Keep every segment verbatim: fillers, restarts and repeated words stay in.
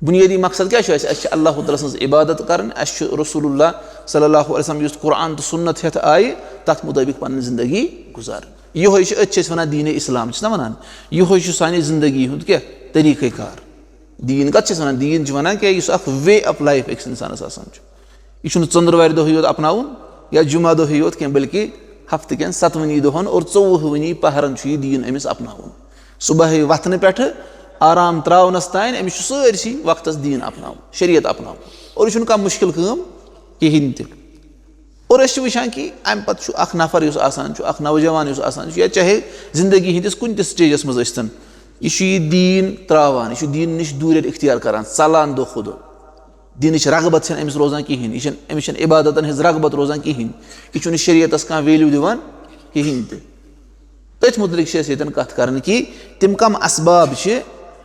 بنیٲدی مقصد کیٛاہ چھُ اَسہِ؟ اَسہِ چھِ اللہ تعالیٰ سٕنٛز عبادت کَرٕنۍ، اَسہِ چھُ رسول اللہ صلی اللہ علیہ وسلم یُس قرآن تہٕ سُنت ہٮ۪تھ آیہِ، تَتھ مُطٲبِق پَنٕنۍ زندگی گُزارٕنۍ۔ یِہوٚے چھُ، أتھۍ چھِ أسۍ وَنان دیٖنِ اسلام، چھِنہ وَنان؟ یِہوٚے چھُ سانہِ زندگی ہُنٛد کیٛاہ طریٖقہ کار؟ دیٖن کَتھ چھِ أسۍ وَنان؟ دیٖن چھِ وَنان کیٛاہ؟ یُس اَکھ way of life أکِس اِنسانَس آسان چھُ۔ یہِ چھُنہٕ ژٔنٛدٕروارِ دۄہٕے یوت اپناوُن یا جمعہ دۄہٕے یوت کینٛہہ، بلکہِ ہفتہٕ کٮ۪ن ستوٕنی دۄہَن اور ژوٚوُہوٕنی پہرَن چھُ یہِ دیٖن أمِس اپناوُن۔ صُبحٲے وۄتھنہٕ پٮ۪ٹھٕ آرام ترٛاونَس تام أمِس چھُ سٲرسٕے وقتَس دیٖن اپناوُن، شریعت اپناوُن۔ اور یہِ چھُنہٕ کانٛہہ مُشکِل کٲم کِہیٖنۍ تہِ۔ اور أسۍ چھِ وٕچھان کہِ اَمہِ پَتہٕ چھُ اَکھ نفر یُس آسان چھُ، اَکھ نوجوان یُس آسان چھُ، یا چاہے زندگی ہِنٛدِس کُنہِ تہِ stageس منٛز ٲسۍتَن، یہِ چھُ یہِ دیٖن ترٛاوان، یہِ چھُ دیٖن نِش دوٗرٮ۪ر اختیار کران، ژلان دۄہ کھۄتہٕ دۄہ۔ دیٖنٕچ رغبت چھَنہٕ أمِس روزان کِہیٖنۍ، یہِ چھَنہٕ، أمِس چھَنہٕ عبادتَن ہٕنٛز رغبت روزان کِہیٖنۍ، یہِ چھُنہٕ شریعتَس کانٛہہ value دِوان کِہیٖنۍ تہِ۔ تٔتھۍ مُتعلِق چھِ أسۍ ییٚتٮ۪ن کَتھ کَرٕنۍ کہِ تِم کَم اسباب چھِ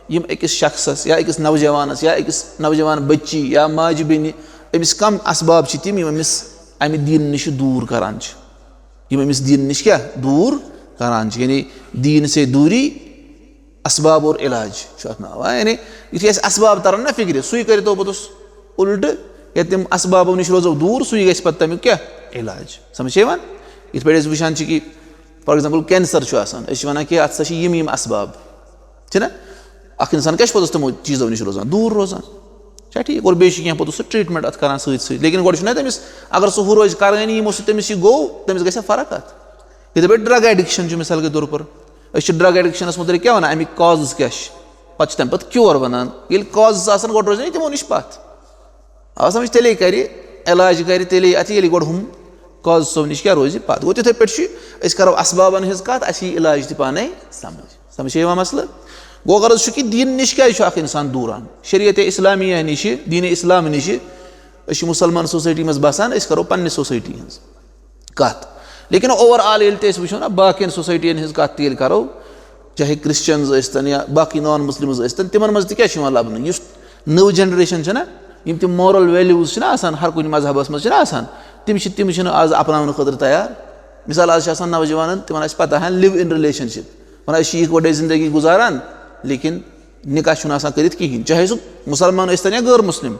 یِم أکِس شخصَس یا أکِس نوجوانَس یا أکِس نوجوان بٔچی یا ماجہِ بیٚنہِ، أمِس کَم اسباب چھِ تِم یِم أمِس اَمہِ دیٖنہٕ نِش دوٗر کَران چھِ، یِم أمِس دیٖنہٕ نِش کیٛاہ دوٗر کَران چھِ، یعنی دیٖن سے دوٗری، اسباب اور علاج چھُ اَتھ ناو۔ آ، یعنی یُتھُے اَسہِ اسباب تَرَن نہ فِکرِ، سُے کَرِ تو پوٚتُس اُلٹہٕ، یا تِم اسبابو نِش روزو دوٗر، سُے گژھِ پَتہٕ تَمیُک کیٛاہ؟ علاج۔ سَمجھ چھےٚ یِوان؟ یِتھ پٲٹھۍ أسۍ وٕچھان چھِ کہِ for example cancer چھُ آسان، أسۍ چھِ وَنان کہِ اَتھ سا چھِ یِم یِم اسباب، چھِنہ؟ اَکھ اِنسان کیٛاہ چھُ پوٚتُس تِمو چیٖزو نِش روزان، دوٗر روزان؟ چھا ٹھیٖک؟ اور بیٚیہِ چھُ کینٛہہ پوٚتُس سُہ treatment اَتھ کَران سۭتۍ سۭتۍ، لیکِن گۄڈٕ چھُنہ تٔمِس، اگر سُہ ہُہ روزِ کَرٲنی یِمو سۭتۍ تٔمِس یہِ گوٚو، تٔمِس گژھِ فرق اَتھ۔ یِتھَے پٲٹھۍ drug addiction چھُ مِثال کے طور پر، أسۍ چھِ drug addictionس مُتعلِق کیٛاہ وَنان؟ اَمِکۍ causes کیٛاہ چھِ؟ پَتہٕ چھِ تَمہِ پَتہٕ cure وَنان۔ ییٚلہِ causes آسَن، گۄڈٕ روزِ نہ تِمو نِش پَتھ۔ آ، سَمجھ؟ تیٚلے کَرِ، علاج کَرِ تیٚلے اَتھ، ییٚلہِ گۄڈٕ ہُم causes نِش کیٛاہ روزِ پَتھ۔ گوٚو، تِتھَے پٲٹھۍ چھُ، أسۍ کَرو اسبابَن ہِنٛز کَتھ، اَسہِ یی علاج تہِ پانَے سَمجھ۔ سَمجھ چھےٚ یِوان مسلہٕ؟ گوٚو، غرض چھُ کہِ دیٖن نِش کیٛازِ چھُ اَکھ اِنسان دوٗران؟ شریعت اسلامیہ نِشہِ، دیٖنِ اسلام نِشہِ، أسۍ چھِ مُسلمان society منٛز بَسان، أسۍ کَرو پنٛنہِ society ہِنٛز کَتھ۔ لیکن overall ییٚلہِ تہِ أسۍ وٕچھو نہ باقیَن societyیَن ہِنٛز کَتھ تہِ ییٚلہِ کَرو، چاہے Christians ٲسۍتَن یا باقٕے non Muslims ٲسۍتَن، تِمَن منٛز تہِ کیٛاہ چھُ یِوان لَبنہٕ؟ یُس نٔو generation چھَنہ، یِم تِم moral values چھِنہ آسان، ہر کُنہِ مذہبَس منٛز چھِنہ آسان، تِم چھِ، تِم چھِنہٕ آز اَپناونہٕ خٲطرٕ تیار۔ مِثال، آز چھِ آسان نوجوانَن، تِمَن آسہِ پَتہ ہَن live in relationship، وَنان أسۍ چھِ یِکوَٹَے زندگی گُزاران، لیکن نِکاح چھُنہٕ آسان کٔرِتھ کِہیٖنۍ، چاہے سُہ مُسلمان ٲسۍتَن یا غٲر مُسلِم۔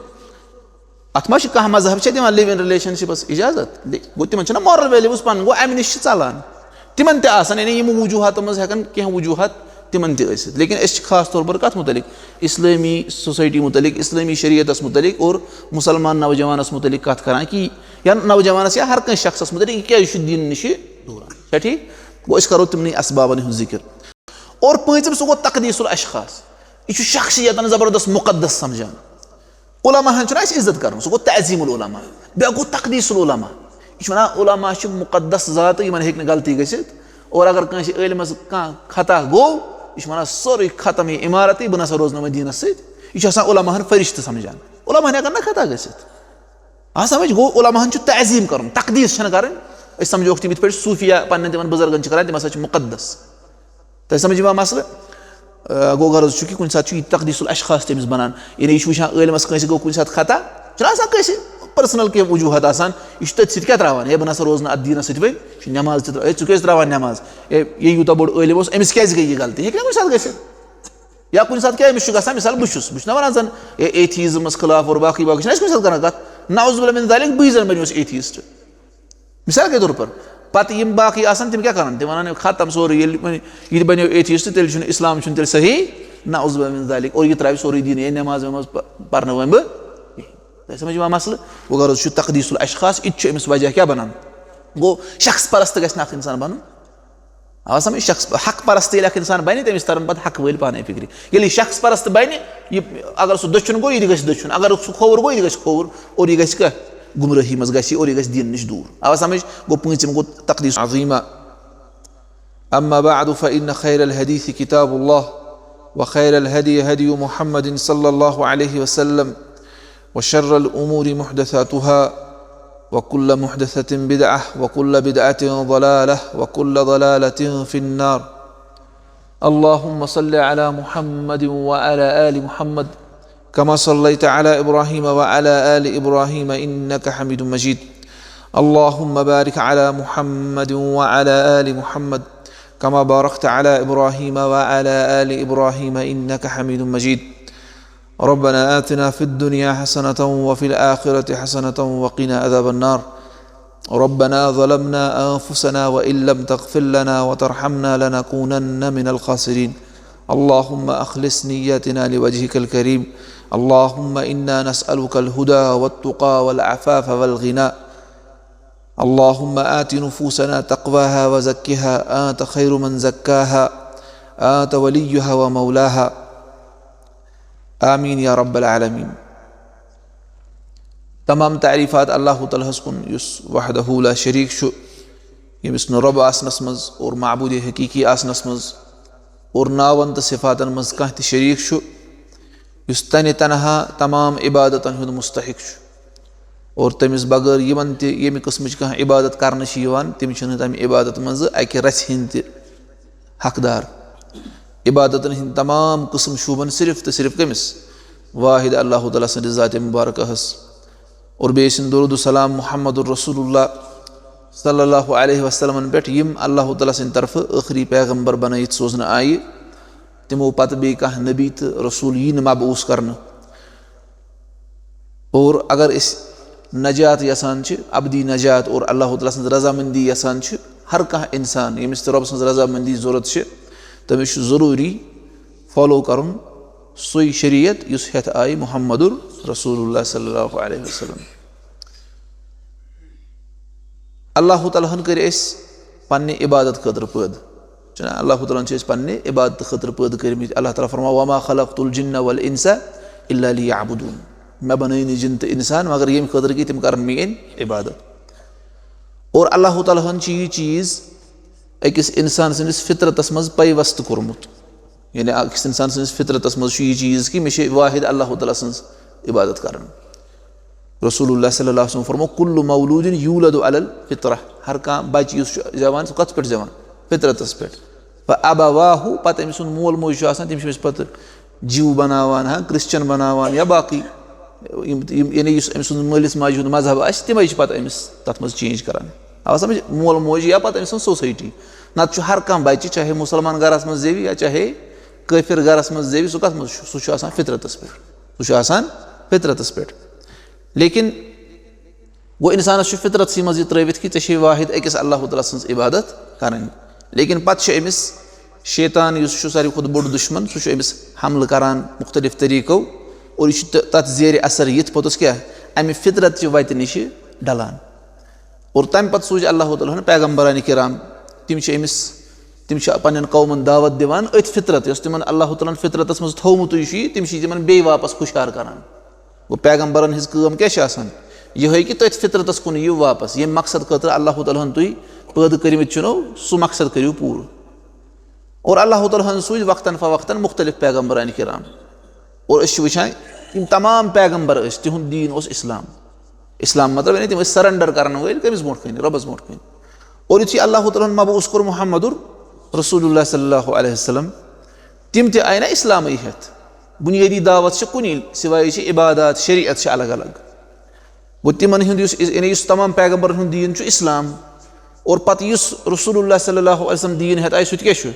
اَتھ ما چھِ کانٛہہ مذہب چھا دِوان live in relationshipس اِجازت؟ دِ-، گوٚو، تِمَن چھِنہ moral values پَنٕنۍ، گوٚو، اَمہِ نِش چھِ ژَلان۔ تِمَن تہِ آسَن، یعنی یِم وجوٗہاتو منٛز ہٮ۪کَن کینٛہہ وجوٗہات تِمَن تہِ ٲسِتھ۔ لیکن أسۍ چھِ خاص طور پر کَتھ مُتعلِق؟ اِسلٲمی society مُتعلِق، اِسلٲمی شریعتَس مُتعلِق اور مُسلمان نوجوانَس مُتعلِق کَتھ کَران کہِ، یا نوجوانَس یا ہر کٲنٛسہِ شخصَس مُتعلِق، یہِ کیٛازِ چھُ دیٖنہٕ نِشہِ دوٗران؟ چھا ٹھیٖک؟ گوٚو، أسۍ کَرو تِمنٕے اسبابَن ہُنٛد ذِکر۔ اور پٲنٛژِم، سُہ گوٚو تقدیس الاشخاص۔ یہِ چھُ شخصیتَن زبردست مُقدس سَمجھان۔ علماہَن چھُنہ اَسہِ عزت کَرُن، سُہ گوٚو تعظیم العلماء۔ بیٛاکھ گوٚو تقدیس العلماء۔ یہِ چھُ وَنان، علماء چھِ مُقدس ذاتہٕ، یِمَن ہیٚکہِ نہٕ غلطی گٔژھِتھ۔ اور اگر کٲنٛسہِ عٲلمَس کانٛہہ خطا گوٚو، یہِ چھُ وَنان، سورُے ختم یہِ عمارتٕے، بہٕ نہ سا روزنہٕ وۄنۍ دیٖنَس سۭتۍ۔ یہِ چھُ آسان علماہَن فرشتہٕ سَمجھان۔ علماہَن ہٮ۪کَن نہ خطا گٔژھِتھ۔ آ، سَمجھ گوٚو، علماہَن چھُ تعظیم کَرُن، تقدیس چھَنہٕ کَرٕنۍ۔ أسۍ سَمجھوکھ تِم یِتھ پٲٹھۍ صوٗفیہ پنٛنٮ۪ن تِمَن بُزرگَن چھِ کَران، تِم ہسا چھِ مُقدس۔ تۄہہِ سَمجھ یِوان مسلہٕ؟ آ، گوٚو، غرض چھُ کہِ کُنہِ ساتہٕ چھُ یہِ تقدیس الاشخاص تٔمِس بَنان، یعنی یہِ چھُ وٕچھان عٲلمَس کٲنٛسہِ گوٚو کُنہِ ساتہٕ خطا، چھُنہ آسان کٲنٛسہِ personal کینٛہہ وجوٗہات آسان، یہِ چھُ تٔتھۍ سۭتۍ کیٛاہ ترٛاوان؟ ہے، بہٕ نہ سا روزٕ نہٕ اَتھ دیٖنَس سۭتۍ وۄنۍ، یہِ چھُ نٮ۪ماز تہِ ترٛاوان، ہے، ژٕ کیٛازِ ترٛاوان نٮ۪ماز؟ ہے، یہِ یوٗتاہ بوٚڑ عٲلِم اوس، أمِس کیٛازِ گٔے یہِ غلطی؟ ہیٚکہِ نہ کُنہِ ساتہٕ گٔژھِتھ۔ یا کُنہِ ساتہٕ کیٛاہ أمِس چھُ گژھان، مثال بہٕ چھُس، بہٕ چھُس نہ وَنان زَن، ہے، atheismس خلاف اور باقٕے باقٕے چھِنہ أسۍ کُنہِ ساتہٕ کَران کَتھ، نعوذ باللہ من ذالک، بٕے زَن بَنیوس atheist۔ مثال کے طور پر، پتہٕ یِم باقٕے آسان، تِم کیٛاہ کران؟ تِم وَنان، "ختم سورُے، ییٚلہِ وۄنۍ یہِ تہِ بَنیو atheist، تیٚلہِ چھُنہٕ اِسلام، چھُنہٕ تیٚلہِ صحیح، نعوذ باللہ من ذالک، اور یہِ ترٛاوِ سورُے دیٖن، یہِ نٮ۪ماز وٮ۪ماز پ-، پَرنہٕ وۄنۍ بہٕ کِہیٖنۍ۔" تۄہہِ سَمجھ یِوان مسلہٕ؟ وۄنۍ غرض چھُ تقدیس الاشخاص، یہِ تہِ چھُ أمِس وجہ کیٛاہ بَنان؟ گوٚو، شخص پرست گژھِ نہٕ اَکھ اِنسان بَنُن۔ آ سَمجھ؟ شخص، حق پرست ییٚلہِ اَکھ اِنسان بَنہِ، تٔمِس تَرَن پَتہٕ حق وٲلۍ پانَے فِکرِ۔ ییٚلہِ یہِ شخص پرست بَنہِ، یہِ، اگر سُہ دٔچھُن گوٚو، یہِ تہِ گژھِ دٔچھُن، اگر سُہ کھووُر گوٚو، یہِ تہِ گژھِ کھووُر، اور یہِ گژھِ کیٛاہ؟ گمرٲہی منٛز گژھِ یہِ اور یہِ گژھِ دیٖن نِش دوٗر۔ آوا سمجھ؟ گوٚو پوٗنٛژِم گوٚو تقدیٖس عظیٖمہ۔ أما بعد فإن خير الحديث كتاب الله وخير الهدي هدي محمد صلى الله عليه وسلم وشر الأمور محدثاتها وكل محدثة بدعة وكل بدعة ضلالة وكل ضلالة في النار۔ اللهم صل على محمد وعلى آل محمد كما صليت على إبراهيم وعلى آل إبراهيم إنك حميد مجيد۔ اللهم بارك على محمد وعلى آل محمد كما باركت على إبراهيم وعلى آل إبراهيم إنك حميد مجيد۔ ربنا آتنا في الدنيا حسنة وفي الآخرة حسنة وقنا عذاب النار. ربنا ظلمنا أنفسنا وإن لم تغفر لنا وترحمنا لنكونن من الخاسرين. اللهم أخلص نياتنا لوجهك الكريم. اللهم إنا نسألك الهدى والتقى والعفاف والغنى. اللهم آت نفوسنا تقواها وزكها أنت خير من زكاها أنت وليها ومولاها. آمین یا رب العالمین۔ تمام تعریفات اللہ تعالیٰ ہس کُن، یُس وحدہ لا شریک چھُ، ییٚمِس نہٕ رۄب آسنس منٛز اور معبود حقیقی آسنس منٛز اور ناون تہٕ صفاتن منٛز کانٛہہ تہِ شریک چھُ، یُس تنہِ تنہا تمام عبادتن ہُنٛد مستحق چھُ۔ اور تٔمِس بغٲر یِمن تہِ ییٚمہِ قٕسمٕچ کانٛہہ عبادت کرنہٕ چھِ یِوان، تِم چھِنہٕ تَمہِ عبادت منٛزٕ اَکہِ رژھِ ہٕنٛدۍ تہِ حقدار۔ عبادتن ہٕنٛدۍ تمام قٕسم شوٗبن صرف تہٕ صرف کٔمِس؟ واحد اللہ تعالیٰ سٕنٛدِ ذاتِ مبارکہس۔ اور بیٚیہِ سٕنٛدِ درود و سلام محمد رسول اللہ صلی اللہ علیہ وسلمن پٮ۪ٹھ، یِم اللہ تعالیٰ سٕنٛدِ طرفہٕ ٲخری پیغمبر بنٲیِتھ سوزنہٕ آیہِ۔ تِمو پتہٕ بیٚیہِ کانٛہہ نبی تہٕ رسول یی نہٕ مبعوث کرنہٕ۔ اور اگر أسۍ نجات یژھان چھِ، ابدی نجات اور اللہ تعالیٰ سٕنٛز رضامندی یژھان چھِ، ہر کانٛہہ انسان ییٚمِس تہِ رۄب سٕنٛز رضامندی ضروٗرت چھِ، تٔمِس چھُ ضروٗری فالو کرُن سُے شریعت یُس ہٮ۪تھ آیہِ محمد رسول اللہ صلی اللہ علیہ وسلم۔ اللہ تعالیٰ ہن کٔرۍ أسۍ پننہِ عبادت خٲطرٕ پٲدٕ۔ چھُنہ؟ اللہ تعالیٰ ہن چھِ أسۍ پننہِ عبادت خٲطرٕ پٲدٕ کٔرمٕتۍ۔ اللہ تعالیٰ فرماو، "وما خلقت الجن والانس الا لیعبدون۔" مےٚ بنٲے نہٕ جِن تہٕ انسان مگر ییٚمہِ خٲطرٕ کہِ تِم کرن میٲنۍ عبادت۔ اور اللہ تعالیٰ ہن چھِ یہِ چیٖز أکِس انسان سٕنٛدِس فطرتس منٛز پیوست کوٚرمُت۔ یعنی أکِس انسان سٕنٛدِس فطرتس منٛز چھُ یہِ چیٖز کہِ مےٚ چھِ واحد اللہ تعالیٰ سٕنٛز عبادت کرٕنۍ۔ رسول اللہ صلی اللہ علیہ وسلم فرمو، "کل مولود یولد علی الفطرہ"، ہر کانٛہہ بچہِ یُس چھُ زٮ۪وان، سُہ کتھ پٮ۪ٹھ زٮ۪وان؟ فطرتس پٮ۪ٹھ۔ فابواہ، پتہٕ أمۍ سُنٛد مول موج چھُ آسان، تِم چھِ أمِس پتہٕ جیو بناوان، ہاں، کرسچن بناوان یا باقٕے یِم، یِم، یعنی یُس أمۍ سُنٛد مٲلِس ماجہِ ہُنٛد مذہب آسہِ، تِمے چھِ پتہٕ أمِس تتھ منٛز چینج کران۔ آو سمجھ؟ مول موج یا پتہٕ أمۍ سٕنٛز سوسایٹی۔ نتہٕ چھُ ہر کانٛہہ بچہِ، چاہے مسلمان گرس منٛز زیوِ یا چاہے کٲفر گرس منٛز زیوِ، سُہ کتھ منٛز چھُ؟ سُہ چھُ آسان فطرتس پٮ۪ٹھ۔ سُہ چھُ آسان فطرتس پٮ۪ٹھ۔ لیکن گوٚو، انسانس چھُ فطرتسٕے منٛز یہِ ترٲوِتھ کہِ ژےٚ چھے واحد أکِس اللہ تعالیٰ سٕنٛز عبادت کرٕنۍ۔ لیکن پتہٕ چھُ أمِس شیطان، یُس چھُ ساروی کھۄتہٕ بوٚڑ دُشمن، سُہ چھُ أمِس حملہٕ کران مُختٔلِف طریٖقو، اور یہِ چھُ تہٕ تتھ زیرِ اثر یِتھ پوٚتُس کیٛاہ؟ امہِ فطرت چہِ وتہِ نِشہِ ڈلان۔ اور تمہِ پتہٕ سوٗزۍ اللہ تعالیٰ ہن پیغمبرانِ کرام، تِم چھِ أمِس، تِم چھِ پننٮ۪ن قومن دعوت دِوان أتھۍ فطرت، یۄس تِمن اللہ تعالیٰ ہن فطرتس منٛز تھومُتُے چھُ، یہِ، تِم چھِ تِمن بیٚیہِ واپس ہُشار کران۔ گوٚو، پیغمبرن ہٕنٛز کٲم کیٛاہ چھِ آسان؟ یِہوٚے کہِ تٔتھۍ فطرتس کُن یِیِو واپس، ییٚمہِ مقصد خٲطرٕ اللہ تعالیٰ ہن تُہۍ پٲدٕ کٔرمٕتۍ چھِنو، سُہ مقصد کٔرِو پوٗرٕ۔ اور اللہ تعالیٰ ہن سوٗزۍ وقتاً فوقتاً مُختٔلِف پیغمبرانِ کرام۔ اور أسۍ چھِ وٕچھان، یِم تمام پیغمبر ٲسۍ، تِہُنٛد دیٖن اوس اسلام۔ اسلام مطلب یعنی تِم ٲسۍ سرنڈر کرن وٲلۍ کٔمِس برونٛٹھ کَنہِ؟ رۄبس برونٛٹھ کَنہِ۔ اور یُتھُے اللہ تعالیٰ ہن مبعوث کوٚر محمد رسول اللہ صلی اللہ علیہ وسلم، تِم تہِ آیہِ نہ اسلامٕے ہٮ۪تھ۔ بُنیٲدی دعوت چھِ کُنی، سوائے چھِ عبادات، شریعت چھِ الگ الگ۔ گوٚو، تِمن ہُنٛد یُس، یعنی یُس تمام پیغمبرن ہُنٛد دیٖن چھُ اسلام، اور پتہٕ یُس رسول اللہ صلی اللہ علیہ وسلم دیٖن ہٮ۪تھ آیہِ، سُہ تہِ کیٛاہ چھُ؟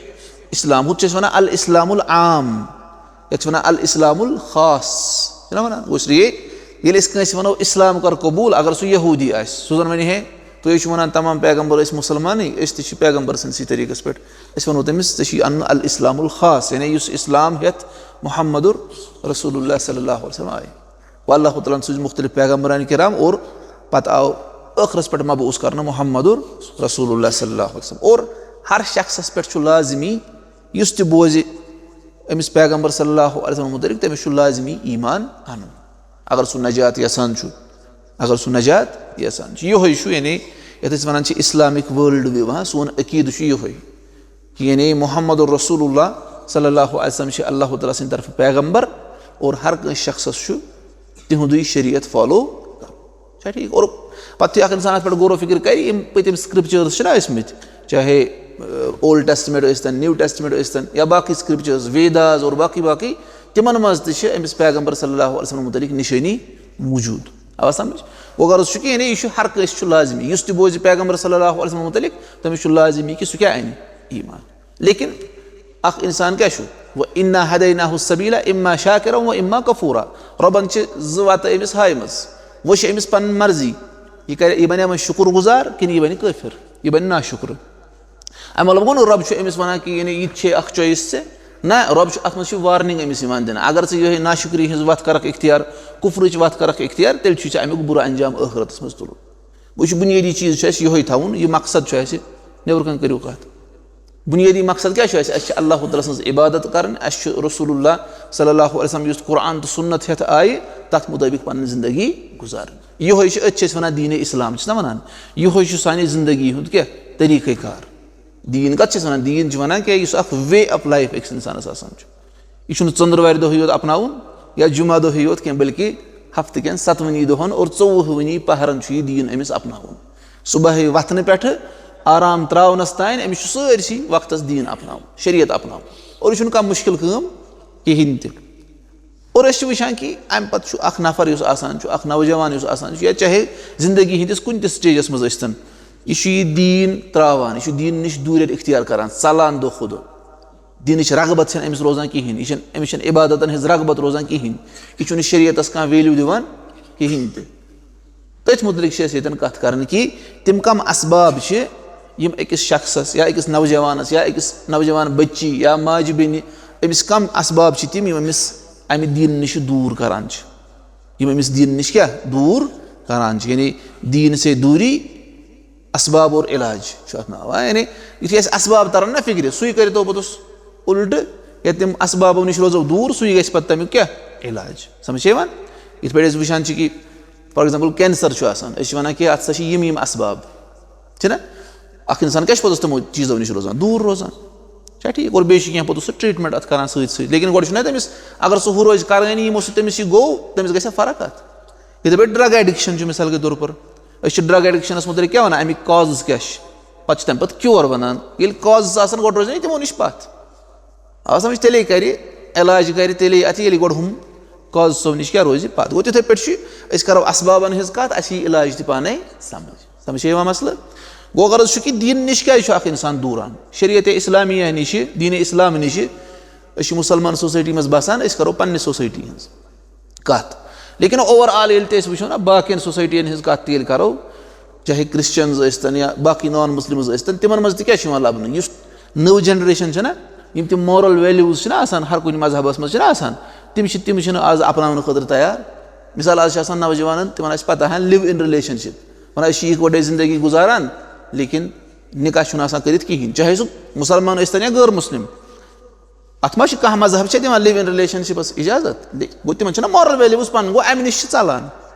اسلام۔ ہُتھ چھِ أسۍ ونان الاسلام العام، یتھ چھِ ونان الاسلام الخاص، چھِنہ ونان؟ گوٚو، اس لیے ییٚلہِ أسۍ کٲنٛسہِ ونو اسلام کر قبول، اگر سُہ یہوٗدی آسہِ، سُہ زن ونہِ ہے، تُہۍ چھِو ونان تمام پیغمبر ٲسۍ مُسلمانٕے، أسۍ تہِ چھِ پیغمبرس سٕنٛدسٕے طریٖقس پٮ۪ٹھ۔ أسۍ ونو تٔمِس، ژےٚ چھُے انُن الاسلام الخاص، یعنی یُس اسلام ہٮ۪تھ محمد رسول اللہ صلی اللہ علیہ وسلم آیہِ۔ و اللہ تعالیٰ ہن سوٗزۍ مُختٔلِف پیغمبرانِ کرام اور پتہٕ آو ٲخرس پٮ۪ٹھ مبعوث کرنہٕ محمد رسول اللہ صلی اللہ علیہ وسلم۔ اور ہر شخصس پٮ۪ٹھ چھُ لازمی، یُس تہِ بوزِ أمِس پیغمبر صلی اللہ علیہ وسلم مُتعلق، تٔمِس چھُ لازمی ایمان انُن، اگر سُہ نجات یژھان چھُ، اگر سُہ نجات یژھان چھُ۔ یِہوٚے چھُ، یعنی یتھ أسۍ ونان چھِ اسلامک ورلڈ وِو، ہاں، سون عقیدٕ چھُ یِہوٚے۔ یعنی محمد رسول اللہ صلی اللہ علیہ وسلم چھِ اللہ تعالیٰ سٕنٛدِ طرفہٕ پیغمبر، اور ہر کٲنٛسہِ شخصس چھُ تِہُنٛدُے شریعت فالو کرُن۔ چھا ٹھیٖک؟ اور پتہٕ یُتھُے اکھ انسان اتھ پٮ۪ٹھ غور و فکر کرِ، یِم پٔتِم scriptures چھِنہ ٲسۍ مٕتۍ، چاہے، اہ، Old Testament ٲسۍتن، New Testament ٲسۍتن، یا باقٕے scriptures، ویداز اور باقٕے باقٕے، تِمن منٛز تہِ چھِ أمِس پیغمبر صلی اللہ علیہ وسلم مُتعلق نِشٲنی موٗجوٗد۔ آو سمجھ؟ وۄنۍ غرض چھُ کہِ یعنی یہِ چھُ ہر کٲنٛسہِ چھُ لازمی، یُس تہِ بوزِ پیغمبر صلی اللہ علیہ وسلم مُتعلق، تٔمِس چھُ لازمی کہِ سُہ کیٛاہ انہِ؟ ایمان۔ لیکن اکھ انسان کیٛاہ چھُ؟ وَإِنَّا هَدَيْنَاهُ السَّبِيلَ إِمَّا شَاكِرًا وَإِمَّا كَفُورًا۔ رۄبن چھِ زٕ وَتہٕ أمِس ہایمَژٕ۔ وۄنۍ چھِ أمِس پنٕنۍ مرضی، یہِ کرِ، یہِ بنیٛاہ وۄنۍ شُکُر گُزار کِنہٕ یہِ بنہِ کٲفِر، یہِ بنہِ ناشُکُر۔ اَمہِ مطلب گوٚو نہٕ رۄب چھُ أمِس وَنان کہِ یعنی یہِ تہِ چھے اَکھ choice ژےٚ۔ نہ، رۄب چھُ اَتھ منٛز چھِ warning أمِس یِوان دِنہٕ۔ اگر ژٕ یِہوٚے ناشُکری ہِنٛز وَتھ کَرَکھ اِختیار، کُفرٕچ وَتھ کَرَکھ اِختیار، تیٚلہِ چھُے ژےٚ اَمیُک بُرٕ انجام ٲخرَتَس منٛز تُلُن۔ گوٚو، یہِ چھُ بُنیٲدی چیٖز چھُ اَسہِ یِہوٚے تھاوُن، یہِ مقصد چھُ اَسہِ، نیٚبرٕ کَنہِ کٔرِو کَتھ۔ بُنیٲدی مقصد کیٛاہ چھُ اَسہِ؟ اَسہِ چھِ اللہ تعالیٰ سٕنٛز عبادت کَرٕنۍ، اَسہِ چھُ رسول اللہ صلی اللہ علیہ وسلم یُس قرآن تہٕ سُنت ہٮ۪تھ آیہِ، تَتھ مُطٲبِق پَنٕنۍ زندگی گُزارٕنۍ۔ یِہوٚے چھُ، أتھۍ چھِ أسۍ وَنان دیٖنِ اِسلام، چھِس نا وَنان؟ یِہوٚے چھُ سانہِ زندگی ہُنٛد کیٛاہ؟ طریٖقہٕ کار۔ دیٖن کَتھ چھِ أسۍ وَنان؟ دیٖن چھِ وَنان کہِ یُس اَکھ way of life أکِس اِنسانَس آسان چھُ۔ یہِ چھُنہٕ ژٔنٛدٕروارِ دۄہٕے یوت اپناوُن یا جمعہ دۄہٕے یوت کینٛہہ، بلکہِ ہفتہٕ کٮ۪ن ستوٕنی دۄہَن اور ژوٚوُہوٕنی پہرَن چھُ یہِ دیٖن أمِس اپناوُن۔ صُبحٲے وۄتھنہٕ پٮ۪ٹھٕ آرام ترٛاونَس تام أمِس چھُ سٲرسٕے وقتَس دیٖن اپناوُن، شریعت اپناوُن۔ اور یہِ چھُنہٕ کانٛہہ مُشکِل کٲم کِہیٖنۍ تہِ۔ اور أسۍ چھِ وٕچھان کہِ اَمہِ پَتہٕ چھُ اَکھ نفر یُس آسان چھُ، اَکھ نوجوان یُس آسان چھُ، یا چاہے زندگی ہِنٛدِس کُنہِ تہِ stageَس منٛز ٲسۍتَن، یہِ چھُ یہِ دیٖن ترٛاوان، یہِ چھُ دیٖن نِش دوٗرٮ۪ر اختیار کران، ژَلان دۄہ کھۄتہٕ دۄہ۔ دیٖنٕچ رغبت چھَنہٕ أمِس روزان کِہیٖنۍ، یہِ چھَنہٕ، أمِس چھَنہٕ عبادتَن ہِنٛز رغبت روزان کِہیٖنۍ، یہِ چھُنہٕ شریعتَس کانٛہہ value دِوان کِہیٖنۍ تہِ۔ تٔتھۍ مُتعلِق چھِ أسۍ ییٚتٮ۪ن کَتھ کَرٕنۍ کہِ تِم کَم اسباب چھِ یِم أکِس شخصَس یا أکِس نوجوانَس یا أکِس نوجوان بٔچی یا ماجہِ بیٚنہِ أمِس کَم اسباب چھِ تِم یِم أمِس اَمہِ دیٖنہٕ نِش دوٗر کَران چھِ، یِم أمِس دیٖنہٕ نِش کیٛاہ دوٗر کَران چھِ، یعنی دیٖن سے دوٗری اسباب اور علاج چھُ اَتھ ناو، آ، یعنی یُتھُے اَسہِ اسباب تَرَن نہ فِکرِ، سُے کَرِ تو پوٚتُس اُلٹہٕ، یا تِم اسبابو نِش روزو دوٗر، سُے گژھِ پَتہٕ تَمیُک کیٛاہ علاج۔ سَمجھ چھےٚ یِوان؟ یِتھ پٲٹھۍ أسۍ وٕچھان چھِ کہِ for example cancer چھُ آسان، أسۍ چھِ وَنان کہِ اَتھ سا چھِ یِم یِم اسباب، چھِنہ؟ اَکھ اِنسان کیٛاہ چھُ پوٚتُس تِمو چیٖزو نِش روزان؟ دوٗر روزان۔ چھا ٹھیٖک؟ اور بیٚیہِ چھِ کینٛہہ پوٚتُس سُہ treatment اَتھ کَران سۭتۍ سۭتۍ، لیکن گۄڈٕ چھُنہ تٔمِس، اگر سُہ ہُہ روزِ کَرٲنی یِمو سۭتۍ تٔمِس یہِ گوٚو، تٔمِس گژھِ فرق اَتھ۔ یِتھَے پٲٹھۍ drug addiction چھُ مِثال کے طور پر، أسۍ چھِ drug addictionَس مُتعلِق کیٛاہ وَنان؟ اَمِکۍ causes کیٛاہ چھِ؟ پَتہٕ چھِ تَمہِ پَتہٕ cure وَنان۔ ییٚلہِ causes آسَن، گۄڈٕ روزِ نہ یہِ تِمو نِش پَتھ۔ آ، سَمجھ؟ تیٚلے کَرِ علاج، کَرِ تیٚلے اَتھ، ییٚلہِ گۄڈٕ ہُم causes نِش کیٛاہ روزِ پَتھ۔ گوٚو، تِتھَے پٲٹھۍ چھِ أسۍ کَرو اَسبابَن ہِنٛز کَتھ، اَسہِ یی علاج تہِ پانَے سَمجھ۔ سَمجھ چھےٚ یِوان مسلہٕ؟ گوٚو، غرض چھُ کہِ دیٖن نِش کیٛازِ چھُ اَکھ اِنسان دوٗران؟ شریعت اِسلامیہ نِشہِ، دیٖنِ اِسلام نِشہِ، أسۍ چھِ مُسلمان society منٛز بَسان، أسۍ کَرو پنٛنہِ society ہِنٛز کَتھ۔ لیکن overall ییٚلہِ تہِ أسۍ وٕچھو نہ باقیَن societyیَن ہِنٛز کَتھ تہِ ییٚلہِ کَرو، چاہے Christians ٲسۍتَن یا باقٕے non Muslims ٲسۍتَن، تِمَن منٛز تہِ کیٛاہ چھُ یِوان لَبنہٕ؟ یُس نٔو generation چھَنہ، یِم تِم moral values چھِنہ آسان، ہر کُنہِ مذہبَس منٛز چھِنہ آسان، تِم چھِ، تِم چھِنہٕ آز اَپناونہٕ خٲطرٕ تیار۔ مِثال، آز چھِ آسان نوجوانَن، تِمَن آسہِ پَتہ ہَن live in relationship، وَنان أسۍ چھِ یِکوَٹَے زندگی گُزاران، لیکن نِکاح چھُنہٕ آسان کٔرِتھ کِہیٖنۍ، چاہے سُہ مُسلمان ٲسۍتَن یا غٲر مُسلِم۔ اَتھ ما چھِ کانٛہہ مذہب چھا دِوان live in relationshipس اجازت؟ دِ-، گوٚو، تِمن چھِنہ moral values پَنٕنۍ، گوٚو، اَمہِ نِش چھِ ژَلان۔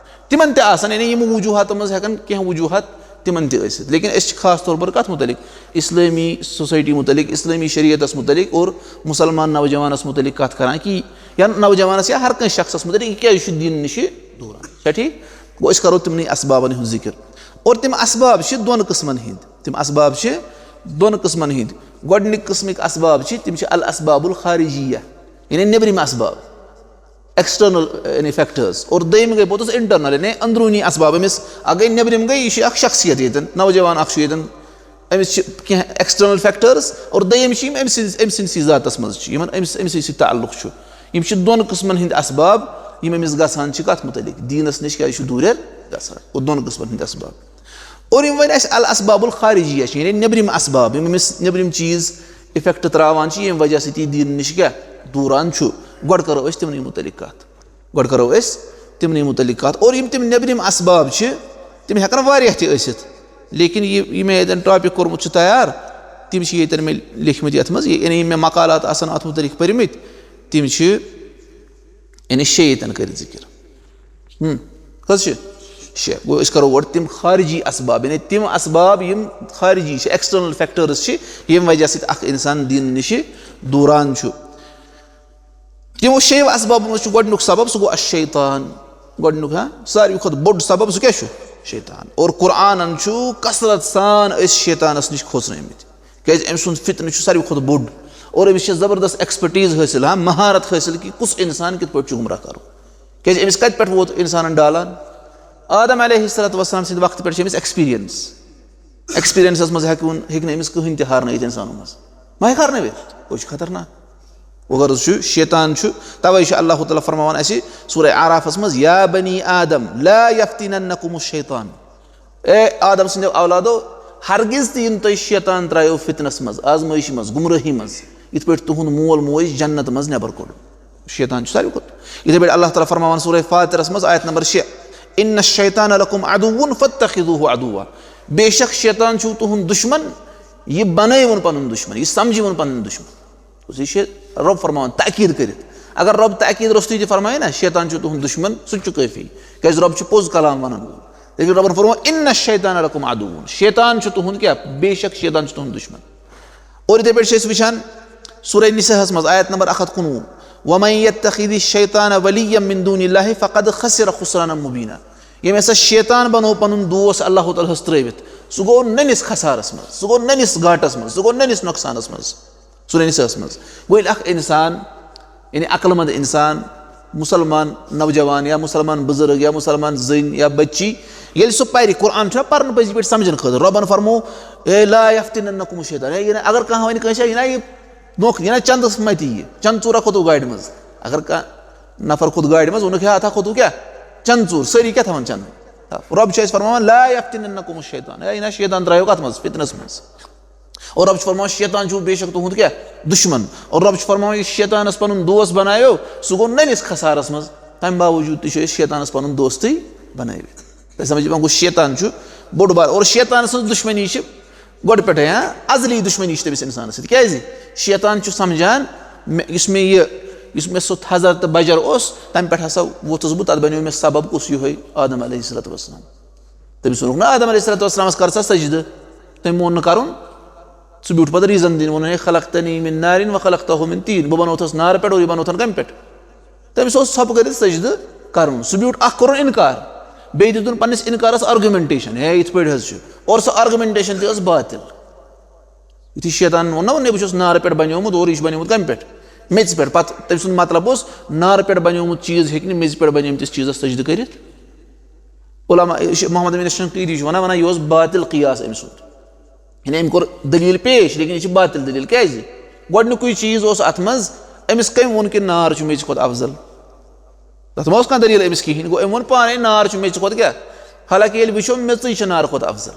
تِمن تہِ آسَن، یعنی یِم وجوٗہاتو منٛز ہٮ۪کَن کینٛہہ وجوٗہات تِمن تہِ ٲسِتھ۔ لیکن أسۍ چھِ خاص طور پر کَتھ مُتعلِق؟ اِسلٲمی society مُتعلِق، اِسلٲمی شریعتَس مُتعلِق اور مُسلمان نوجوانَس مُتعلِق کَتھ کَران کہِ، یا نوجوانَس یا ہر کٲنٛسہِ شخصَس مُتعلِق، یہِ کیٛازِ چھُ دیٖنہٕ نِشہِ دوٗران۔ چھا ٹھیٖک؟ گوٚو، أسۍ کَرو تِمنٕے اَسبابَن ہُنٛد ذِکِر۔ اور تِم اَسباب چھِ دۄن قٕسمَن ہِنٛدۍ۔ تِم اَسباب چھِ دۄن قٕسمَن ہِنٛدۍ۔ گۄڈٕنِکۍ قٕسمٕکۍ اَسباب چھِ، تِم چھِ الاسباب الخارجیہ، یعنی نیٚبرِم اَسباب، external، یعنی factors۔ اور دوٚیِم گٔے پوٚتُس internal، یعنی أنٛدروٗنی اَسباب۔ أمِس اَکھ گٔے نیٚبرِم گٔے، یہِ چھِ اَکھ شخصیت ییٚتٮ۪ن، نوجوان اَکھ چھُ ییٚتٮ۪ن، أمِس چھِ کینٛہہ external factors، اور دوٚیِم چھِ یِم أمۍ سٕنٛدۍ، أمۍ سٕنٛدۍ سٕے ذاتَس منٛز چھِ، یِمَن أمِس، أمۍ سٕے سۭتۍ تعلق چھُ۔ یِم چھِ دۄن قٕسمَن ہِنٛدۍ اَسباب، یِم أمِس گژھان چھِ کَتھ مُتعلِق؟ دیٖنَس نِش کیٛازِ چھُ دوٗرٮ۪ر گژھان؟ گوٚو، دۄن قٕسمَن ہِنٛدۍ اَسباب۔ اور یِم وۄنۍ اَسہِ الاسباب الخارجیہ چھِ، یعنی نیٚبرِم اَسباب، یِم أمِس نیٚبرِم چیٖز effect ترٛاوان چھِ، ییٚمہِ وجہ سۭتۍ یہِ دیٖنہٕ نِش کیٛاہ دوٗران چھُ، گۄڈٕ کَرو أسۍ تِمنٕے مُتعلِق کَتھ۔ گۄڈٕ کَرو أسۍ تِمنٕے مُتعلِق کَتھ۔ اور یِم تِم نیٚبرِم اَسباب چھِ، تِم ہٮ۪کَن واریاہ تہِ ٲسِتھ، لیکن یہِ، یہِ مےٚ ییٚتٮ۪ن topic کوٚرمُت چھُ تیار، تِم چھِ ییٚتٮ۪ن مےٚ لیکھمٕتۍ یَتھ منٛز، یہِ، یعنی یِم مےٚ مقالات آسَن اَتھ مُتعلِق پٔرمٕتۍ، تِم چھِ، یعنی شےٚ ییٚتٮ۪ن کٔرِتھ ذِکِر۔ ہم، کٔژ چھِ؟ شےٚ۔ گوٚو، أسۍ کَرو گۄڈٕ تِم خارجی اَسباب، یعنی تِم اَسباب یِم خارجی چھِ، external factors چھِ، ییٚمہِ وجہ سۭتۍ اَکھ اِنسان دیٖنہٕ نِشہِ دوٗران چھُ۔ تِمو شیٚیو اَسبابو منٛز چھُ گۄڈٕنیُک سبب، سُہ گوٚو الشیطان۔ گۄڈٕنیُک، ہاں، ساروی کھۄتہٕ بوٚڑ سبب، سُہ کیٛاہ چھُ؟ شیطان۔ اور قرآنَن چھُ کثرت سان أسۍ شیطانَس نِش کھوژنٲومٕتۍ۔ کیٛازِ أمۍ سُنٛد فتنہٕ چھُ ساروی کھۄتہٕ بوٚڑ۔ اور أمِس چھِ زبردست expertise حٲصِل، ہاں، مہارت حٲصِل کہِ کُس اِنسان کِتھ پٲٹھۍ چھُ گمراہ کَرُن۔ کیٛازِ أمِس کَتہِ پٮ۪ٹھ ووت اِنسانَن ڈالان؟ آدم علیہ الصلوۃ والسلام سٕنٛدِ وقتہٕ پٮ۪ٹھ چھِ أمِس experience۔ Experienceس منٛز ہیٚکہِ وُن-، ہیٚکہِ نہٕ أمِس کٕہٕنۍ تہِ ہارنٲیِتھ اِنسانو منٛز۔ ما ہیٚکہِ ہارنٲوِتھ؟ ہُہ چھُ خطرناک۔ وغرض چھُ، شیطان چھُ، توے چھُ اللہ تعالیٰ فرماوان اَسہِ سورہ اعرافس منٛز، "یا بنی آدم لا یفتننکم الشیطان"۔ اے آدم سٕنٛدیو اولادو، ہرگز تہِ یِن تُہۍ شیطان ترٛایو فتنس منٛز، آزمٲیشہِ منٛز، گمرٲہی منٛز، یِتھ پٲٹھۍ تُہُنٛد مول موج جنت منٛز نٮ۪بر کوٚڑ۔ شیطان چھُ ساروی کھۄتہٕ۔ یِتھے پٲٹھۍ اللہ تعالیٰ فرماوان سورہ فاطرس منٛز آیت نمبر شےٚ، "ان الشیطان لکم عدو فاتخذوہ عدوا"، بے شک شیطان چھُو تُہُنٛد دُشمن، یہِ بنٲیوُن پنُن دُشمن، یہِ سمجھیوُن پنُن دُشمن۔ یہِ چھِ رۄب فرماوان تاکید کٔرِتھ۔ اگر رۄب تاکید روٚستُے تہِ فرمایہِ نا، "شیطان چھُ تُہُنٛد دُشمن"، سُہ تہِ چھُ کٲفی، کیازِ رۄب چھُ پوٚز کلام ونان وول۔ لیکن رۄبن فرموو، "ان الشیطان لکم عدو"، شیطان چھُ تُہُنٛد کیٛاہ؟ بے شک شیطان چھُ تُہُنٛد دُشمن۔ اور یِتھے پٲٹھۍ چھِ أسۍ وٕچھان سورہ نساء ہس منٛز آیت نمبر اکھ ہتھ کُنوُہ، "ومن یتخذ الشیطان ولیا من دون اللہ فقد خسر خسرانا مبینا"۔ ییٚمۍ ہسا شیطان بنوو پنُن دوست اللہ تعالیٰ ہس ترٲوِتھ، سُہ گوٚو نٔنِس خسارس منٛز، سُہ گوٚو نٔنِس گاٹس منٛز، سُہ گوٚو نٔنِس نۄقصانس منٛز۔ سورہ نساء ہس منٛز۔ گوٚو ییٚلہِ اکھ انسان، یعنی عقل مند انسان، مسلمان نوجوان یا مسلمان بزرگ یا مسلمان زٔنۍ یا بچی، ییٚلہِ سُہ پرِ، قرآن چھُنہ پرنہٕ پٔزی پٲٹھۍ سمجھنہٕ خٲطرٕ، رۄبن فرموو، "اے لا یفتننکم الشیطان"، اے، یہِ نہ، اگر کانٛہہ ونہِ کٲنٛسہِ، یہِ نہ، یہِ نوکھ، یہِ نہ چندس متہِ یہِ، چند ژوٗرا کھوٚتوُ گاڑِ منٛز۔ اگر کانٛہہ نفر کھوٚت گاڑِ منٛز، ووٚنُکھ، "ہے، اتھا کھوٚتوُ کیٛاہ؟ چند ژوٗر، سٲری کیٛاہ تھاوان چندٕ؟" رۄب چھُ اَسہِ فرماوان، "لا یفتننکم الشیطان"، ہے، یہِ نہ شیطان ترٛایوکھ اتھ منٛز، فتنس منٛز۔ اور رۄب چھُ فرماوان، شیطان چھُ بے شک تُہُنٛد کیٛاہ؟ دُشمن۔ اور رۄب چھُ فرماوان، یُس شیطانس پنُن دوست بنایو، سُہ گوٚو نٔنِس خسارس منٛز۔ تمہِ باوجوٗد تہِ چھُ أسۍ شیطانس پنُن دوستٕے بنٲوِتھ۔ تُہۍ سمجھ یِوان، گوٚو شیطان چھُ بوٚڑ بار۔ اور شیطان سٕنٛز دُشمنی چھِ گۄڈٕ پٮ۪ٹھَے، ہاں، ازلی دُشمنی چھِ تٔمِس اِنسانس سۭتۍ۔ کیٛازِ؟ شیطان چھُ سمجھان، مےٚ، یُس مےٚ یہِ، یُس مےٚ سُہ تھزر تہٕ بجر اوس، تمہِ پٮ۪ٹھ ہسا ووٚتھُس بہٕ، تتھ بنیو مےٚ سبب کُس؟ یِہوٚے آدم علیہ الصلوۃ والسلام۔ تٔمِس ووٚنُکھ نہ آدم علیہ الصلوۃ والسلامس، "کر سا سجدٕ"، تٔمۍ مون نہٕ کرُن۔ سُہ بیوٗٹھ پتہٕ reason دِنہِ، ووٚنُن، "ہے خلقتنی من نارن و خلقتہ من طین"، بہٕ بنوتھس نارٕ پٮ۪ٹھ اور یہِ بنوتھن کمہِ پٮ۪ٹھ؟ تٔمِس اوس ژھۄپہٕ کٔرِتھ سجدٕ کرُن۔ سُہ بیوٗٹھ اکھ کوٚرُن انکار، بیٚیہِ دِتُن پننِس انکارس argumentation، "ہے یِتھ پٲٹھۍ حظ چھُ"، اور سۄ argumentation تہِ ٲس باطل۔ یُتھُے شیطانن ووٚن نہ، ووٚن، "ہے بہٕ چھُس نارٕ پٮ۪ٹھ بنیومُت اور یہِ چھُ بنیومُت کمہِ پٮ۪ٹھ؟ میٚژِ پٮ۪ٹھ"۔ پتہٕ تٔمۍ سُنٛد مطلب اوس، نارٕ پٮ۪ٹھ بنیومُت چیٖز ہیٚکہِ نہٕ میٚژِ پٮ۪ٹھ بنیمتِس چیٖزس سجدٕ کٔرِتھ۔ علامہ شیخ محمد امین شنقیطی چھُ ونان، ونان، یہِ اوس باطل قیاس أمۍ سُنٛد۔ یعنی أمۍ کوٚر دٔلیٖل پیش، لیکن یہِ چھِ باطل دٔلیٖل۔ کیٛازِ؟ گۄڈٕنیُکُے چیٖز اوس اَتھ منٛز، أمِس کٔمۍ ووٚن کہِ نار چھُ میٚژِ کھۄتہٕ افضل؟ تَتھ ما اوس کانٛہہ دٔلیٖل أمِس کِہیٖنۍ؟ گوٚو، أمۍ ووٚن پانَے، نار چھُ میٚژِ کھۄتہٕ کیٛاہ؟ حالانکہِ ییٚلہِ وٕچھو، میٚژٕے چھِ نارٕ کھۄتہٕ افضل۔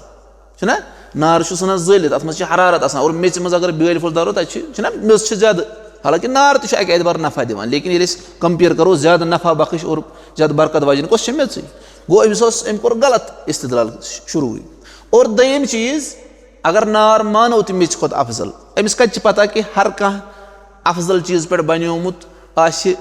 چھُنہ؟ نار چھُ ژھٕنان زٲلِتھ، اَتھ منٛز چھِ حرارت آسان، اور میٚژِ منٛز اگر بیٛٲلۍ پھوٚل دارو، تَتہِ چھِ، چھِنہ، میٚژ چھِ زیادٕ، حالانکہِ نار تہِ چھِ اَکہِ اعتبار نفع دِوان، لیکن ییٚلہِ أسۍ compare کَرو، زیادٕ نفع بخش اور زیادٕ برکت واجیٚنۍ کۄس چھِ؟ میٚژٕے۔ گوٚو، أمِس اوس، أمۍ کوٚر غلط استدلال شروٗعٕے۔ اور دوٚیِم چیٖز، اگر نار مانو تہِ میٚژِ کھۄتہٕ افضل، أمِس کَتہِ چھِ پتہ کہِ ہر کانٛہہ افضل چیٖز پٮ۪ٹھ بنیومُت آسہِ،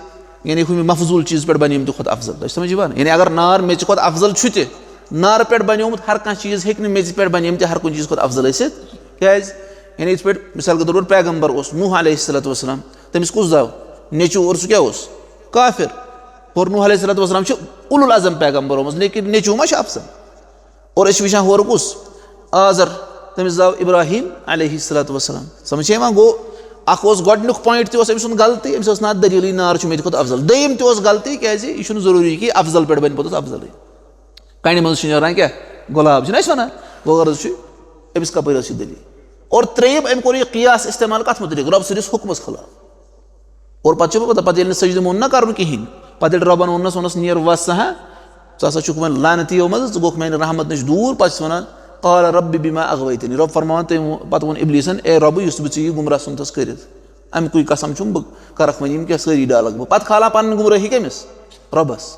یعنی ہُمہِ مفضوٗل چیٖز پٮ۪ٹھ بنیمتہِ کھۄتہٕ افضل؟ تۄہہِ چھِ سمجھ یِوان؟ یعنی اگر نار میٚژِ کھۄتہٕ افضل چھُ تہِ، نارٕ پٮ۪ٹھ بنیومُت ہر کانٛہہ چیٖز ہیٚکہِ نہٕ میٚژِ پٮ۪ٹھ بنیمتہِ ہر کُنہِ چیٖز کھۄتہٕ افضل ٲسِتھ۔ کیٛازِ؟ یعنی یِتھ پٲٹھۍ مثال کے طور پر پیغمبر اوس نوح علیہ الصلوۃ والسلام، تٔمِس کُس درٛاو؟ نیٚچوٗ، اور سُہ کیٛاہ اوس؟ کافر۔ اور نوح علیہ الصلوۃ والسلام چھُ اولو العزم پیغمبرو منٛز، لیکن نیٚچوٗ ما چھُ افضل؟ اور أسۍ چھِ وٕچھان ہورٕ کُس؟ آزر، تٔمِس زاو ابراہیم علیہ الصلوۃ والسلام۔ سمجھ چھےٚ یِوان؟ گوٚو، اکھ اوس گۄڈٕنیُک point تہِ اوس أمۍ سُنٛد غلطی، أمِس ٲس نہ دٔلیٖلٕے نار چھُ میٚژِ کھۄتہٕ افضل۔ دوٚیِم تہِ اوس غلطی، کیٛازِ یہِ چھُنہٕ ضروٗری کہِ افضل پٮ۪ٹھ بَنہِ پوٚتُس افضلٕے۔ کَنہِ منٛز چھُ نیران کیٛاہ؟ گۄلاب، چھِنہ أسۍ وَنان؟ گوٚو غرض چھُ، أمِس کَپٲرۍ ٲس یہِ دٔلیٖل؟ اور ترٛیٚیِم، أمۍ کوٚر یہِ قیاس استعمال کَتھ مُتعلِق؟ رۄب سٕنٛدِس حُکمَس خٕلاف۔ اور پتہٕ چھِ پتہٕ، پتہٕ ییٚلہِ نہٕ سجدٕ مون نہ کرُن کِہینۍ، پتہٕ ییٚلہِ رۄبن ووٚننس، ووٚننس، "نیر وس سا، ژٕ ہسا چھُکھ وۄنۍ لعنتیو منٛز، ژٕ گوٚکھ میانہِ رحمت نِش دوٗر"، پتہٕ چھِ ونان، "قال رب بما اغویتنی"، رۄب فرماوان تٔمۍ، پتہٕ ووٚن ابلیسن، "اے رۄبہٕ، یُس بہٕ ژےٚ یہِ گمراہ ژھُنتھس کٔرِتھ، اَمہِ کُے قسم چھُم، بہٕ کرکھ وۄنۍ یِم کیٛاہ سٲری ڈالکھ بہٕ"، پتہٕ کھالان پنٕنۍ گمرٲہی کٔمِس؟ رۄبس۔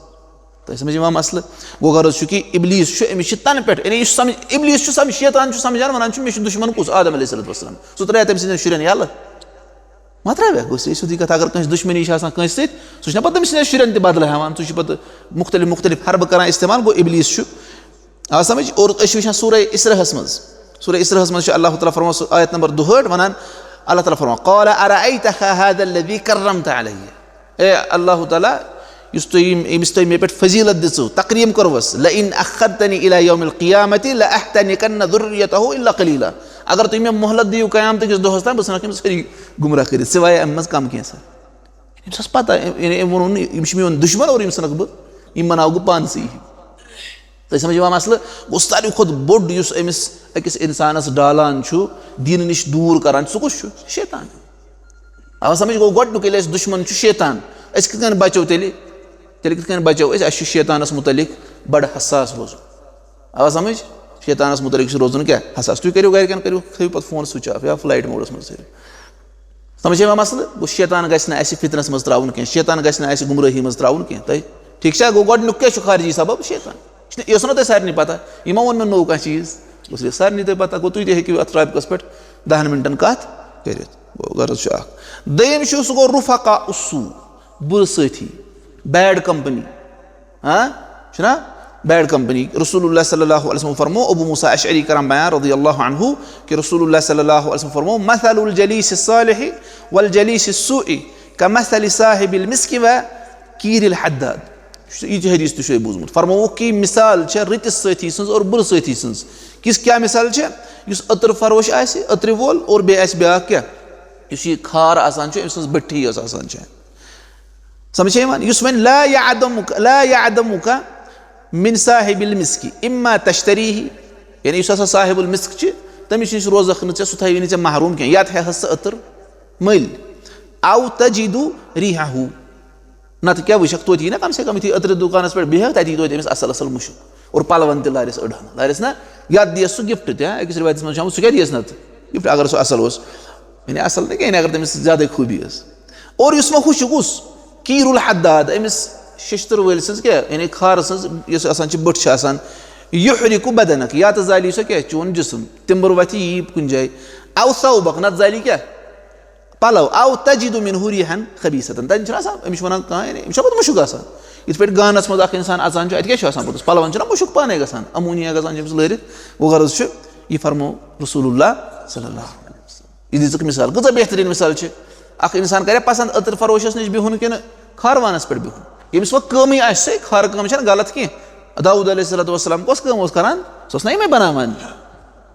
تۄہہِ سمجھ یِوان مسلہٕ؟ گوٚو غرض چھُ کہِ ابلیس چھُ، أمِس چھِ تنہٕ پٮ۪ٹھ، یعنی یہِ چھُ سمجھ، ابلیس چھُ سمجھ، شیطان چھُ سمجھان، ونان چھُ، "مےٚ چھُ دُشمن کُس؟ آدم علیہ الصلوۃ والسلام۔ سُہ ترٛایہِ تٔمۍ سٕنٛدٮ۪ن شُرٮ۪ن یَلہٕ؟" ما ترٛاوٮ۪کھ؟ گوٚو سیٚدُے سیٚدُے کَتھ، اگر کٲنٛسہِ دُشمنی چھِ آسان کٲنٛسہِ سۭتۍ، سُہ چھُنہ پَتہٕ تٔمۍ سٕنٛدٮ۪ن شُرٮ۪ن تہِ بدلہٕ ہٮ۪وان، سُہ چھُ پَتہٕ مُختٔلِف مُختٔلِف حربہٕ کران استعمال، گوٚو ابلیس چھُ۔ آ سمجھ؟ اور أسۍ چھِ وٕچھان سورہ اسراہَس منٛز، سورہ اسراہَس منٛز چھُ اللہ تعالیٰ فرماوان، سُہ آیت نمبر دُہٲٹھ وَنان، اللہ تعالیٰ فرماوان، "قال ارأيتك هذا الذي كرمت علي"، اے اللہ تعالیٰ، یُس تُہۍ یِم، ییٚمِس تۄہہِ مےٚ پٮ۪ٹھ فضیلت دِژٕو، تکریم کٔروَس، "لئن أخرتني إلى يوم القيامة لأحتنكن ذريته إلا قليلا"، اگر تُہۍ مےٚ مۄہلت دِیِو قیامتہٕ کِس دۄہَس تام، بہٕ ژھٕنَکھ یِم سٲری گُمراہ کٔرِتھ، سوائے اَمہِ منٛز کم کینٛژھا۔ أمِس ٲس پتہ، أمۍ، أمۍ، أمۍ ووٚنُن، یِم چھِ میون دُشمن اور یِم ژھٕنَکھ بہٕ، یِم بناوٕ بہٕ پانسٕے ہِوۍ۔ تۄہہِ سمجھ یِوان مسلہٕ؟ گوٚو ساروی کھۄتہٕ بوٚڑ یُس أمِس أکِس اِنسانَس ڈالان چھُ، دیٖنہٕ نِش دوٗر کران، سُہ کُس چھُ؟ شیطان۔ آ سمجھ؟ گوٚو، گۄڈٕنیُک ییٚلہِ اَسہِ دُشمن چھُ شیطان، أسۍ کِتھ کٔنۍ بچو تیٚلہِ؟ تیٚلہِ کِتھ کٔنۍ بچو أسۍ؟ اَسہِ چھُ شیطانس مُتعلق بڑٕ حساس روزُن۔ آ سمجھ؟ شیطانس مُتعلق چھُ روزُن کیٛاہ؟ حساس۔ تُہۍ کٔرِو گرِکٮ۪ن، کٔرِو، تھٲیِو پتہٕ فون سُوِچ آف یا فلایٹ موڈس منٛز تھٲیِو۔ سمجھ چھا یِوان مسلہٕ؟ گوٚو، شیطان گژھِ نہٕ اَسہِ فِتنَس منٛز ترٛاوُن کینٛہہ، شیطان گژھِ نہٕ اَسہِ گُمرٲہی منٛز ترٛاوُن کینٛہہ۔ تۄہہِ ٹھیٖک چھا؟ گوٚو، گۄڈٕنیُک کیٛاہ چھُ خارجی سبب؟ شیطان۔ یہِ چھُنہٕ، یہِ اوس نہ تۄہہِ سارنٕے پَتہ، یہِ ما ووٚن مےٚ نوٚو کانٛہہ چیٖز؟ بہٕ چھُس سارنٕے تۄہہِ پَتہ، گوٚو، تُہۍ تہِ ہیٚکِو اَتھ ٹاپِکَس پٮ۪ٹھ دَہَن مِنٹَن کَتھ کٔرِتھ۔ گوٚو، غرض چھُ اَکھ۔ دوٚیِم چھُ، سُہ گوٚو رُفقاء السوء، بُرٕ سٲتھی، bad company۔ ہاں، چھُنہ؟ Bad company۔ رسول اللہ صلی اللہ علیہ وسلم فرمو، ابو موسیٰ اشعری کران بیان رضی اللہ عنہ کہ رسول اللہ صلی اللہ علیہ وسلم فرمو، مثل الجلیس الصالح والجلیس السوء کمثل صاحب المسک و کیر الحداد۔ یہِ تہِ حدیث تہِ چھُ تۄہہِ بوٗزمُت۔ فرمووُکھ کہ مثال چھےٚ رٕتِس سٲتھی سٕنٛز اور بُرٕ سٲتھی سٕنٛز۔ کِس کیٛاہ مثال چھےٚ؟ یُس عطر فروش آسہِ، عطرِ وول، اور بیٚیہِ آسہِ بیٛاکھ کیٛاہ؟ یُس یہِ خار آسان چھُ، أمۍ سٕنٛز بٔٹھی یۄس آسان چھےٚ۔ سمجھ چھا یِوان؟ یُس وۄنۍ لا یعدمک، لا یعدمک من صاحب المسک اما تشتریہ، یعنی یُس ہسا صاحب المسک چھِ، تٔمِس نِش روزکھ نہٕ ژےٚ، سُہ تھاوِ نہٕ ژےٚ محروم کینٛہہ، یا تہِ ہٮ۪س ژٕ عطر مٔلۍ۔ او تجد ریحہ، نتہٕ کیٛاہ وٕچھکھ، توتہِ یی نہ کم سے کم یُتھُے عطرِ دُکانس پٮ۪ٹھ بیٚہکھ، تتہِ یی توتہِ أمِس اصل اصل مُشُک، اور پلون تہِ لارٮ۪س أڑہن، لارٮ۪س نہ، یا دِیَس سُہ گفٹ تہِ، ہاں، أکِس رِوایتس منٛز چھُ آمُت، سُہ کیٛاہ دِیَس نتہٕ گفٹ، اگر سُہ اصل اوس، یعنی اصل نہٕ کینٛہہ، اگر تٔمِس زیادَے خوٗبی ٲس۔ اور یُس وۄنۍ ہُہ چھُ کُس؟ کیٖر الحداد، أمِس ششتٕر وٲلۍ سٕنٛز کیٛاہ؟ یعنی خارٕ سٕنٛز یۄس آسان چھِ، بٔٹھ چھِ آسان، یحرق بدنک، یا تہٕ زالی سۄ کیٛاہ؟ چون جسم، تِمبُر وۄتھِ، یی کُنہِ جایہِ۔ او ثوبک، نتہٕ زالی کیٛاہ؟ پلو۔ او تجد منہ ریحا خبیثة، تتہِ چھُنہٕ آسان، أمِس چھِ وَنان کانٛہہ، یعنی أمِس چھُ پَتہٕ مُشُک آسان۔ یِتھ پٲٹھۍ گانَس منٛز اکھ اِنسان اَژان چھُ، اَتہِ کیٛاہ چھُ آسان پوٚتُس؟ پَلون چھُنہ مُشُک پانَے گژھان، امونیا گژھان چھُ أمِس لٲرِتھ۔ وۄنۍ غرض چھُ، یہِ فرمو رسول اللہ صلی اللہ علیہ وسلم۔ یہِ دِژٕکھ مثال، کۭژاہ بہتریٖن مثال چھِ۔ اکھ اِنسان کرِ پسنٛد عطر فروشس نِش بِہُن کِنہٕ کھاروانس پٮ۪ٹھ بِہُن؟ ییٚمِس وۄنۍ کٲمٕے آسہِ سۄے، کھارٕ کٲم چھَنہٕ غلط کینٛہہ۔ داوٗد علیہ الصلوۃ والسلام کۄس کٲم اوس کران؟ سُہ اوس نہ یِمے بناوان۔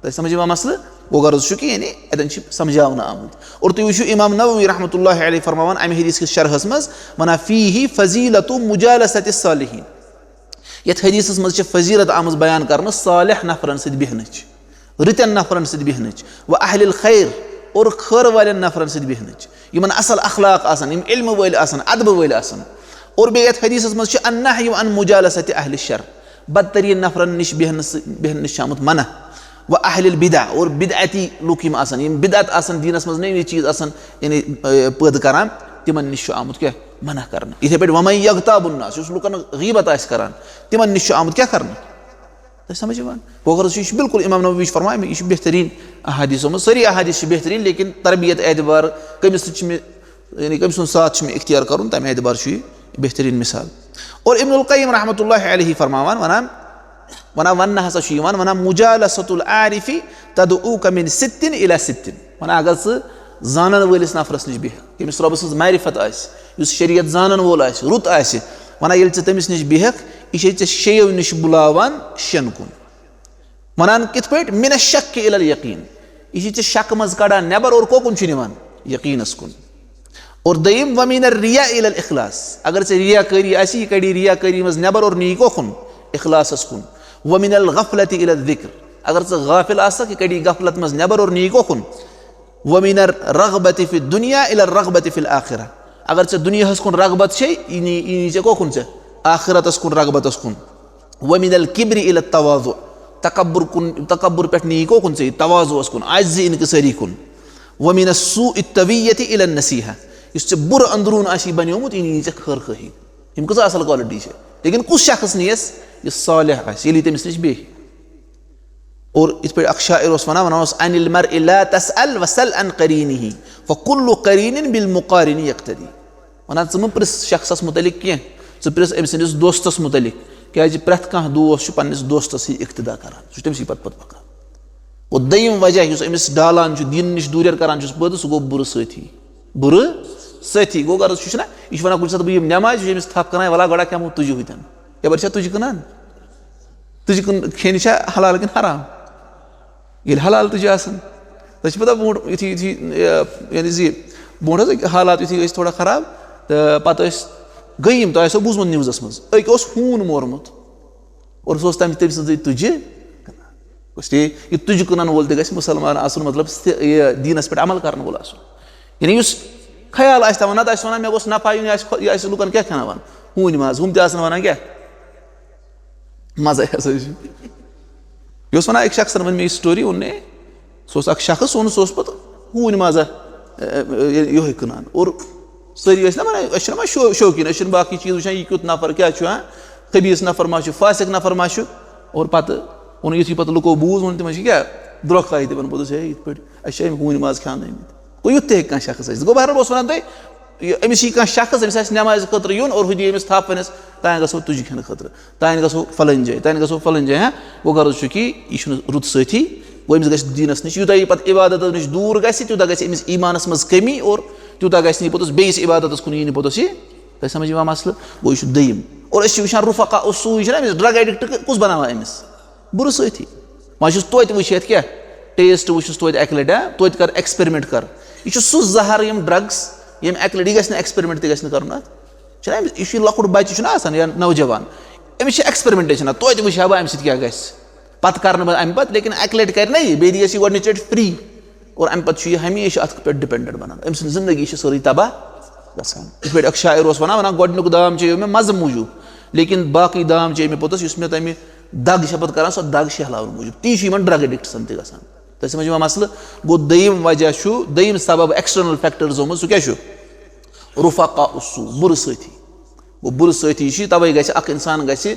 تۄہہِ سمجھ یِوان مسلہٕ؟ گوٚو غرض چھُ کہِ یعنی اَتٮ۪ن چھِ سمجھاونہٕ آمُت۔ اور تُہۍ وٕچھِو، امام نووی رحمتہ اللہ علیہ فرماوان اَمہِ حدیث کِس شرحس منٛز، وَنان، فیہ فضیلۃ مجالسۃ الصالحین۔ یَتھ حدیثس منٛز چھِ فضیلت آمٕژ بیان کرنہٕ صالح نفرن سۭتۍ بیہنٕچ، رٕتٮ۪ن نفرن سۭتۍ بیہنٕچ، و اہل الخیر، اور خٲر والٮ۪ن نفرن سۭتۍ بیہنٕچ، یِمن اصل اخلاق آسن، یِم علمہٕ وٲلۍ آسن، ادبہٕ وٲلۍ آسن۔ اور بیٚیہِ یَتھ حدیثس منٛز چھُ النہی عن مجالسۃ اہل الشر، بدترین نفرن نِش بیہنہٕ سۭ-، بیہنہٕ نِش چھِ آمُت منع۔ و اہل البدع، اور بدعتی لُکھ یِم آسن، یِم بدعت آسن، دیٖنس منٛز نٔوۍ نٔوۍ چیٖز آسن، یعنی، اے، پٲدٕ کران، تِمن نِش چھُ آمُت کیٛاہ؟ منع کرنہٕ۔ یِتھے پٲٹھۍ ومن یغتاب الناس، یُس لُکن غیبت آسہِ کران، تِمن نِش چھُ آمُت کیٛاہ کرنہٕ؟ تۄہہِ سمجھ یِوان؟ گوٚو غرض چھُ، یہِ چھُ بالکل امام نووی چھُ فرماوان، یہِ چھُ بہتریٖن احادیثو منٛز، سٲری احادیث چھِ بہتریٖن، لیکن تربیت اعتبار کٔمِس سۭتۍ چھِ مےٚ، یعنی کٔمۍ سُنٛد ساتھ چھُ مےٚ اختیار کرُن، تَمہِ اعتبار چھُ یہِ بہتریٖن مثال۔ اور ابن القیم رحمتہ اللہ علیہ فرماوان، ونان، ونان، وننہٕ ہسا چھُ یِوان، ونان، مجالسۃ العارف تدعوک من ستٍ الی ستٍ۔ ونان، اگر ژٕ زانن وٲلِس نفرس نِش بیٚہکھ، ییٚمِس رۄبہٕ سٕنٛز معرفت آسہِ، یُس شریعت زانن وول آسہِ، رُت آسہِ، ونان، ییٚلہِ ژٕ تٔمِس نِش بیٚہکھ، یہِ چھے ژےٚ شیٚیو نِش بُلاوان شٮ۪ن کُن۔ ونان کِتھ پٲٹھۍ؟ من الشک الی الیقین، یہِ چھِ ژےٚ شکہٕ منٛز کڑان نٮ۪بر اور کوکُن چھُ نِوان؟ یقیٖنس کُن۔ اور دوٚیِم، ومن الریا الی الاخلاص، اگر ژےٚ ریا کٲری آسی، یہِ کڑی ریا کٲری منٛز نٮ۪بر اور نِیہِ کوکُن؟ اخلاصس کُن۔ ومن الغفلۃ الی الذکر، اگر ژٕ غافل آسکھ، یہِ کڑی غفلت منٛز نٮ۪بر اور نِیہِ کوکُن؟ ومن الرغبۃ فی الدنیا الی الرغبۃ فی الآخرہ، اگر ژےٚ دُنیاہس کُن رغبت چھے، یہِ نی، یہِ نی ژےٚ کوکُن؟ ژےٚ آخرتس کُن، رغبتس کُن۔ ومن الکبر الی التواضع، تکبر کُن، تکبر پٮ۪ٹھ نی یہِ کوکُن؟ ژےٚ یہِ تواضعس کُن، عاجزی انکساری کُن۔ ومن السوء الطویۃ الی النصیحہ، یُس ژےٚ بُرٕ اندروٗن آسی بنیومُت، یہِ نی ژےٚ خٲر خٲہی۔ یِم کۭژاہ اصل quality چھِ۔ لیکن کُس شخص نِیَس؟ یُس صالح آسہِ، ییٚلہِ یہِ تٔمِس نِش بیٚہہِ۔ اور یِتھ پٲٹھۍ اکھ شاعر اوس ونان، ونان اوس، عن المرء لا تسأل وسل عن قرینہ، فکل قرین بالمقارن یقتدی۔ ونان، ژٕ مہٕ پرژھ شخصس متعلق کینٛہہ، ژٕ پرژھ أمۍ سٕنٛدِس دوستس متعلق، کیازِ پرٛٮ۪تھ کانٛہہ دوست چھُ پننِس دوستس سۭتۍ اقتدا کران، سُہ چھُ تٔمۍ سٕے پتہٕ پتہٕ پکان۔ اور دوٚیِم وجہ یُس أمِس ڈالان چھُ، دیٖنہٕ نِش دوٗریر کران چھُس پٲدٕ، سُہ گوٚو بُرٕ سٲتھی۔ بُرٕ سٲتھی گوٚو غرض، چھُ چھُنہ، یہِ چھُ ونان کُنہِ ساتہٕ بہٕ یِمہٕ نٮ۪مازِ، یہِ چھُ أمِس تھپھ کران، ولا گۄڈٕ کھٮ۪مو تُجہِ ہوٚتٮ۪ن۔ یپٲرۍ چھا تُجہِ کٕنان؟ تُجہِ کٕن-، کھیٚنہِ چھا حلال کِنہٕ حرام؟ ییٚلہِ حلال تُجہِ آسان، تۄہہِ چھِ پتہ برونٛٹھ یُتھُے، یُتھُے، یہِ، یعنی زِ برونٛٹھ حظ أکۍ حالات یُتھُے ٲسۍ تھوڑا خراب، تہٕ پتہٕ ٲسۍ گٔے یِم، تۄہہِ آسیو بوٗزمُت newsس منٛز، أکۍ اوس ہوٗن مورمُت اور سُہ اوس تَمہِ، تٔمۍ سٕنٛزٕے تُجہِ کٕنان۔ گوٚو ٹھیٖک؟ یہِ تُجہِ کٕنَن وول تہِ گژھِ مُسلمان آسُن، مطلب، سہِ-، یہِ دیٖنَس پٮ۪ٹھ عمل کَرَن وول آسُن۔ یعنی یُس خیال آسہِ تھاوان، نتہٕ آسہِ ونان، مےٚ گوٚژھ نفع یُن، یہِ آسہِ خۄ-، یہِ آسہِ لُکن کیٛاہ کھٮ۪ناوان؟ ہوٗنۍ ماز، ہُم تہِ آسن ونان کیٛاہ؟ مزے ہسا چھُ۔ یہِ اوس ونان أکۍ شخصن، ؤنۍ مےٚ یہِ story، ووٚن مےٚ، سُہ اوس اکھ شخص، سُہ اوس پتہٕ ہوٗنۍ مازا، ا، ا، یِہوٚے کٕنان۔ اور سٲری ٲسۍ نا ونان، أسۍ چھِنہٕ وۄنۍ شو-، شوقیٖن، أسۍ چھِنہٕ باقٕے چیٖز وٕچھان، یہِ کیُتھ نفر کیٛاہ چھُ، ہاں، خبیٖث نفر ما چھُ، فاسق نفر ما چھُ۔ اور پتہٕ ووٚن، یُتھُے پتہٕ لُکو بوٗز، ووٚن تِمن، چھِ کیٛاہ درٛۄکھ آیہِ تِمن؟ پوٚتُس، ہے، یِتھ پٲٹھۍ اَسہِ چھِ أمۍ ہوٗنۍ ماز کھیٛانٲومٕتۍ۔ گوٚو، یُتھ تہِ ہیٚکہِ کانٛہہ شخص ٲسِتھ۔ گوٚو، بہرحال، بہٕ اوسُس وَنان تۄہہِ، یہِ، أمِس یی کانٛہہ شخص، أمِس آسہِ نٮ۪مازِ خٲطرٕ یُن اور ہُہ دِیہِ أمِس تھپھ، وَنٮ۪س، "تانۍ گژھو تُجہِ کھٮ۪نہٕ خٲطرٕ، تانۍ گژھو فلٲنۍ جایہِ، تانۍ گژھو فلٲنۍ جایہِ"، ہاں۔ گوٚو، غرض چھُ کہِ یہِ چھُنہٕ رُت سٲتھی۔ گوٚو، أمِس گژھِ دیٖنَس نِش، یوٗتاہ یہِ پَتہٕ عبادتَس نِش دوٗر گژھِ، تیوٗتاہ گژھِ أمِس ایٖمانَس منٛز کٔمی اور تیوٗتاہ گژھِ نہٕ یہِ پوٚتُس بیٚیِس عبادتَس کُن یی نہٕ پوٚتُس یہِ۔ تۄہہِ سَمٕجھ یِوان مسلہٕ؟ گوٚو، یہِ چھُ دوٚیِم۔ اور أسۍ چھِ وٕچھان رُفقا السوٗ، یہِ چھُنہ أمِس drug addict، کُس بَناوان أمِس؟ بُرٕ سٲتھی۔ وۄنۍ چھُس توتہِ وٕچھِتھ کیٛاہ، taste وٕچھُس توتہِ اَکہِ لَٹہِ، ہا؟ توتہِ کَر experiment کَر۔ یہِ چھُ سُہ زَہر، یِم drugs، ییٚمہِ اَکہِ لَٹہِ، یہِ گژھِ نہٕ experiment تہِ گژھِ نہٕ کَرُن اَتھ۔ چھُنہ أمِس، یہِ چھُ یہِ لۄکُٹ بَچہٕ چھُنہ آسان یا نوجوان، أمِس چھِ experimentation، توتہِ وٕچھِ ہا بہٕ اَمہِ سۭتۍ کیٛاہ گژھِ۔ پَتہٕ کَرٕ نہٕ بہٕ اَمہِ پَتہٕ، لیکِن اَکہِ لَٹہِ کَرِ نہ یہِ، بیٚیہِ دِیَس یہِ گۄڈٕنِچ لَٹہِ free۔ اور اَمہِ پَتہٕ چھُ یہِ ہمیشہِ اَتھ پٮ۪ٹھ dependent بَنان، أمۍ سٕنٛز زِندگی چھِ سٲرٕے تباہ گژھان۔ یِتھ پٲٹھۍ اَکھ شاعر اوس وَنان، وَنان، "گۄڈٕنیُک دام چیٚیو مےٚ مَزٕ موٗجوٗب، لیکِن باقٕے دام چیٚیہِ مےٚ پوٚتُس، یُس مےٚ تَمہِ دَگ چھےٚ پَتہٕ کَران، سۄ دَگ شیہلاوٕنۍ موٗجوٗب۔" تی چھُ یِمَن drug addictsن تہِ گژھان۔ تۄہہِ سَمٕجھ یِوان مسلہٕ؟ گوٚو، دوٚیِم وجہ چھُ، دوٚیِم سبب external factorsو منٛز، سُہ کیٛاہ چھُ؟ رُفقا السوٗ، بُرٕ سٲتھی۔ گوٚو، بُرٕ سٲتھی چھِ، تَوَے گژھِ اَکھ اِنسان گژھِ،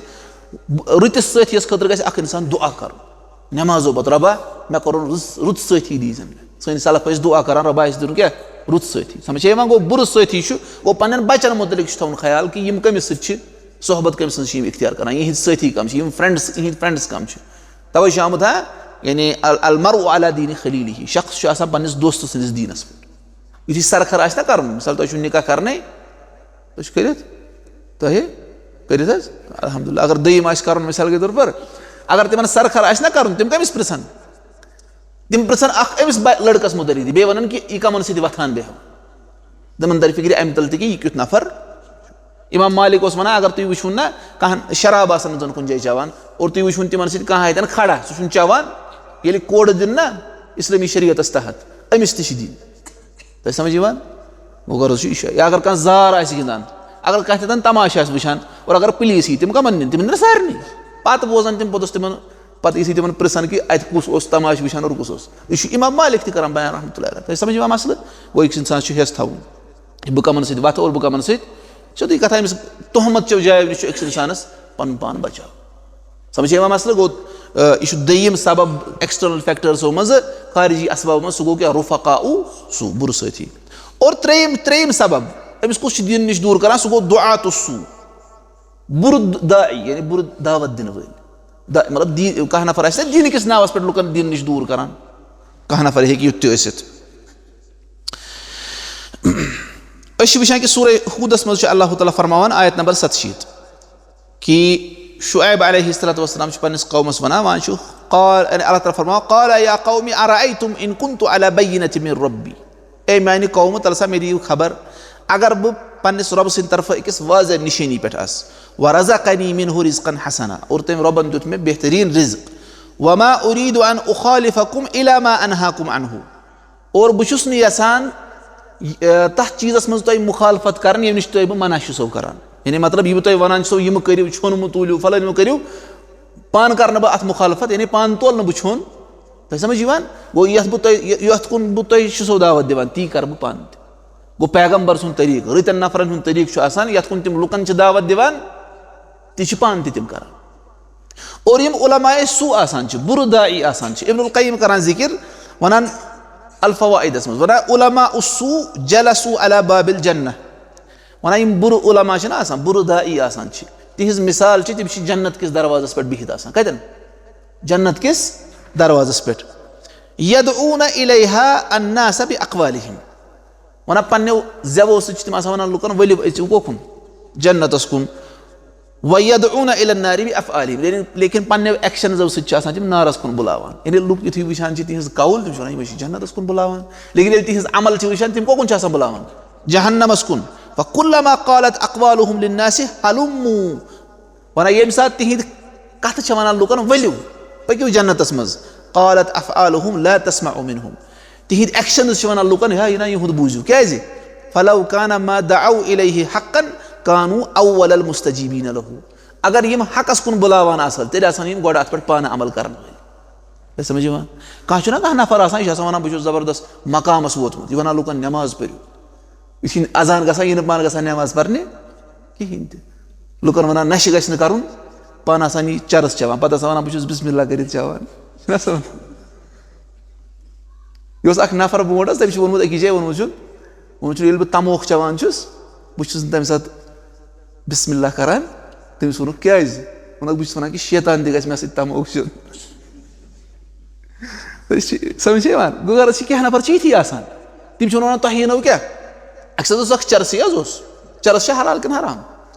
رٕتِس سٲتھیَس خٲطرٕ گژھِ اَکھ اِنسان دُعا کَرُن نٮ۪مازو پَتہٕ، "رۄبا، مےٚ کوٚرُن رٕژ-، رُت سٲتھی دیٖزٮ۪ن مےٚ۔" سٲنۍ سلف ٲسۍ دُعا کَران، "رۄبا، اَسہِ دیُن کیٛاہ؟ رُت سٲتھی۔" سَمجھ چھےٚ یِوان؟ گوٚو، بُرٕ سٲتھی چھُ۔ گوٚو، پنٛنٮ۪ن بَچَن مُتعلِق چھُ تھاوُن خیال کہِ یِم کٔمِس سۭتۍ چھِ، صحبت کٔمۍ سٕنٛز چھِ یِم اختیار کَران، یِہِنٛدۍ سٲتھی کَم چھِ، یِم friends، یِہِنٛدۍ friends کَم چھِ۔ تَوَے چھُ آمُت، ہا، یعنی ال-، المرء علی دین خلیلہ، شخص چھُ آسان پنٛنِس دوستہٕ سٕنٛدِس دیٖنَس پٮ۪ٹھ۔ یُتھُے سرکھر آسہِ نہ کَرُن، مثال، تۄہہِ چھُو نِکاح کَرنَے، تُہۍ چھِو کٔرِتھ؟ تۄہہِ کٔرِتھ حظ؟ الحمدللہ۔ اگر دوٚیِم آسہِ کَرُن، مثال کے طور پر، اگر تِمَن سرکھر آسہِ نہ کَرُن، تِم کٔمِس پِرٛژھَن؟ تِم پِرٛژھَن اَکھ أمِس بَ-، لٔڑکَس مُتعلِق تہِ، بیٚیہِ وَنَن کہِ یہِ کَمَن سۭتۍ وۄتھان بیٚہوان۔ تِمَن تَرِ فِکرِ اَمہِ تَلہٕ تہِ کہِ یہِ کیُتھ نفر۔ اِمام مالِک اوس وَنان، اگر تُہۍ وٕچھِو نہ کانٛہہ شراب آسَن زَن کُنہِ جایہِ چٮ۪وان اور تُہۍ وٕچھِو تِمَن سۭتۍ کانٛہہ اَتٮ۪ن کھڑا، سُہ چھُنہٕ چٮ۪وان، ییٚلہِ کوڑٕ دِن نہ اِسلٲمی شریعتَس تحت، أمِس تہِ چھِ دِنۍ۔ تۄہہِ سَمٕجھ یِوان؟ وۄنۍ غرض چھُ یہِ چھُ، یا اگر کانٛہہ زار آسہِ گِنٛدان، اگر کانٛہہ تَتٮ۪ن تماشہٕ آسہِ وٕچھان اور اگر پُلیٖس یی، تِم کَمَن نِن؟ تِم نِن سارنٕے۔ پَتہٕ بوزَن تِم پوٚتُس تِمَن، پَتہٕ یُتھُے تِمَن پِرٛژھَن کہِ اَتہِ کُس اوس تماشہٕ وٕچھان اور کُس اوس۔ یہِ چھُ اِمام مالِک تہِ کَران بیان رحمتہ اللہ علیہ۔ تۄہہِ سَمٕجھ یِوان مسلہٕ؟ گوٚو أکِس اِنسانَس چھُ حٮ۪س تھاوُن، بہٕ کَمَن سۭتۍ وۄتھٕ اور بہٕ کَمَن سۭتۍ۔ سیوٚدُے کَتھا، أمِس تُہمت چیو جایو نِش چھُ أکِس اِنسانَس پَنُن پان بَچاو۔ سَمٕجھ یِوان مسلہٕ؟ گوٚو، آ، یہِ چھُ دوٚیِم سبب external factorsو منٛزٕ، خارجی اسبابو منٛز، سُہ گوٚو کیٛاہ؟ رُفقاء سوٗ، بُرٕ سٲتھی۔ اور ترٛیٚیِم، ترٛیٚیِم سبب، أمِس کُس چھُ دیٖن نِش دوٗر کران؟ سُہ گوٚو دُعاۃ السوٗ، بُرٕ داعی، یعنی بُرٕ دعوت دِنہٕ وٲلۍ۔ دا-، مطلب، دیٖن، کانٛہہ نفر آسہِ نا دیٖن کِس ناوَس پٮ۪ٹھ لُکَن دیٖن نِش دوٗر کران، کانٛہہ نفر ہیٚکہِ یُتھ تہِ ٲسِتھ۔ أسۍ چھِ وٕچھان کہِ سورہ ہوٗدَس منٛز چھُ اللہ تعالیٰ فرماوان، آیت نمبر ستشیٖتھ، کہِ شعیب علیہ الصلوۃ والسلام چھُ پننِس قومَس وَنان، وَنان چھُ، قال، یعنی اللہ تعالیٰ فرماوان، "قال یا قوم ارأیتم ان کنت علی بینۃ من ربی"، اے میانہِ قومہٕ، تَلہٕ سا مےٚ دِیِو خبر، اگر بہٕ پننِس رۄبہٕ سٕنٛدِ طرفہٕ أکِس واضح نِشٲنی پٮ۪ٹھ آسہٕ، ورزقنی منہ رزقا حسنا، اور تٔمۍ رۄبَن دیُت مےٚ بہتریٖن رزق، وما ارید ان اخالفکم الی ما انہاکم عنہ، اور بہٕ چھُس نہٕ یَژھان، اے، تَتھ چیٖزَس منٛز تۄہہِ مُخالفت کَرٕنۍ، ییٚمہِ نِش تۄہہِ بہٕ منع چھُسو کَران۔ یعنی مطلب، یہِ بہٕ تۄہہِ وَنان چھُسو، یِم کٔرِو، چھۄنمہٕ تُلِو، فلٲنۍ مہٕ کٔرِو، پانہٕ کَرٕ نہٕ بہٕ اَتھ مُخالفت، یعنی پانہٕ تُلہٕ نہٕ بہٕ چھۄن۔ تۄہہِ سَمٕجھ یِوان؟ گوٚو، یَتھ بہٕ تۄہہِ، یہِ-، یَتھ کُن بہٕ تۄہہِ چھُسو دعوت دِوان، تی کَرٕ بہٕ پانہٕ تہِ۔ گوٚو، پیغمبر سُنٛد طریٖقہٕ، رٕتٮ۪ن نفرَن ہُنٛد طریٖقہٕ چھُ آسان، یَتھ کُن تِم لُکَن چھِ دعوت دِوان، تہِ چھِ پانہٕ تہِ تِم کَران۔ اور یِم علماء سوء آسان چھِ، بُرٕ داعی آسان چھِ، ابن القیم کران ذکر، وَنان الفوائدس منٛز، وَنان، "علماء السوء جلسوا علی باب الجنہ"، وَنان، یِم بُرٕ علماء چھِنہ آسان، بُرٕ داعی آسان چھِ، تِہنٛز مثال چھِ، تِم چھِ جنت کِس دروازس پٮ۪ٹھ بِہِتھ آسان۔ کَتٮ۪ن؟ جنت کِس دروازس پٮ۪ٹھ۔ "یدعون الیہا الناس باقوالہم"، وَنان، پننیو زٮ۪وو سۭتۍ چھِ تِم آسان وَنان لُکن، "ؤلِو، أژِو کوکُن؟ جنتس کُن۔" "ویدعون الی النار بافعالہم"، یعنی لیکن پننیو ایکشنزو سۭتۍ چھِ آسان تِم نارس کُن بُلاوان۔ یعنی لُکھ یُتھُے وٕچھان چھِ تِہنٛز قول، تِم چھِ وَنان، "یِم چھِ جنتس کُن بُلاوان"۔ لیکن ییٚلہِ تِہنٛز عمل چھِ وٕچھان، تِم کوکُن چھِ آسان بُلاوان؟ جہنمس کُن۔ "فکلما قالت اقوالہم للناس ہلموا"، وَنان، ییٚمہِ ساتہٕ تِہنٛدۍ کَتھٕ چھِ وَنان لُکَن، "ؤلِو، پٔکِو جنتَس منٛز"، قالت افعالہم لا تسمع منہم، تِہنٛدۍ ایکشنز چھِ وَنان لُکَن، "ہے، یہِ نہ، یِہُنٛد بوٗزِو"۔ کیٛازِ؟ فلو كان ما دعوا إليه حقا كانوا أول المستجيبين له۔ اگر یِم حقس کُن بُلاوان آسہٕ ہن، تیٚلہِ آسہٕ ہن یِم گۄڈٕ اتھ پٮ۪ٹھ پانہٕ عمل کرن وٲلۍ۔ تۄہہِ سمجھ یِوان؟ کانٛہہ چھُنہ کانٛہہ نفر آسان، یہِ چھُ آسان ونان، "بہٕ چھُس زبردست مقامس ووتمُت"، یہِ ونان لُکن، "نٮ۪ماز پٔرِو"۔ یہِ چھِنہٕ اذان گژھان، یہِ نہٕ پانہٕ گژھان نٮ۪ماز پرنہِ کِہینۍ تہِ۔ لُکن ونان، "نشہِ گژھِ نہٕ کرُن"، پانہٕ آسان یہِ چرس چٮ۪وان، پتہٕ آسان ونان، "بہٕ چھُس بسم اللہ کٔرِتھ چٮ۪وان"۔ چھُنہ آسان؟ یہِ اوس اکھ نفر برونٛٹھ حظ، تٔمِس چھُ ووٚنمُت أکِس جایہِ، ووٚنمُت چھُ، ووٚنمُت چھُ، "ییٚلہِ بہٕ تموکھ چٮ۪وان چھُس، بہٕ چھُس نہٕ تمہِ ساتہٕ بسم اللہ کران"۔ تٔمِس ووٚنُکھ، "کیازِ؟" ووٚنُکھ، "بہٕ چھُس ونان کہِ شیطان تہِ گژھِ مےٚ سۭتۍ تموکھ چیوٚن"۔ أسۍ چھِ، سمجھ چھِ یِوان؟ گوٚو غرض چھِ کینٛہہ نفر چھِ یِتھی آسان، تِم چھِ وَنان، "تۄہہِ یِنو کیٛاہ؟" اَکہِ ساتہٕ اوس اکھ چرسی حظ اوس، چرس چھِ حلال کِنہٕ حرام؟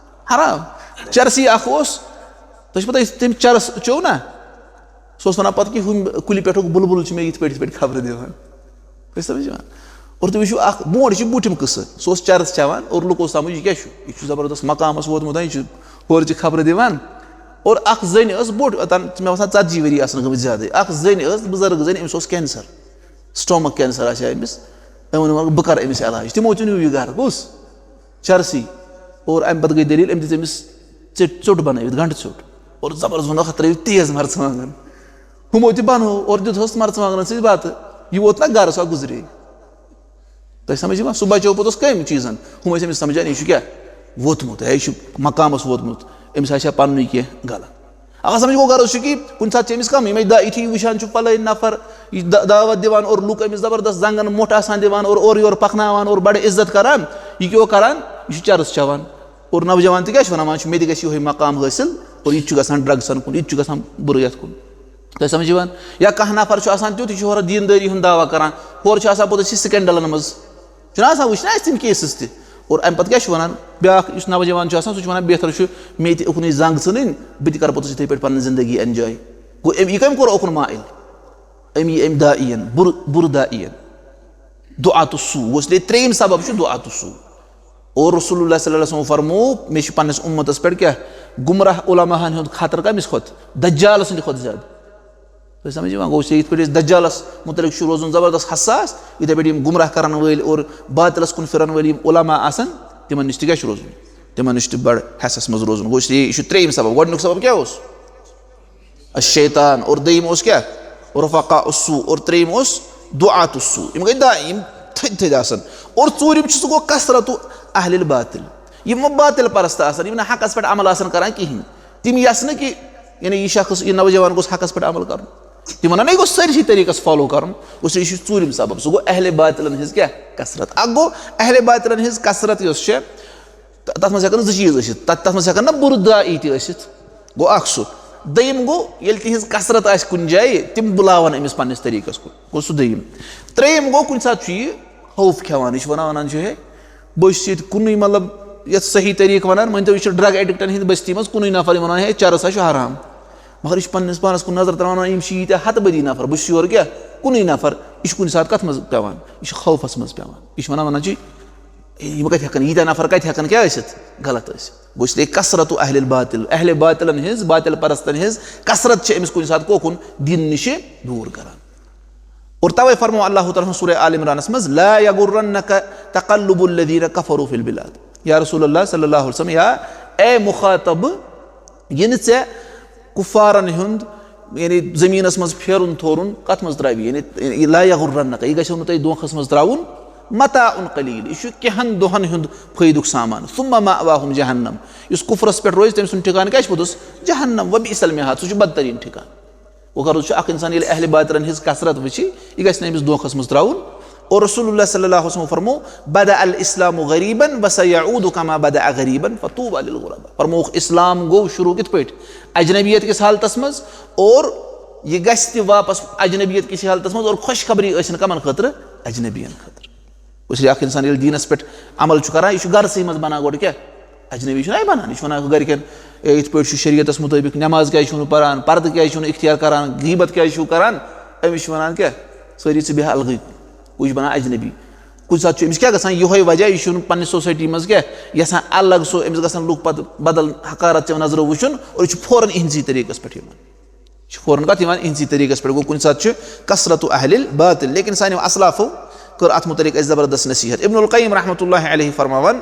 حرام۔ چرسی اکھ اوس، تۄہہِ چھِ پتہ، یُس تٔمۍ چرس چیوٚو نا، سُہ اوس وَنان پَتہٕ کہِ ہُمہِ کُلہِ پٮ۪ٹھُک بُلبُل چھُ مےٚ یِتھ پٲٹھۍ یِتھ پٲٹھۍ خبرٕ دِوان۔ تُہۍ چھِ سمجھ یِوان؟ اور تُہۍ وٕچھِو اَکھ، برونٛٹھ چھِ بوٗٹھِم قٕصہٕ۔ سُہ اوس چرس چٮ۪وان اور لُکو سمجھ، یہِ کیٛاہ چھُ؟ یہِ چھُ زبردست مقامَس ووتمُت، یہِ چھُ ہورٕ چھِ خبرٕ دِوان۔ اور اَکھ زٔنۍ ٲس بوٚڑ، اوٚتام چھِ مےٚ باسان ژتجی ؤری آسَن گٔمٕتۍ زیادَے۔ اَکھ زٔنۍ ٲس، بُزرٕگ زٔنۍ، أمِس اوس cancer، stomach cancer آسہِ ہا أمِس۔ أمۍ ووٚن، "وَلہٕ بہٕ کَرٕ أمِس علاج۔" تِمو ژیوٚن یہِ گَرٕ، کُس؟ چرسی۔ اور اَمہِ پَتہٕ گٔے دٔلیٖل، أمۍ دِژ أمِس ژیٚٹ-، ژوٚٹ بَنٲوِتھ، گَنٛڈٕ ژوٚٹ۔ اور زبردست ووٚنُکھ، "اَتھ ترٛٲیِو تیز مرژٕوانٛگن۔" ہُمو تہِ بَنوو اور دیُت ہوس مرژٕوانٛگنَن سۭتۍ بَتہٕ۔ یہِ ووت نہ گَرٕ، سۄ گُزرے۔ تۄہہِ سَمٕجھ یِوان؟ سُہ بَچوو پوٚتُس کَمہِ چیٖزَن؟ ہُم ٲسۍ أمِس سَمجھان، یہِ چھُ کیٛاہ ووتمُت، ہے، یہِ چھُ مقامَس ووتمُت، أمِس آسہِ ہا پَننُے کینٛہہ غلط۔ اگر سَمجھ گوٚو، غرض چھُ کہِ کُنہِ ساتہٕ چھِ أمِس کَم، یِمَے دَہ یُتھُے یہِ وٕچھان چھُ، فَلٲنۍ نفر، یہِ چھُ دا-، دعوت دِوان اور لُکھ أمِس زبردست زنٛگَن مۄٹھ آسان دِوان اور اورٕ یورٕ پَکناوان اور بَڑٕ عزت کَران، یہِ کیٛاہ کَران؟ یہِ چھُ چرس چٮ۪وان۔ اور نوجوان تہِ کیٛاہ چھِ وَنان؟ وَنان چھُ، "مےٚ تہِ گژھِ یِہوٚے مقام حٲصِل"، اور یہِ تہِ چھُ گژھان ڈرٛگسَن کُن، یہِ تہِ چھُ گژھان بُرٕ یَتھ کُن۔ تۄہہِ سَمجھ یِوان؟ یا کانٛہہ نفر چھُ آسان تیُتھ، یہِ چھُ ہورٕ دیٖندٲری ہُنٛد دعویٰ کَران، ہورٕ چھُ آسان پوٚتُس یہِ scandalن منٛز۔ چھُنہ آسان، وٕچھ نہ اَسہِ تِم cases تہِ۔ اور اَمہِ پَتہٕ کیٛاہ چھُ وَنان؟ بیٛاکھ یُس نوجوان چھُ آسان، سُہ چھُ وَنان، "بہتر چھُ مےٚ تہِ اُکنُے زنٛگ ژھٕنٕنۍ، بہٕ تہِ کَرٕ پوٚتُس یِتھَے پٲٹھۍ پَنٕنۍ زندگی enjoy۔" گوٚو، أمۍ، یہِ کٔمۍ کوٚر اُکُن مائل؟ أمۍ یہِ أمۍ داعین، بُرٕ، بُرٕ داعین۔ دُعاۃ السوء۔ گوٚو، اس لیے ترٛیٚیِم سبب چھُ دُعاۃ السوء۔ اور رسول اللہ صلی اللہ علیہ وسلم فرموو، مےٚ چھُ پننِس اُمتس پٮ۪ٹھ کیٛاہ؟ گمراہ علماہن ہُنٛد خطرٕ کٔمِس کھۄتہٕ؟ دجال سٕنٛدِ کھۄتہٕ زیادٕ۔ تُہۍ سمجھ یِوان؟ گوٚو، اس لیے یِتھ پٲٹھۍ أسۍ دجالس متعلق چھُ روزُن زبردست حساس، یِتھے پٲٹھۍ یِم گمراہ کرن وٲلۍ اور باطلس کُن پھرن وٲلۍ یِم علماء آسن، تِمن نِش تہِ کیٛاہ چھُ روزُن؟ تِمن نِش تہِ بڑٕ حسس منٛز روزُن۔ گوٚو، اس لیے یہِ چھُ ترٛیٚیِم سبب۔ گۄڈٕنیُک سبب کیٛاہ اوس؟ الشیطان۔ اور دوٚیِم اوس کیٛاہ؟ رفقاء السوء۔ اور ترٛیٚیِم اوس دعاۃ السوء۔ یِم گٔے دائم تھٔدۍ تھٔدۍ آسان۔ اور ژوٗرِم چھُ، سُہ گوٚو کثرت اہل الباطل۔ یِم باطل پرست آسان، یِم نہٕ حقس پٮ۪ٹھ عمل آسان کران کِہینۍ۔ تِم یژھ نہٕ کہِ، یعنی، یہِ شخص، یہِ نوجوان گوٚژھ حقس پٮ۪ٹھ عمل کرُن۔ تِم ونان، نہ، یہِ گوٚژھ سٲرسٕے طریٖقس follow کرُن۔ گوٚو، سُہ، یہِ چھُ ژوٗرِم سبب۔ سُہ گوٚو اہل باطلن ہٕنٛز کیٛاہ؟ کثرت۔ اکھ گوٚو اہل باطلن ہٕنٛز کثرت یۄس چھےٚ، تہٕ تَتھ منٛز ہٮ۪کَن زٕ چیٖز ٲسِتھ۔ تَتھ، تَتھ منٛز ہٮ۪کَن نہ بُرٕ داعی تہِ ٲسِتھ۔ گوٚو اَکھ سُہ۔ دوٚیِم گوٚو، ییٚلہِ تِہِنٛز کثرت آسہِ کُنہِ جایہِ، تِم بُلاوَن أمِس پنٛنِس طریٖقَس کُن۔ گوٚو سُہ دوٚیِم۔ ترٛیٚیِم گوٚو، کُنہِ ساتہٕ چھُ یہِ خوف کھٮ۪وان۔ یہِ چھُ وَنان، وَنان چھُ، "ہے، بہٕ چھُس ییٚتہِ کُنُے، مطلب، یَتھ صحیح طریٖقہٕ وَنان، مٲنۍ تو، یہِ چھُ drug addictن ہِنٛدِ بٔستی منٛز کُنُے نفر، یہِ وَنان، ہے، چرس ہا چھُ حرام۔ مگر یہِ چھُ پنٛنِس پانَس کُن نظر ترٛاوان، وَنان، یِم چھِ ییٖتیٛاہ ہَتہٕ بٔدی نفر، بہٕ چھُس یورٕ کیٛاہ، کُنُے نفر۔" یہِ چھُ کُنہِ ساتہٕ کَتھ منٛز پٮ۪وان؟ یہِ چھُ خوفَس منٛز پٮ۪وان۔ یہِ چھُ وَنان، وَنان چھُ، یِم کَتہِ ہٮ۪کَن، ییٖتیٛاہ نفر کَتہِ ہٮ۪کَن کیٛاہ ٲسِتھ؟ غلط ٲسِتھ۔ گوٚو، اس لیے کثرت اہل الباطل، اہل باطلن ہِنٛز، باطل پرستن ہِنٛز کثرت چھِ أمِس کُنہِ ساتہٕ کوکُن دین نِشہِ دوٗر کران۔ اور توے فرمو اللہ تعالیٰ ہن سورہ آل عمرانس منٛز، "لا يغرنك تقلب الذين كفروا في البلاد۔" یا رسول اللہ صلی اللہ علیہ وسلم، یا اے مخاطب، یہِ نہٕ ژےٚ کُفارن ہُنٛد، یعنی، زٔمیٖنَس منٛز پھیرُن تھورُن کَتھ منٛز ترٛاوِ؟ یعنی، لا یغرنک، یہِ گژھیو نہٕ تۄہہِ دھوکھَس منٛز ترٛاوُن۔ متاع قلیل، یہِ چھُ کینٛہَن دۄہَن ہُنٛد فٲیدُک سامان۔ ثم مأواہم جہنم، یُس کُفرَس پٮ۪ٹھ روزِ، تٔمۍ سُنٛد ٹھِکانہٕ کیٛاہ چھُ پوٚتُس؟ جہنم، وبئس المہاد، سُہ چھُ بدتریٖن ٹھِکانہٕ۔ وۄنۍ غرض چھُ، اَکھ اِنسان ییٚلہِ اہلِ باطلَن ہٕنٛز کثرت وٕچھِ، یہِ گژھِ نہٕ أمِس دھوکھَس منٛز ترٛاوُن۔ اور رسول اللہ صلی اللہ علیہ وسلم فرمو، "بدأ الاسلام غریبا وسيعود كما بدأ غریبا فطوبى للغرباء۔" فرمووُکھ، اسلام گوٚو شروع کِتھ پٲٹھۍ؟ اجنبیت کِس حالتس منٛز، اور یہِ گژھِ تہِ واپس اجنبیت کِس حالتس منٛز، اور خوشخبری ٲسِن کمن خٲطرٕ؟ اجنبین خٲطرٕ۔ اس لیے اکھ انسان ییٚلہِ دیٖنس پٮ۪ٹھ عمل چھُ کران، یہِ چھُ گرسٕے منٛز بنان گۄڈٕ کیٛاہ؟ اجنبی چھُنہ یہِ بنان، یہِ چھُ ونان گرِکٮ۪ن، "اے، یِتھ پٲٹھۍ چھُ شریعتس مُطٲبِق، نماز کیٛازِ چھُو نہٕ پران، پردٕ کیٛازِ چھُو نہٕ اختیار کران، غیبت کیٛازِ چھُو کران؟" أمِس چھُ ونان کیٛاہ؟ سٲری ژٕ بیٚہہ الگٕے کُن۔ گوٚو، یہِ چھُ بنان اجنبی۔ کُنہِ ساتہٕ چھُ أمِس کیٛاہ گژھان؟ یِہوٚے وجہ، یہِ چھُنہٕ پننہِ society منٛز کیٛاہ یژھان الگ، سُہ أمِس گژھن لُکھ پتہٕ بدل حقارت چٮ۪و نظرو وٕچھُن، اور یہِ چھُ فوراً اِہِنٛدسٕے طریٖقس پٮ۪ٹھ یِوان۔ یہِ چھُ فوراً کتھ یِوان؟ اِہِنٛدسٕے طریٖقس پٮ۪ٹھ۔ گوٚو، کُنہِ ساتہٕ چھُ کثرت اہل الباطل، لیکن سانیو اسلافو کٔر اَتھ مُتعلِق اَسہِ زبردست نصیٖحت۔ ابن القیم رحمتہ اللہ علیہ فرماوان،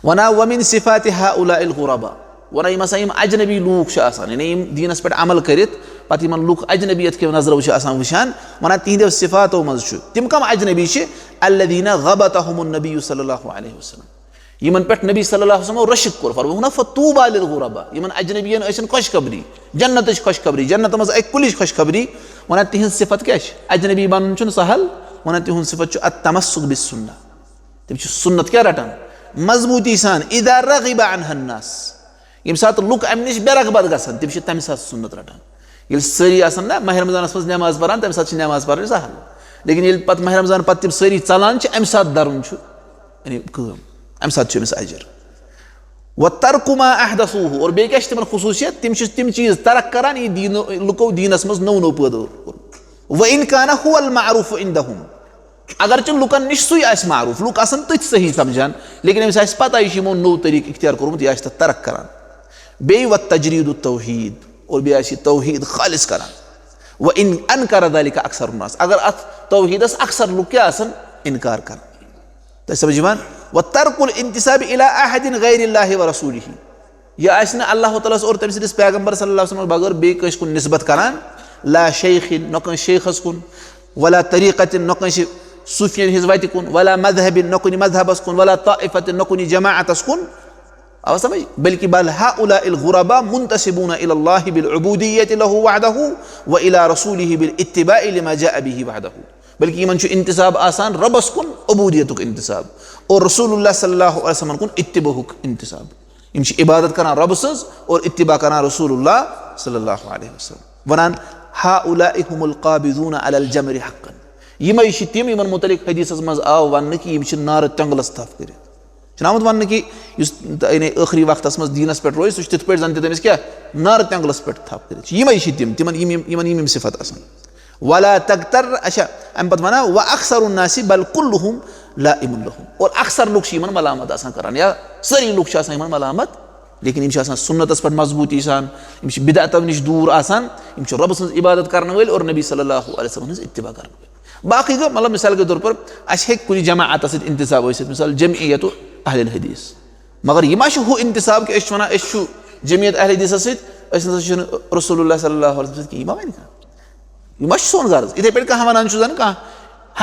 وَنان، وَمِن صِفاتِ هَؤُلَاءِ الْغُرَبَاءِ، وَنان، یِم ہسا یِم اجنبی لوٗکھ چھِ آسان، یعنی یِم دیٖنَس پٮ۪ٹھ عمل کٔرِتھ پَتہٕ یِمَن لُکھ اجنبیت کیو نظرو چھِ آسان وٕچھان، وَنان، تِہنٛدیو صِفاتو منٛز چھُ، تِم کَم اجنبی چھِ؟ الَّذِينَ غَبَطَهُمُ النَّبِيُّ صَلَّى اللَّهُ عَلَيْهِ وَسَلَّمَ، یِمَن پٮ۪ٹھ نبی صلی اللہ علیہ وسلمو رشک کوٚر۔ فرمووُکھ نا، فَطُوبَى لِلْغُرَبَاءِ، یِمَن اجنبیَن ٲسِن خۄشخبری، جنتٕچ خۄشخبری، جنتہٕ منٛز اَکہِ کُلِچ خۄشخبری۔ وَنان، تِہنٛز صِفت کیٛاہ چھِ؟ اجنبی بَنُن چھُنہٕ سہل، وَنان، تِہُنٛد صِفت چھُ التَّمَسُّكُ بِالسُّنَّةِ۔ تِم چھِ سُنت کیٛاہ رَٹان؟ مضبوٗطی سان۔ اِذَا رَغِبَ عَنْهَا النَّاسُ، ییٚمہِ ساتہٕ لُکھ اَمہِ نِش بے رغبت گژھن، تِم چھِ تَمہِ ساتہٕ سُنت رَٹان۔ ییٚلہِ سٲری آسَن نا ماہِ رمضانَس منٛز نٮ۪ماز پَران، تَمہِ ساتہٕ چھِ نٮ۪ماز پَرٕنۍ سہل، لیکِن ییٚلہِ پَتہٕ ماہِ رمضان پَتہٕ تِم سٲری ژَلان چھِ، اَمہِ ساتہٕ دَرُن چھُ، یعنی کٲم، اَمہِ ساتہٕ چھُ أمِس اجر۔ وَتَرْكُ مَا أَحْدَثُوهُ، اور بیٚیہِ کیٛاہ چھِ تِمَن خصوٗصیت؟ تِم چھِ تِم چیٖز ترک کَران، یہِ دیٖنو، لُکو دیٖنَس منٛز نوٚو نوٚو پٲدٕ کوٚرمُت۔ وَإِنْ كَانَ هُوَ الْمَعْرُوفُ عِنْدَهُمْ، اگرچہِ لُکن نِش سُے آسہِ معروٗف، لُکھ آسن تٔتھۍ صحیح سمجھان، لیکن أمِس آسہِ پتہ یہِ چھُ یِمو نوٚو طریٖقہٕ اختیار کوٚرمُت، یہِ آسہِ تتھ ترک کران۔ بیٚیہِ وَتَجْرِیٖدُ التَّوْحِیٖد، اور بیٚیہِ آسہِ یہِ توحیٖد خالص کران۔ وَإِنْ أَنْكَرَ ذَلِكَ أَكْثَرُ النَّاسِ، اگر اتھ توحیٖدس اکثر لُکھ کیٛاہ آسن؟ انکار کران۔ تۄہہِ سمجھ یِوان؟ وَتَرْكُ الِانْتِسَابِ إِلَى أَحَدٍ غَيْرِ اللَّهِ وَرَسُولِهِ، یہِ آسہِ نہٕ اللہ تعالیٰ ہس اور تٔمۍ سٕنٛدِس پیغمبر صلی اللہ علیہ وسلم بغٲر بیٚیہِ کٲنٛسہِ کُن نسبت کران، لا شیخ، نہ کٲنٛسہِ شیخس کُن، ولا طریقت، نہ کٲنٛسہِ صوفین ہٕنٛز وتہِ کُن، ولا مذہب، نہ کُنہِ مذہبس کُن، ولا طائفت، نہ کُنہِ جماعتس کُن۔ آو سمجھ؟ بلکہ بل هؤلاء الغرباء منتسبون إلى الله بالعبودية له وحده وإلى رسوله بالاتباع لما جاء به وحده۔ بلکہ یِمن چھُ انتساب آسان رۄبس کُن، عبودیتُک انتساب، اور رسول اللہ صلی اللہ علیہ وسلم کُن اتباعُک انتساب۔ یِم چھِ عبادت کران رۄبہٕ سٕنٛز اور اتباع کران رسول اللہ صلی اللہ علیہ وسلم۔ ونان، هؤلاء هم القابضون على الجمر حقا۔ یِمے چھِ تِم، یِمن متعلق حدیثس منٛز آو وننہٕ کہِ یِم چھِ نارٕ تٮ۪نٛگلس تھپھ کٔرِتھ۔ چھُنہٕ آمُت وننہٕ کہِ یُس، یعنی، ٲخری وقتس منٛز دیٖنس پٮ۪ٹھ روزِ، سُہ چھُ تِتھ پٲٹھۍ زن تہِ تٔمِس کیٛاہ؟ نارٕ تٮ۪نٛگلس پٮ۪ٹھ تھپھ کٔرِتھ چھِ۔ یِمے چھِ تِم، تِمن یِم، یِم، یِمن یِم، یِم صفت آسان۔ ولا تغتر، اچھا، امہِ پتہٕ ونان، واکثر الناس بل كلهم لائم لهم، اور اکثر لُکھ چھِ یِمن ملامت آسان کران، یا سٲری لُکھ چھِ آسان یِمن ملامت، لیکن یِم چھِ آسان سُنتس پٮ۪ٹھ مضبوٗطی سان، یِم چھِ بدعتو نِش دوٗر آسان، یِم چھِ رۄبہٕ سٕنٛز عبادت کرن وٲلۍ اور نبی صلی اللہ علیہ وسلم ہٕنٛز اتباع کرن وٲلۍ۔ باقٕے گوٚو، مطلب، مثال کے طور پر، اسہِ ہیٚکہِ کُنہِ جماعتس سۭتۍ انتساب ٲسِتھ، مثال، جمعیت اہل الحدیث، مگر یہِ ما چھُ ہُہ انتساب کہِ أسۍ چھِ ونان أسۍ چھُ جمعیت اہل حدیثس سۭتۍ، أسۍ نسا چھِنہٕ رسول اللہ صلی اللہ علیہ وسلم سۭتۍ کِہیٖنۍ، یہِ ما ونہِ کانٛہہ؟ یہِ ما چھُ سون غرض؟ یِتھے پٲٹھۍ کانٛہہ ونان چھُ زن کانٛہہ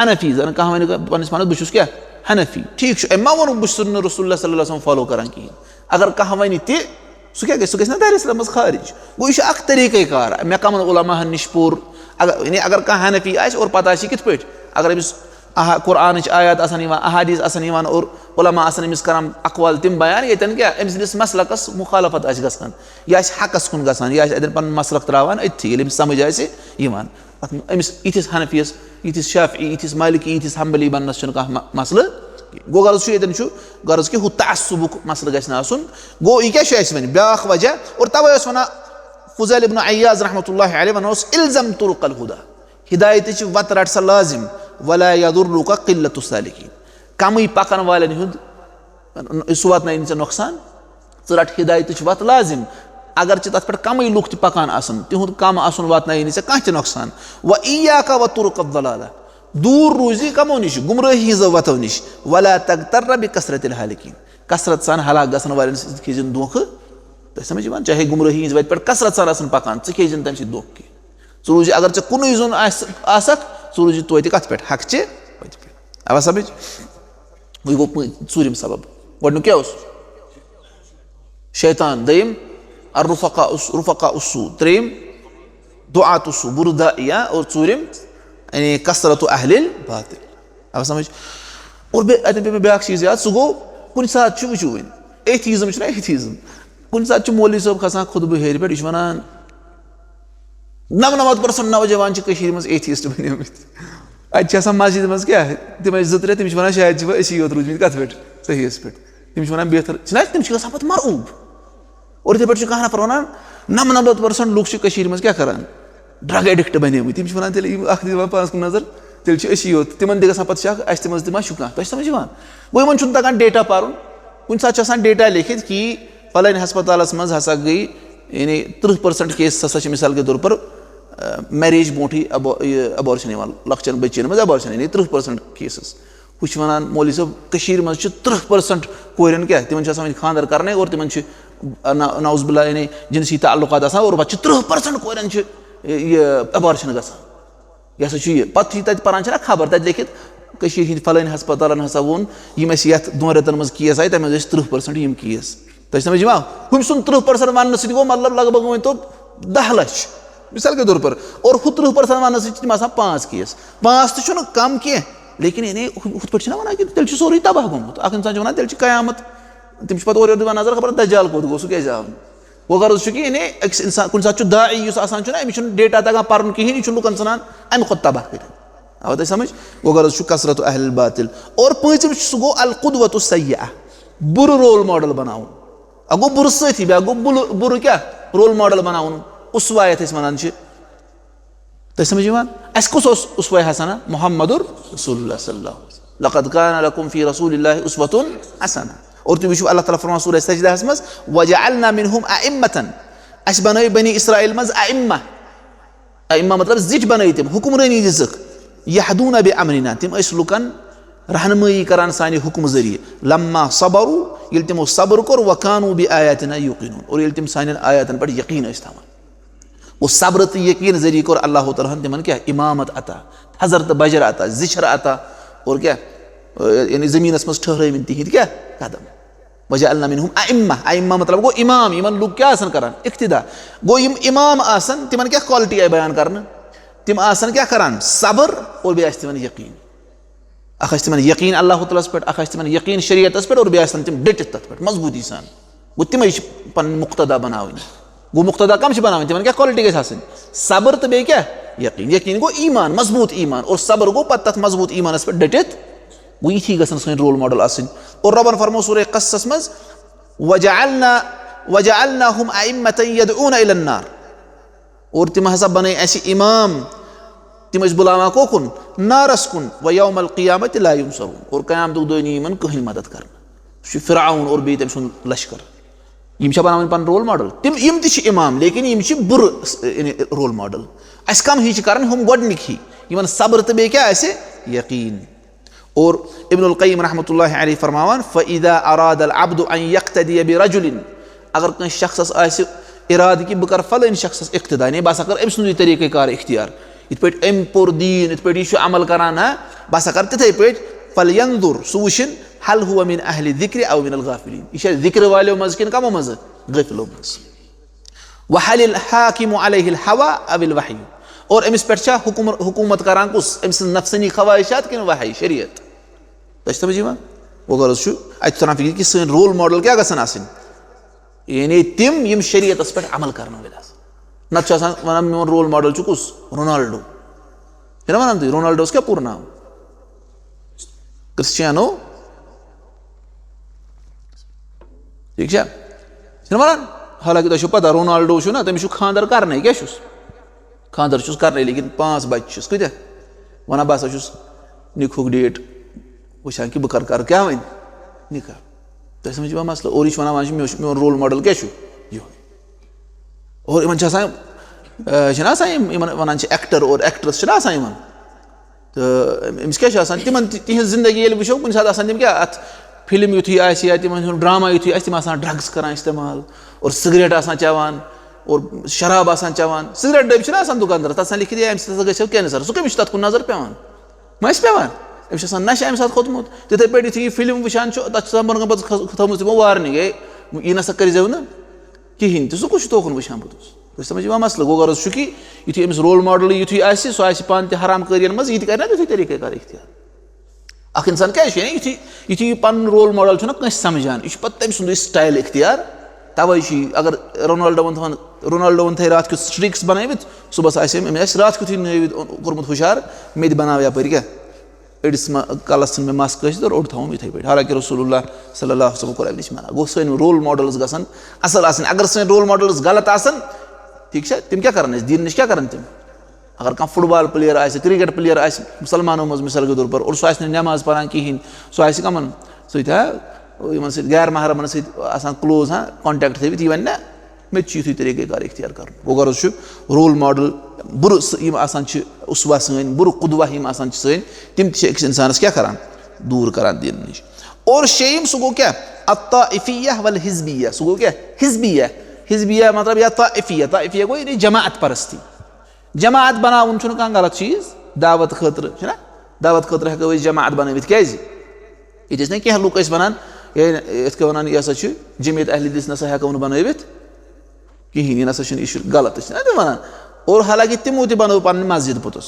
حنفی، زن کانٛہہ ونہِ پننِس پانس، بہٕ چھُس کیٛاہ؟ حنفی۔ ٹھیٖک چھُ، أمۍ ما ووٚنُکھ بہٕ چھُس نہٕ رسول اللہ صلی اللہ علیہ وسلم فالو کران کِہیٖنۍ؟ اگر کانٛہہ ونہِ تہِ، سُہ کیٛاہ گژھِ؟ سُہ گژھِ نا دایرہ اسلامس خارج۔ گوٚو، یہِ چھُ اکھ طریٖقے کار۔ مےٚ کمن علماہن نِش پوٚر، اگر، یعنی، اگر کانٛہہ حنفی آسہِ اور پتہٕ آسہِ یہِ کِتھ پٲٹھۍ؟ اگر أمِس احا-، قرآنٕچ آیات آسن یِوان، احادیث آسن یِوان اور علماء آسن أمِس کران اقوال تِم بیان، ییٚتٮ۪ن کیٛاہ أمۍ سٕنٛدِس مسلکس مخالفت آسہِ گژھان، یہِ آسہِ حقس کُن گژھان، یہِ آسہِ اَتٮ۪ن پنُن مسلک تراوان أتھی، ییٚلہِ أمِس سمجھ آسہِ یِوان۔ اتھ منٛز أمِس یِتھِس حنفیس، یِتھِس شافعی، یِتھِس مالکی، یِتھِس حنبلی بننس چھُنہٕ کانٛہہ مہ-، مسلہٕ۔ گوٚو، غرض چھُ ییٚتٮ۪ن چھُ، غرض کہِ ہُہ تعصبُک مسلہٕ گژھِ نہٕ آسُن۔ گوٚو، یہِ کیٛاہ چھُ اَسہِ وۄنۍ بیٛاکھ وجہ؟ اور توے اوس ونان فضیل ابن عیاض رحمتہ اللہ علیہ، ونان اوس، الزم طرق الہدی، ہدایتٕچ وتھ رٹ سا لازم، ولا یضرک قلت السالکین، کمٕے پکن والٮ۪ن ہُنٛد سُہ واتنایہِ نہٕ ژےٚ نۄقصان۔ ژٕ رٹ ہدایتٕچ وتھ لازم، اگرچہِ تتھ پٮ۪ٹھ کمٕے لُکھ تہِ پکان آسن، تِہُنٛد کم آسُن واتنایہِ نہٕ ژےٚ کانٛہہ تہِ نۄقصان۔ و ایاک و طرق الضلالہ، دوٗر روٗزِ کمو نِش؟ گمرٲہی ہٕنٛزو وتو نِش۔ ولا تغتر بکثرت الہالکین، کثرت سان ہلاک گژھن والٮ۪ن سۭتۍ کھیزِ نہٕ دھوکہٕ۔ تۄہہِ سمجھ یِوان؟ چاہے گمرٲہی ہٕنٛزِ وتہِ پٮ۪ٹھ کثرت سان آسن پکان، ژٕ کھیزِ نہٕ تمہِ سۭتۍ دھوکہٕ کینٛہہ۔ ژٕ روٗزِ، اگر ژےٚ کُنُے زوٚن آس-، آسکھ، ژٕ روٗزِ توتہِ کتھ پٮ۪ٹھ؟ حق چہِ وتہِ پٮ۪ٹھ۔ آوا سمجھ؟ وۄنۍ گوٚو پٲنٛژ-، ژوٗرِم سبب۔ گۄڈٕنیُک کیٛاہ اوس؟ شیطان۔ دوٚیِم، الرفقاء الس-، رفقاء السوء۔ ترٛیٚیِم، دعاة السوء، بُرٕ داعیہ۔ اور ژوٗرِم، یعنی کثرت اہل الباطل۔ آوا سمجھ؟ اور بیٚیہِ اَتٮ۪ن پیٚیہِ مےٚ بیٛاکھ چیٖز یاد، سُہ گوٚو، کُنہِ ساتہٕ چھُ، وٕچھِو وۄنۍ، ایتھیٖزم چھُنہ ایتھیٖزم، کُنہِ ساتہٕ چھُ مولوی صٲب کھسان خطبہٕ ہیٚرِ پٮ۪ٹھ، یہِ چھُ وَنان، نَمنَمَتھ percent نوجوان چھِ کٔشیٖرِ منٛز ایتھیٖسٹ بَنیمٕتۍ۔ اَتہِ چھِ آسان مسجدِ منٛز کیٛاہ، تِمَے زٕ ترٛےٚ، تِم چھِ وَنان، شاید چھِ وۄنۍ أسی یوت روٗدۍمٕتۍ۔ کَتھ پٮ۪ٹھ؟ صحیحَس پٮ۪ٹھ۔ تِم چھِ وَنان، بہتر چھِنہ، تِم چھِ گژھان پَتہٕ مرعوٗب۔ اور یِتھَے پٲٹھۍ چھُ کانٛہہ نفر وَنان، نَمنَمَتھ percent لُکھ چھِ کٔشیٖرِ منٛز کیٛاہ کَران؟ ڈرگ ایڈکٹ بنیمٕتۍ۔ تِم چھِ وَنان، تیٚلہِ یِم اکھ دِوان پانَس کُن نظر، تیٚلہِ چھِ أسی یوت۔ تِمن تہِ گژھان پَتہٕ شک، اَسہِ تہِ منٛز تہِ ما چھُ کانٛہہ۔ تۄہہِ چھِ سمجھ یِوان؟ گوٚو، یِمن چھُنہٕ تَگان ڈیٹا پَرُن۔ کُنہِ ساتہٕ چھُ آسان ڈیٹا لیکھِتھ کہِ فلٲنۍ ہسپتالَس منٛز ہسا گٔے، یعنی، تٕرٛہ percent cases ہسا چھِ، مثال کے طور پر، میریج برونٛٹھٕے ابو یہِ ابارشن یِوان، لۄکچن بچین منٛز ابارشن، یعنی تٕرٛہ پٔرسنٹ کیسز۔ ہُہ چھُ وَنان، مولوی صٲب، کٔشیٖرِ منٛز چھِ تٕرٛہ پٔرسنٹ کورٮ۪ن کیٛاہ، تِمن چھِ آسان وۄنۍ خانٛدر کرنَے اور تِمن چھِ، نعوذ باللہ، یعنی جنسی تعلقات آسان اور پتہٕ چھِ تٕرٛہ پٔرسنٹ کورٮ۪ن چھِ یہِ ابارشن گژھان۔ یہِ ہسا چھُ یہِ۔ پتہٕ چھِ تَتہِ پران چھِنہ خبر، تَتہِ لیکھِتھ، کٔشیٖرِ ہِنٛدۍ فلٲنۍ ہسپتالن ہسا ووٚن، یِم اَسہِ یَتھ دۄن رٮ۪تن منٛز کیس آیہِ، تَتھ منٛز ٲسۍ تٕرٛہ پٔرسنٹ یِم کیس۔ تۄہہِ چھِ سمجھ یِوان؟ ہُمۍ سُنٛد تٕرٛہ پٔرسنٹ وننہٕ سۭتۍ گوٚو مطلب لگ بگ ؤنۍ تو دَہ لَچھ، مثال کے طور پر۔ اور ہُہ تٕرٛہ پٔرسنٹ وننہٕ سۭتۍ چھِ تِم آسان پانٛژھ کیس۔ پانٛژھ تہِ چھُنہٕ کم کینٛہہ، لیکن یعنی ہُہ-، ہُتھ پٲٹھۍ چھِنہ ونان کہِ تیٚلہِ چھُ سورُے تباہ گوٚمُت۔ اکھ انسان چھُ ونان، تیٚلہِ چھِ قیامت۔ تِم چھِ پتہٕ اورٕ یورٕ دِوان نظر، خبر دجال کوٚت گوٚو، سُہ کیٛازِ آو نہٕ؟ وۄنۍ غرض چھُ کہِ یعنی أکِس انسان، کُنہِ ساتہٕ چھُ داعی یُس آسان چھُنہ، أمِس چھُنہٕ ڈیٹا تگان پرُن کِہیٖنۍ، یہِ چھُ لُکن ژھٕنان امہِ کھۄتہٕ تباہ کٔرِتھ۔ آوا تۄہہِ سمجھ؟ وۄنۍ غرض چھُ کثرت اہل الباطل۔ اور پٲنٛژِم چھُ، سُہ گوٚو القدوۃ السیئہ، بُرٕ رول ماڈل بناوُن۔ اکھ گوٚو بُرٕ سۭتی، بیٛاکھ گوٚو بُلہٕ-، بُرٕ کیٛاہ؟ رول ماڈل بناوُن۔ اسوہ یتھ أسۍ ونان چھِ۔ تۄہہِ سمجھ یِوان؟ اَسہِ کُس اوس اسوہ حسنہ؟ محمد رسول اللہ صلی اللہ علیہ وسلم۔ لقد کان لکم فی رسول اللہ اسوۃ حسنہ۔ اور تُہۍ وٕچھِو، اللہ تعالیٰ فرماوان سورہ سجدہس منٛز، وجعلنا منہم ائمة۔ اَسہِ بنٲے بنی اسرائیل منٛز ائمہ۔ ائمہ مطلب زِٹھۍ بنٲے تِم، حکمرٲنی دِژٕکھ۔ یہدون بامرنا، تِم ٲسۍ لُکن رہنمٲیی کران سانہِ حکمہٕ ذٔریعہٕ۔ لما صبروا، ییٚلہِ تِمو صبر کوٚر، وکانوا بآیاتنا یوقنون، اور ییٚلہِ تِم سانٮ۪ن آیاتن پٮ۪ٹھ یقین ٲسۍ تھاوان۔ گوٚو صبر تہٕ یقین ذٔریعہٕ کوٚر اللہ تعالیٰ ہن تِمن کیٛاہ؟ امامت عطا، تھزر تہٕ بجر عطا، زِچھر عطا، اور کیٛاہ؟ یعنی زٔمیٖنس منٛز ٹھہرٲوِن تِہنٛدۍ کیٛاہ؟ قدم۔ وجعلنا منہم ائمہ۔ ائمہ مطلب گوٚو امام، یِمن لُکھ کیٛاہ آسن کران؟ اقتدا۔ گوٚو یِم امام آسن، تِمن کیٛاہ quality آیہِ بیان کرنہٕ؟ تِم آسن کیٛاہ کران؟ صبر، اور بیٚیہِ آسہِ تِمن یقین۔ اکھ آسہِ تِمن یقین اللہ تعالیٰ ہس پٮ۪ٹھ، اکھ آسہِ تِمن یقین شریعتس پٮ۪ٹھ، اور بیٚیہِ آسن تِم ڈٔٹِتھ تتھ پٮ۪ٹھ مضبوٗطی سان۔ گوٚو تِمے چھِ پنٕنۍ مقتدا بناوٕنۍ۔ گوٚو مقتدا کم چھِ بناوٕنۍ؟ تِمن کیٛاہ quality گژھِ آسٕنۍ؟ صبر تہٕ بیٚیہِ کیٛاہ؟ یقین۔ یقین گوٚو ایمان، مضبوٗط ایمان، اور صبر گوٚو پتہٕ تتھ مضبوٗط ایمانس پٮ۪ٹھ ڈٔٹِتھ۔ گوٚو یِتھی گژھن سٲنۍ رول ماڈل آسٕنۍ۔ اور ربن فرموو سورہ قصصس منٛز، وجعلنا وجعلناہم ائمة یدعون الی النار۔ اور تِم ہسا بنٲے اَسہِ امام، تِم ٲسۍ بُلاوان کوکُن؟ نارس کُن۔ ویوم القیامۃ لا ینصرون۔ اور قیامتُک دۄہ نی یِمن کٕہٕنۍ مدد کرنہٕ۔ سُہ چھُ فرعون اور بیٚیہِ تٔمۍ سُنٛد لشکر۔ یِم چھا بناوٕنۍ پنُن رول ماڈل؟ تِم، یِم تہِ چھِ امام، لیکن یِم چھِ بُرٕ، یعنی، رول ماڈل۔ اَسہِ کم ہی چھِ کرٕنۍ؟ ہُم گۄڈٕنِکۍ ہی، یِمن صبر تہٕ بیٚیہِ کیٛاہ آسہِ؟ یقین۔ اور ابن القیم رحمۃ اللہ علیہ فرماوان، فإذا أراد العبد أن يقتدي برجل، اگر کٲنٛسہِ شخصس آسہِ ارادٕ کہِ بہٕ کرٕ فلٲنۍ شخصس اقتدا، یعنی بہٕ ہسا کرٕ أمۍ سُنٛدُے طریٖقہٕ کار اختیار، یِتھ پٲٹھۍ أمۍ پوٚر دیٖن، یِتھ پٲٹھۍ یہِ چھُ عمل کران، ہا، بہٕ ہسا کرٕ تِتھے پٲٹھۍ، فلینظر، سُہ وٕچھِن، هل هو من أهل الذكر أو من الغافلين، یہِ چھا ذکر والیو منٛز کِنہٕ کمو منٛز؟ غٲفلو منٛز۔ وهل الحاكم عليه الهوى أو الوحي؟ اور أمِس پٮ۪ٹھ چھا حکم-، حکوٗمت کران کُس؟ أمۍ سٕنٛز نفسٲنی خواہشات کِنہٕ وحی، شریعت؟ تۄہہِ چھِ سمجھ یِوان؟ وۄنۍ غرض چھُ، اَتہِ چھُ تران فِکرِ کہِ سٲنۍ رول ماڈل کیٛاہ گژھن آسٕنۍ؟ یعنی تِم، یِم شریعتس پٮ۪ٹھ عمل کرن وٲلۍ آسن۔ نتہٕ چھُ آسان ونان، میون رول ماڈل چھُ کُس؟ رونالڈو۔ چھِنہ ونان تُہۍ، رونالڈوس کیٛاہ پوٗرٕ ناو؟ کرسچیانو۔ ٹھیٖک چھا؟ چھِنہ ونان؟ حالانکہِ تۄہہِ چھو پتہ، رونالڈو چھُ نہ، تٔمِس چھُ خانٛدر کرنے، کیٛاہ چھُس؟ خانٛدر چھُس کرنے، لیکن پانٛژھ بچہِ چھِس۔ کۭتیٛاہ؟ ونان، بہٕ ہسا چھُس نِکہُک ڈیٹ وٕچھان کہِ بہٕ کر، کرٕ کیٛاہ وۄنۍ؟ نِکاح۔ تۄہہِ سمجھ یِوان مسلہٕ؟ اور یہِ چھُ ونان، ونان چھُ، مےٚ چھُ، میون رول ماڈل کیٛاہ چھُ؟ یِہوٚے۔ اور یِمن چھِ آسان، آ، چھِنہ آسان یِم، یِمن ونان چھِ ایکٹر اور ایکٹریس، چھِنہ آسان یِمن؟ تہٕ أمِس کیٛاہ چھُ آسان؟ تِمن تہِ، تِہنٛز زندگی ییٚلہِ وٕچھو، کُنہِ ساتہٕ آسان تِم کیٛاہ، اتھ فلم یُتھُے آسہِ یا تِمن ہُنٛد ڈرامہ یُتھُے آسہِ، تِم آسان ڈرگس کران استعمال اور سگریٹ آسان چٮ۪وان اور شراب آسان چٮ۪وان۔ سگریٹ ڈٔبۍ چھِنہ آسان دُکاندارس، تتھ آسان لیکھِتھ، "ہے، امہِ سۭتۍ ہسا گژھیو کینسر"۔ سُہ کٔمِس چھُ تتھ کُن نظر پٮ۪وان؟ ما چھِ پٮ۪وان؟ أمِس چھُ آسان نشہِ امہِ ساتہٕ کھوٚتمُت۔ تِتھے پٲٹھۍ یُتھُے یہِ فلم وٕچھان چھُ، تتھ چھُ آسان برونٛہہ کنہِ پتہٕ تھٲ-، تھٲومٕژ تِمو وارننگ، "ہے، یہِ نسا کٔرۍزیو نہٕ کِہینۍ تہِ"۔ سُہ کُس چھُ توکُن وٕچھان پوٚتُس؟ تۄہہِ سمجھ یِوان مسلہٕ؟ گوٚو غرض چھُ کہِ یُتھُے أمِس رول ماڈلٕے یُتھُے آسہِ، سُہ آسہِ پانہٕ تہِ حرام کٲرین منٛز، یہِ تہِ کرِ نا تیُتھُے طریٖقہٕ کار اختیار۔ اکھ انسان کیٛازِ چھُ، یعنی یُتھُے، یُتھُے یہِ پنُن رول ماڈل چھُنہ کٲنٛسہِ سمجھان، یہِ چھُ پتہٕ تٔمۍ سُنٛدُے سٹایل اختیار۔ توے چھُ یہِ، اگر رونالڈووَن تھاوان، رونالڈووَن تھایہِ راتھ کیُتھ سٹریکس بنٲوِتھ، صُبحس آسہِ أمۍ، أمۍ آسہِ راتھ کیُتھُے نٲوِتھ کوٚرمُت ہُشار، مےٚ تہِ بناو یپٲرۍ کیٛاہ؟ أڑِس ما-، کلس ژھٕن مےٚ مس کٲسِتھ اور اوٚڑ تھاوُن یِتھے پٲٹھۍ۔ حالانکہ رسول اللہ صلی اللہ علیہ وسلم کوٚر امہِ نِش منع۔ گوٚو سٲنۍ رول ماڈلز گژھن اصل آسٕنۍ۔ اگر سٲنۍ رول ماڈلز غلط آسن، ٹھیٖک چھا، تِم کیٛاہ کرن اَسہِ؟ دیٖن نِش کیٛاہ کرن تِم؟ اگر کانٛہہ فٹ بال پٕلیر آسہِ، کرکٹ پٕلیر آسہِ، مسلمانو منٛز مثال کے طور پر، اور سُہ آسہِ نہٕ نٮ۪ماز پران کِہینۍ، سُہ آسہِ کمن سۭتۍ، ہا، یِمن سۭتۍ، غیر محرمن سۭتۍ آسان کلوز، ہا، کانٹیکٹ تھٲوِتھ، یہِ وَنہِ نہ، مےٚ تہِ چھُ یِتھُے طریٖقہ کار اختیار کَرُن۔ گوٚو غرض چھُ، رول ماڈل، بُرٕ س-، یِم آسان چھِ، اسوہ سٲنۍ، بُرٕ قدوہ یِم آسان چھِ سٲنۍ، تِم تہِ چھِ أکِس اِنسانَس کیٛاہ کَران؟ دوٗر کَران دیٖنہٕ نِش۔ اور شیٚیِم، سُہ گوٚو کیٛاہ؟ الطائفیہ والحزبیہ۔ سُہ گوٚو کیٛاہ؟ حزبیہ۔ حزبیہ مطلب یا طائفیہ، طائفیہ گوٚو یعنی جماعت پرستی۔ جماعت بناوُن چھُنہٕ کانٛہہ غلط چیٖز، دعوت خٲطرٕ چھُنہ، دعوت خٲطرٕ ہٮ۪کو أسۍ جماعت بنٲوِتھ۔ کیٛازِ؟ ییٚتہِ ٲسۍ نہ کینٛہہ لُکھ ٲسۍ وَنان، ہے، یِتھ کٔنۍ وَنان، یہِ ہسا چھُ جمعیت اہل حدیث، نہ سا ہٮ۪کو نہٕ بنٲوِتھ کِہیٖنۍ، یہِ نہ سا چھُنہٕ، یہِ چھُ غلط، أسۍ چھِنہ تہِ وَنان۔ اور حالانکہِ تِمو تہِ بنٲو پنٕنۍ مسجد پوٚتُس،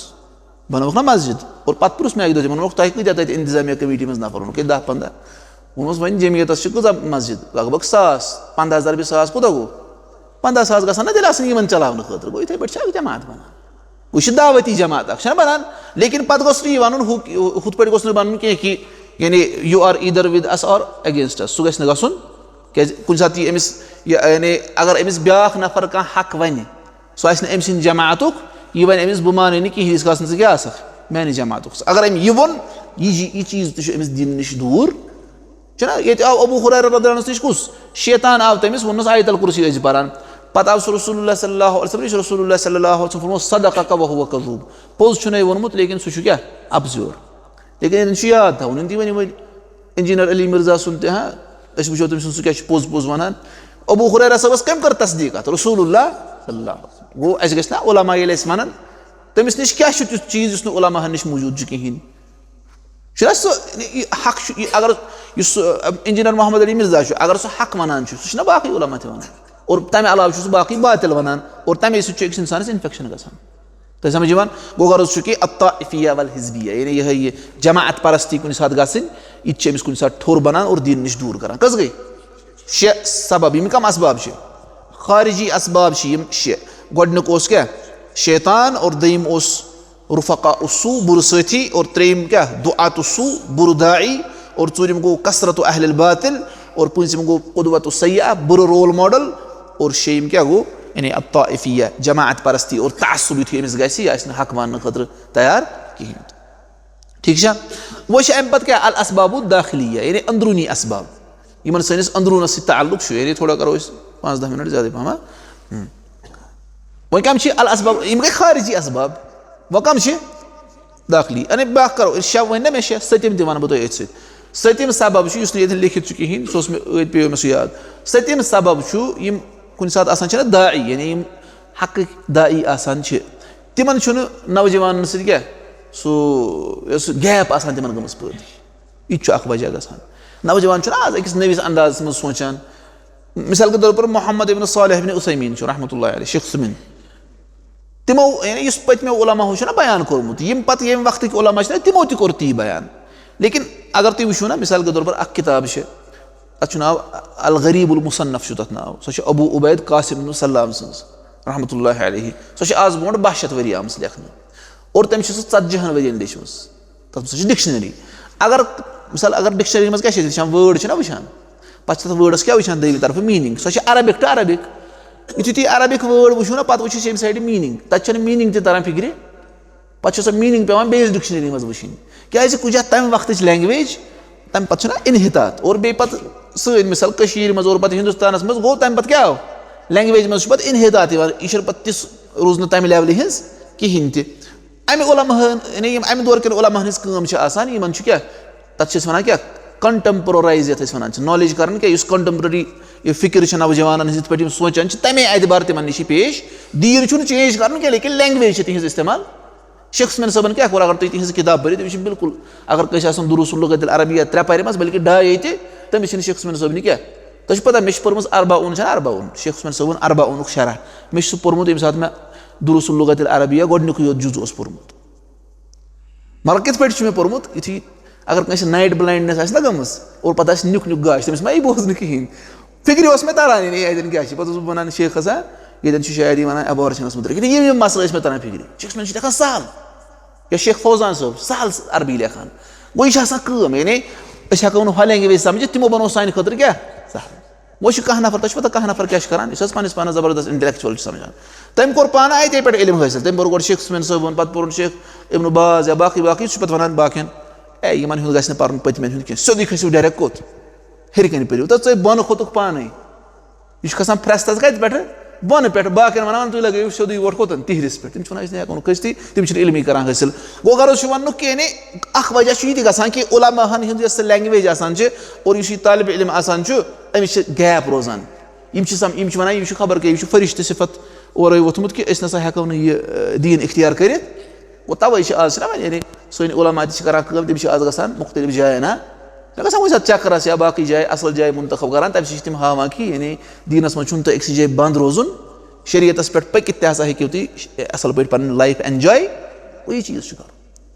بنٲوٕکھ نہ مسجد۔ اور پتہٕ پرُژھ مےٚ اَکہِ دۄہ تِمن، ووٚنُکھ، "تۄہہِ کۭتیٛاہ تَتہِ انتظامیہ کمیٹی منٛز نفر؟" ووٚنُکھ، "ہے، دَہ پنٛداہ۔" ووٚنمَس، "وۄنۍ جمعیتس چھِ کۭژاہ مسجد؟" "لگ بگ ساس۔" "پنٛداہ ہزار بیٚیہِ ساس کوٗتاہ گوٚو؟" "پنٛداہ ساس گژھن نہ تیٚلہِ آسٕنۍ یِمن چلاونہٕ خٲطرٕ۔" گوٚو یِتھَے پٲٹھۍ چھِ اَکھ جماعت بنان۔ یہِ چھِ دعوتی جماعت اکھ، چھَنہ بنان؟ لیکن پتہٕ گوٚژھ نہٕ یہِ وَنُن ہُہ، ہُتھ پٲٹھۍ گوٚژھ نہٕ بنُن کینٛہہ کہِ یعنی you are either with us or against us۔ سُہ گژھِ نہٕ گژھُن، کیٛازِ کُنہِ ساتہٕ یی أمِس یہِ، یعنی اگر أمِس بیٛاکھ نفر کانٛہہ حق وَنہِ، سُہ آسہِ نہٕ أمۍ سٕنٛدِ جماعتُک، یہِ وَنہِ أمِس، "بہٕ مانَے نہٕ کِہیٖنۍ، یِتھ کالَس نہٕ ژٕ کیٛاہ آسَکھ، میٛانہِ جماعتُک۔" اگر أمۍ یہِ ووٚن، یہِ جی-، یہِ چیٖز تہِ چھُ أمِس دیٖنہٕ نِش دوٗر۔ چھُنہ، ییٚتہِ آو ابو ہریرہ رضی اللہ عنہَس نِش کُس؟ شیطان آو تٔمِس، ووٚننَس، "آیت الکرسی ٲسۍ زِ پَران۔" پَتہٕ آو سُہ رسول اللہ صلی اللہ علیہ وسلم نِش، رسول اللہ صلی اللہ علیہ وسلم فرموو، "صدقک وہو کذوب۔" پوٚز چھُنَے ووٚنمُت، لیکن سُہ چھُ کیٛاہ؟ اَپزیور۔ لیکن ییٚتٮ۪ن چھُ یاد تھاوُن، یِم تہِ ؤنِو وۄنۍ انجینئر علی مرزا سُنٛد تہِ، ہاں، أسۍ وٕچھو تٔمۍ سُنٛد سُہ کیٛاہ چھُ پوٚز پوٚز وَنان۔ ابو ہریرہ صٲبَس کٔمۍ کٔر تصدیٖق اَتھ؟ رسول اللہ صلی اللہ علیہ وسلم۔ گوٚو، اَسہِ گژھِ نہ علماء ییٚلہِ اَسہِ وَنَن، تٔمِس نِش کیٛاہ چھُ تیُتھ چیٖز یُس نہٕ علماء ہَن نِش موٗجوٗد چھُ کِہیٖنۍ؟ چھُنہ سُہ، یہِ حق چھُ، یہِ اگر یُس سُہ، ام، انجینئر محمد علی مرزا چھُ، اگر سُہ حق وَنان چھُ، سُہ چھُنہ باقٕے علماء تہِ وَنان۔ اور تَمہِ علاوٕ چھُ سُہ باقٕے باطل وَنان۔ اور تَمے سۭتۍ چھُ أکِس اِنسانَس انفیکشن گژھان۔ تۄہہِ سَمٕجھ یِوان؟ گوٚو غرض چھُ کہِ الطائفیہ والحزبیہ، یعنی یِہوٚے یہِ جماعت پرستی کُنہِ ساتہٕ گژھٕنۍ، یہِ تہِ چھِ أمِس کُنہِ ساتہٕ ٹھوٚر بَنان اور دیٖنہٕ نِش دوٗر کَران۔ کٔژ گٔے؟ شےٚ سبب۔ یِم کَم اسباب چھِ؟ خارجی اسباب چھِ یِم شےٚ۔ گۄڈٕنیُک اوس کیٛاہ؟ شیطان۔ اور دوٚیِم اوس رفقاء السوء، بُرٕ سٲتھی، اور ترٛیٚیِم کیٛاہ؟ دعاة السوء، بُرٕ داعی، اور ژوٗرِم گوٚو کثرت اہل الباطل، اور پوٗنٛژِم گوٚو قدوۃ السیئہ، بُرٕ رول ماڈل، اور شیٚیِم کیٛاہ گوٚو؟ یعنی الطائفیہ، جماعت پرستی اور تعصب، یُتھُے أمِس گژھِ، یہِ آسہِ نہٕ حق ماننہٕ خٲطرٕ تیار کِہیٖنۍ۔ ٹھیٖک چھا؟ وۄنۍ چھِ اَمہِ پَتہٕ کیٛاہ؟ الاسباب الداخلیہ، یعنی اندروٗنی اسباب، یِمن سٲنِس اندروٗنس سۭتۍ تعلق چھُ، یعنی تھوڑا کرو أسۍ پانٛژھ دَہ مِنٹ زیادَے پَہم، ہا؟ ہم۔ وۄنۍ کَم چھِ الاسباب؟ یِم گٔے خارجی اسباب۔ وۄنۍ کَم چھِ؟ داخلی۔ یعنی بیٛاکھ کرو أسۍ شےٚ، وۄنۍ نہ مےٚ شےٚ، سٔتِم تہِ وَنہٕ بہٕ تۄہہِ أتھۍ سۭتۍ۔ سٔتِم سبب چھُ، یُس نہٕ ییٚتٮ۪ن لیکھِتھ چھُ کِہیٖنۍ، سُہ اوس مےٚ، أتھۍ پیٚیو مےٚ سُہ یاد۔ سٔتِم سبب چھُ، یِم کُنہِ ساتہٕ آسان چھِنہ داعی، یعنی یِم حقٕکۍ داعی آسان چھِ، تِمن چھُنہٕ نوجوانن سۭتۍ کیٛاہ سُہ، یۄس سُہ gap آسان تِمن گٔمٕژ پٲدٕ۔ یہِ تہِ چھُ اکھ وجہ گژھان۔ نوجوان چھُنہ آز أکِس نٔوِس اندازس منٛز سونٛچان۔ مثال کے طور پر محمد ابن صالح ابن عثیمین چھُ رحمۃ اللہ علیہ، شیخ عثیمین۔ تِمو، یعنی یُس پٔتمیو علماہو چھُنہ بیان کوٚرمُت، یِم پتہٕ ییٚمہِ وقتٕکۍ علما چھِنہ، تِمو تہِ کوٚر تی بیان۔ لیکن اگر تُہۍ وٕچھِو نہ، مثال کے طور پر اکھ کِتاب چھِ، تَتھ چھُ ناو الغریب المصنف چھُ تَتھ ناو۔ سۄ چھِ ابو عبید قاسم بن سلام سٕنٛز رحمۃ اللہ علیہ۔ سۄ چھِ آز برونٛٹھ باہ شیٚتھ ؤری آمٕژ لیکھنہٕ۔ اور تٔمۍ چھِ سۄ ژتجی ہن ؤرین لیچھمٕژ۔ تَتھ منٛز چھِ ڈکشنری۔ اگر، مثال، اگر ڈکشنری منٛز کیٛاہ چھِ أسۍ وٕچھان؟ word چھِنہ وٕچھان۔ پَتہٕ چھِ تَتھ wordس کیٛاہ وٕچھان؟ دوٚیمہِ طرفہٕ meaning۔ سۄ چھِ Arabic to Arabic۔ یُتھُے تُہۍ Arabic word وٕچھِو نہ، پَتہٕ وٕچھِو ییٚمہِ side meaning۔ تَتہِ چھَنہٕ meaning تہِ تَران فِکرِ۔ پَتہٕ چھِ سۄ meaning پٮ۪وان بیٚیِس ڈکشنری منٛز وٕچھِنۍ۔ کیٛازِ کُنہِ جایہِ تَمہِ وقتٕچ language، تَمہِ پَتہٕ چھُنہ انحطاط۔ اور بیٚیہِ پَتہٕ سٲنۍ مثال کٔشیٖرِ منٛز اور پَتہٕ ہِندُستانَس منٛز گوٚو، تَمہِ پَتہٕ کیٛاہ آو؟ language منٛز چھُ پَتہٕ انحطاط یِوان۔ یہِ چھُنہٕ پَتہٕ تِژھ روٗز نہٕ تَمہِ levelہِ ہِنٛز کِہیٖنۍ تہِ۔ اَمہِ علماہَن، یعنی یِم اَمہِ دورٕ کٮ۪ن علماہَن ہٕنٛز کٲم چھِ آسان، یِمَن چھُ کیٛاہ؟ تَتھ چھِ أسۍ وَنان کیٛاہ؟ contemporarize، یَتھ أسۍ وَنان چھِ knowledge کَران کیٛاہ؟ یُس contemporary یہِ فِکِر چھِ نوجوانَن ہٕنٛز، یِتھ پٲٹھۍ یِم سونٛچان چھِ، تَمے اعتبار تِمَن نِش یہِ پیش۔ دیٖن چھُنہٕ change کَرُن کینٛہہ، لیکن language چھِ تِہِنٛز استعمال۔ شیخ عثمان صٲبن کیٛاہ کوٚر؟ اگر تُہۍ تِہنٛز کِتاب پٔرِو، تٔمِس چھِ بالکل، اگر کٲنٛسہِ آسن دروس اللغت العربیہ ترٛےٚ پرِ منٛز، بلکہِ ڈاے ییٚتہِ، تٔمِس چھِنہٕ شیخ عثمان صٲبنہِ کیٛاہ۔ تۄہہِ چھُ پتہ، مےٚ چھُ پٔرمٕژ اربعون، چھَنہ اربعون؟ شیخ عثمان صٲبُن اربعونُک شرح۔ مےٚ چھُ سُہ پوٚرمُت ییٚمہِ ساتہٕ مےٚ دروس اللغت العربیہ گۄڈٕنیُکُے یوت جُز اوس پوٚرمُت۔ مگر کِتھ پٲٹھۍ چھُ مےٚ پوٚرمُت؟ یُتھُے اگر کٲنٛسہِ night blindness آسہِ نہ گٔمٕژ اور پتہٕ آسہِ نیُک نیُک گاش، تٔمِس ما یی بوزنہٕ کِہیٖنۍ؟ فِکرِ اوس مےٚ تران، یعنی اَتٮ۪ن کیٛاہ چھِ۔ پَتہٕ اوسُس بہٕ وَنان، "شیخ ہسا، ییٚتٮ۪ن چھُ شاعری وَنان abortionس مُتعلِق۔" یعنی یِم یِم مسلہٕ ٲسۍ مےٚ تران فِکرِ۔ شیخ عثمان چھِ لیکھان سہل۔ یا شیخ فوزان صٲب، سہل عربی لیکھان۔ گوٚو یہِ چھِ آسان کٲم، یعنی أسۍ ہٮ۪کو نہٕ ہۄ language سَمجھِتھ، تِمو بَنوو سانہِ خٲطرٕ کیٛاہ؟ سہل۔ وۄنۍ چھُ کانٛہہ نفر، تۄہہِ چھُ پَتہ کانٛہہ نفر کیٛاہ چھُ کَران؟ یُس حظ پَنٕنِس پانَس زبردست intellectual چھُ سَمجھان۔ تٔمۍ کوٚر پانہٕ اَتے پٮ۪ٹھ علم حٲصِل۔ تٔمۍ پوٚر گۄڈٕ شیخ عثمان صٲبُن، پَتہٕ پوٚرُن شیخ ابن باز یا باقٕے باقٕے۔ سُہ چھُ پَتہٕ وَنان باقیَن، "اے، یِمَن ہُنٛد گژھِ نہٕ پَرُن پٔتمٮ۪ن ہُنٛد کینٛہہ، سیوٚدُے کھٔسِو direct کوٚت؟ ہیٚرِ کَنہِ پٔرِو۔" تہٕ ژٕ بۄنہٕ کھوٚتُکھ پانَے۔ یہِ چھُ کھسان پھرٛستَس کَتہِ پٮ۪ٹھٕ؟ بۄنہٕ پٮ۪ٹھٕ۔ باقیَن وَنان، "تُہۍ لَگٲیِو سیوٚدُے ووٹ کوٚتَن؟ تِہرِس پٮ۪ٹھ۔" تِم چھِنہٕ، أسۍ نہٕ ہٮ۪کو نہٕ کھٔسِتھٕے، تِم چھِنہٕ علمٕے کَران حٲصِل۔ گوٚو غرض چھُ وَننُک کہِ یعنی اَکھ وجہ چھُ یہِ تہِ گژھان کہِ علماء ہَن ہُنٛد یۄس سۄ language آسان چھِ اور یُس یہِ طالب علم آسان چھُ، أمِس چھِ gap روزان۔ یِم چھِ سَم-، یِم چھِ وَنان، یہِ چھُ خبر کیٛاہ، یہِ چھُ فرشتہٕ صفت اورَے ووٚتھمُت کہِ أسۍ نَسا ہٮ۪کو نہٕ یہِ، اَ، دیٖن اختیار کٔرِتھ۔ گوٚو تَوَے چھِ آز چھِنہ وۄنۍ یعنی سٲنۍ علماء تہِ چھِ کَران کٲم، تِم چھِ آز گژھان مُختلف جایَن، ہا، مےٚ گژھان کُنہِ ساتہٕ چَکرَس یا باقٕے جایہِ، اَصٕل جایہِ مُنتخب کَران، تَمہِ سۭتۍ چھِ تِم ہاوان کہِ یعنی دیٖنَس منٛز چھُنہٕ تۄہہِ أکسٕے جایہِ بنٛد روزُن، شریعتَس پٮ۪ٹھ پٔکِتھ تہِ ہسا ہیٚکِو تُہۍ اَصٕل پٲٹھۍ پَنٕنۍ life enjoy۔ گوٚو یہِ چیٖز چھُ کَرُن۔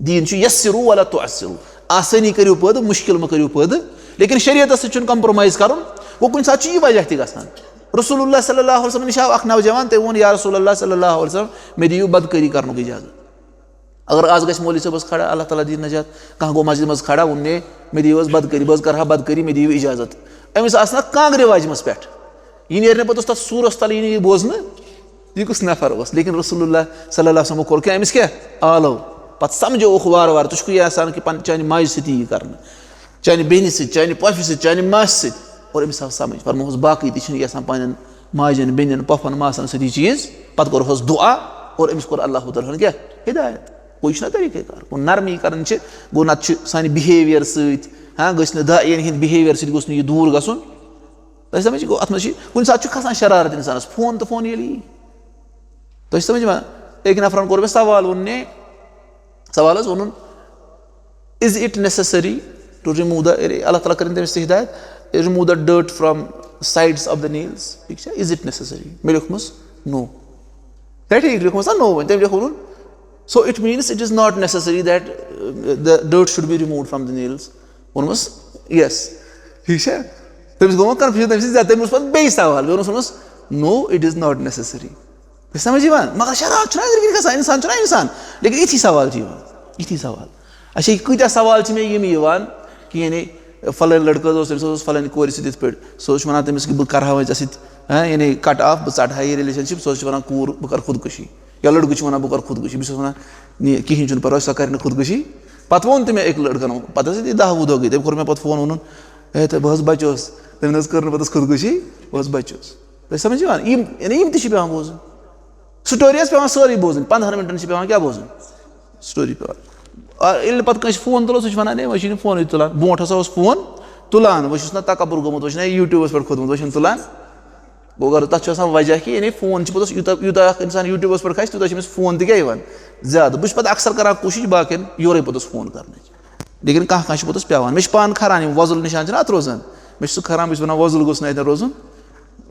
دیٖن چھُ یَسِّرُوا وَلا تُعَسِّرُوا، آسٲنی کٔرِو پٲدٕ، مُشکِل مہٕ کٔرِو پٲدٕ، لیکن شریعتَس سۭتۍ چھُنہٕ compromise کَرُن۔ گوٚو کُنہِ ساتہٕ چھُ یہِ وجہ تہِ گژھان۔ رسول اللہ صلی اللہ علیہ وسلم نِش آو اَکھ نوجوان، تٔمۍ ووٚن، "یا رسول اللہ صلی اللہ علیہ وسلم، مےٚ دِیِو بدکٲری کَرنُک اِجازت۔" اگر آز گژھِ مولوی صٲبَس کھڑا، اللہ تعالیٰ دِیِن نجات، کانٛہہ گوٚو مسجدِ منٛز کھڑا، ووٚن مےٚ، "مےٚ دِیِو حظ بدکٲری، بہٕ حظ کَرٕ ہا بدکٲری، مےٚ دِیِو اِجازت۔" أمِس آسہِ نا کانٛگرِ واجمَس پٮ۪ٹھ، یہِ نیرِ نہٕ پَتہٕ اوس تَتھ سوٗرَس تَل، یی نہٕ یہِ بوزنہٕ، یہِ کُس نفر اوس۔ لیکن رسول اللہ صلی اللہ علیہ وسلم کوٚر کیٛاہ أمِس کیٛاہ؟ آلو۔ پَتہٕ سَمجھووُکھ وارٕ وارٕ، ژٕ چھُکھ یہِ یَژھان کہِ پَن-، چانہِ ماجہِ سۭتی یی کَرنہٕ، چانہِ بیٚنہِ سۭتۍ، چانہِ پۄپھِ سۭتۍ، چانہِ ماسہِ سۭتۍ۔ اور أمِس آو سَمجھ، فرمووُس، باقٕے تہِ چھِنہٕ یَژھان پَنٕنٮ۪ن ماجٮ۪ن، بیٚنٮ۪ن، پۄپھَن، ماسَن سۭتۍ یہِ چیٖز۔ پَتہٕ کوٚرہوس دُعا اور أمِس کوٚر اللہ تعالیٰ ہَن کیٛاہ؟ ہدایت۔ گوٚو یہِ چھُنہ طریٖقہٕ کار، گوٚو نرمی کَرٕنۍ چھِ، گوٚو نَتہٕ چھِ سانہِ behaviour سۭتۍ، ہاں، گٔژھۍ نہٕ داعیَن ہِنٛدۍ behaviour سۭتۍ گوٚژھ نہٕ یہِ دوٗر گژھُن۔ تۄہہِ سَمجھ؟ گوٚو اَتھ منٛز چھِ کُنہِ ساتہٕ چھُ کھَسان شرارت اِنسانَس، فون تہٕ فون ییٚلہِ یی۔ تۄہہِ چھِ سَمجھ یِوان؟ أکۍ نفرَن کوٚر مےٚ سوال، ووٚن نے، سوال حظ ووٚنُن، "Is it necessary to remove the"، اللہ تعالیٰ کٔرِنۍ تٔمِس تہِ ہدایت، "remove the dirt from sides of the nails"؟ ٹھیٖک چھا؟ "Is it necessary؟" مےٚ لیوٚکھمَس، "No۔" ہے، ٹھیٖک، لیوٚکھمَس نا no وۄنۍ، تٔمۍ لیوٚکھ ووٚنُن، "So it means it is not necessary that, uh, the dirt should be removed from the nails." ووٚنمَس، "Yes۔" ٹھیٖک چھا؟ تٔمِس گوٚو وۄنۍ confusion، تٔمۍ سٕنٛدِ زیادٕ، تٔمۍ اوس پَتہٕ بیٚیہِ سوال، مےٚ ووٚنُس، ووٚنمَس، "No, it is not necessary۔" تۄہہِ سَمجھ یِوان؟ مگر شرارت چھُنہ أنٛدرۍ کِنۍ گژھان، اِنسان چھُنہ اِنسان۔ لیکن یِتھی سوال چھِ یِوان، یِتھی سوال۔ اچھا، یہِ کۭتیٛاہ سوال چھِ مےٚ یِم یِوان کہِ یعنی فلٲنۍ لٔڑکہٕ حظ اوس، تٔمِس حظ اوس فلٲنۍ کورِ سۭتۍ یِتھ پٲٹھۍ، سُہ حظ چھُ وَنان تٔمِس کہِ بہٕ کَرٕ ہا وۄنۍ ژےٚ سۭتۍ، ہاں، یعنی cut off، بہٕ ژَٹہٕ ہا یہِ relationship، سُہ حظ چھُ وَنان کوٗر بہٕ کَرٕ خودکُشی، یا لٔڑکہٕ چھُ وَنان بہٕ کَرٕ خودکُشی، بہٕ چھُس وَنان، "نہ، کِہیٖنۍ چھُنہٕ پَرواے، سۄ کَرِ نہٕ خودکُشی۔" پَتہٕ ووٚن تٔمۍ أکۍ لٔڑکَن، پَتہٕ حظ ییٚتہِ دَہ وُہ دۄہ گٔے، تٔمۍ کوٚر مےٚ پَتہٕ فون، ووٚنُن، "ہے، تہٕ بہٕ حظ بَچوس۔" تٔمۍ نہٕ حظ کٔر نہٕ پَتہٕ حظ خودکُشی، بہٕ حظ بَچوس۔ تۄہہِ سَمجھ یِوان؟ یِم، یعنی یِم تہِ چھِ پٮ۪وان بوزٕنۍ۔ story ٲس پٮ۪وان سٲرٕے بوزٕنۍ، پنٛدہَن مِنٹَن چھِ پٮ۪وان کیٛاہ بوزٕنۍ؟ story پٮ۪وان۔ آ، ییٚلہِ نہٕ پَتہٕ کٲنٛسہِ فون تُلو، سُہ چھُ وَنان، "ہے، وۄنۍ چھُے نہٕ فونٕے تُلان۔ برونٛٹھ ہسا اوس فون تُلان، وۄنۍ چھُس نہ تکبر گوٚمُت، وۄنۍ چھُنہ YouTubeَس پٮ۪ٹھ کھوٚتمُت، وۄنۍ چھُنہٕ تُلان۔" گوٚو، اگر تَتھ چھُ آسان وجہ کہِ یعنی فون چھِ پوٚتُس یوٗتاہ، یوٗتاہ اَکھ اِنسان YouTubeَس پٮ۪ٹھ کھسہِ، تیوٗتاہ چھِ أمِس فون تہِ کیٛاہ یِوان زیادٕ۔ بہٕ چھُس پَتہٕ اکثر کران کوٗشِش باقیَن یورَے پوٚتُس فون کرنٕچ۔ لیکن کانٛہہ کانٛہہ چھُ پوٚتُس پٮ۪وان۔ مےٚ چھُ پانہٕ کھران، یِم وۄزُل نِشان چھِنہ اَتھ روزان، مےٚ چھُ سُہ کھران، بہٕ چھُس وَنان، "وۄزُل گوٚژھ نہٕ اَتٮ۪ن روزُن۔"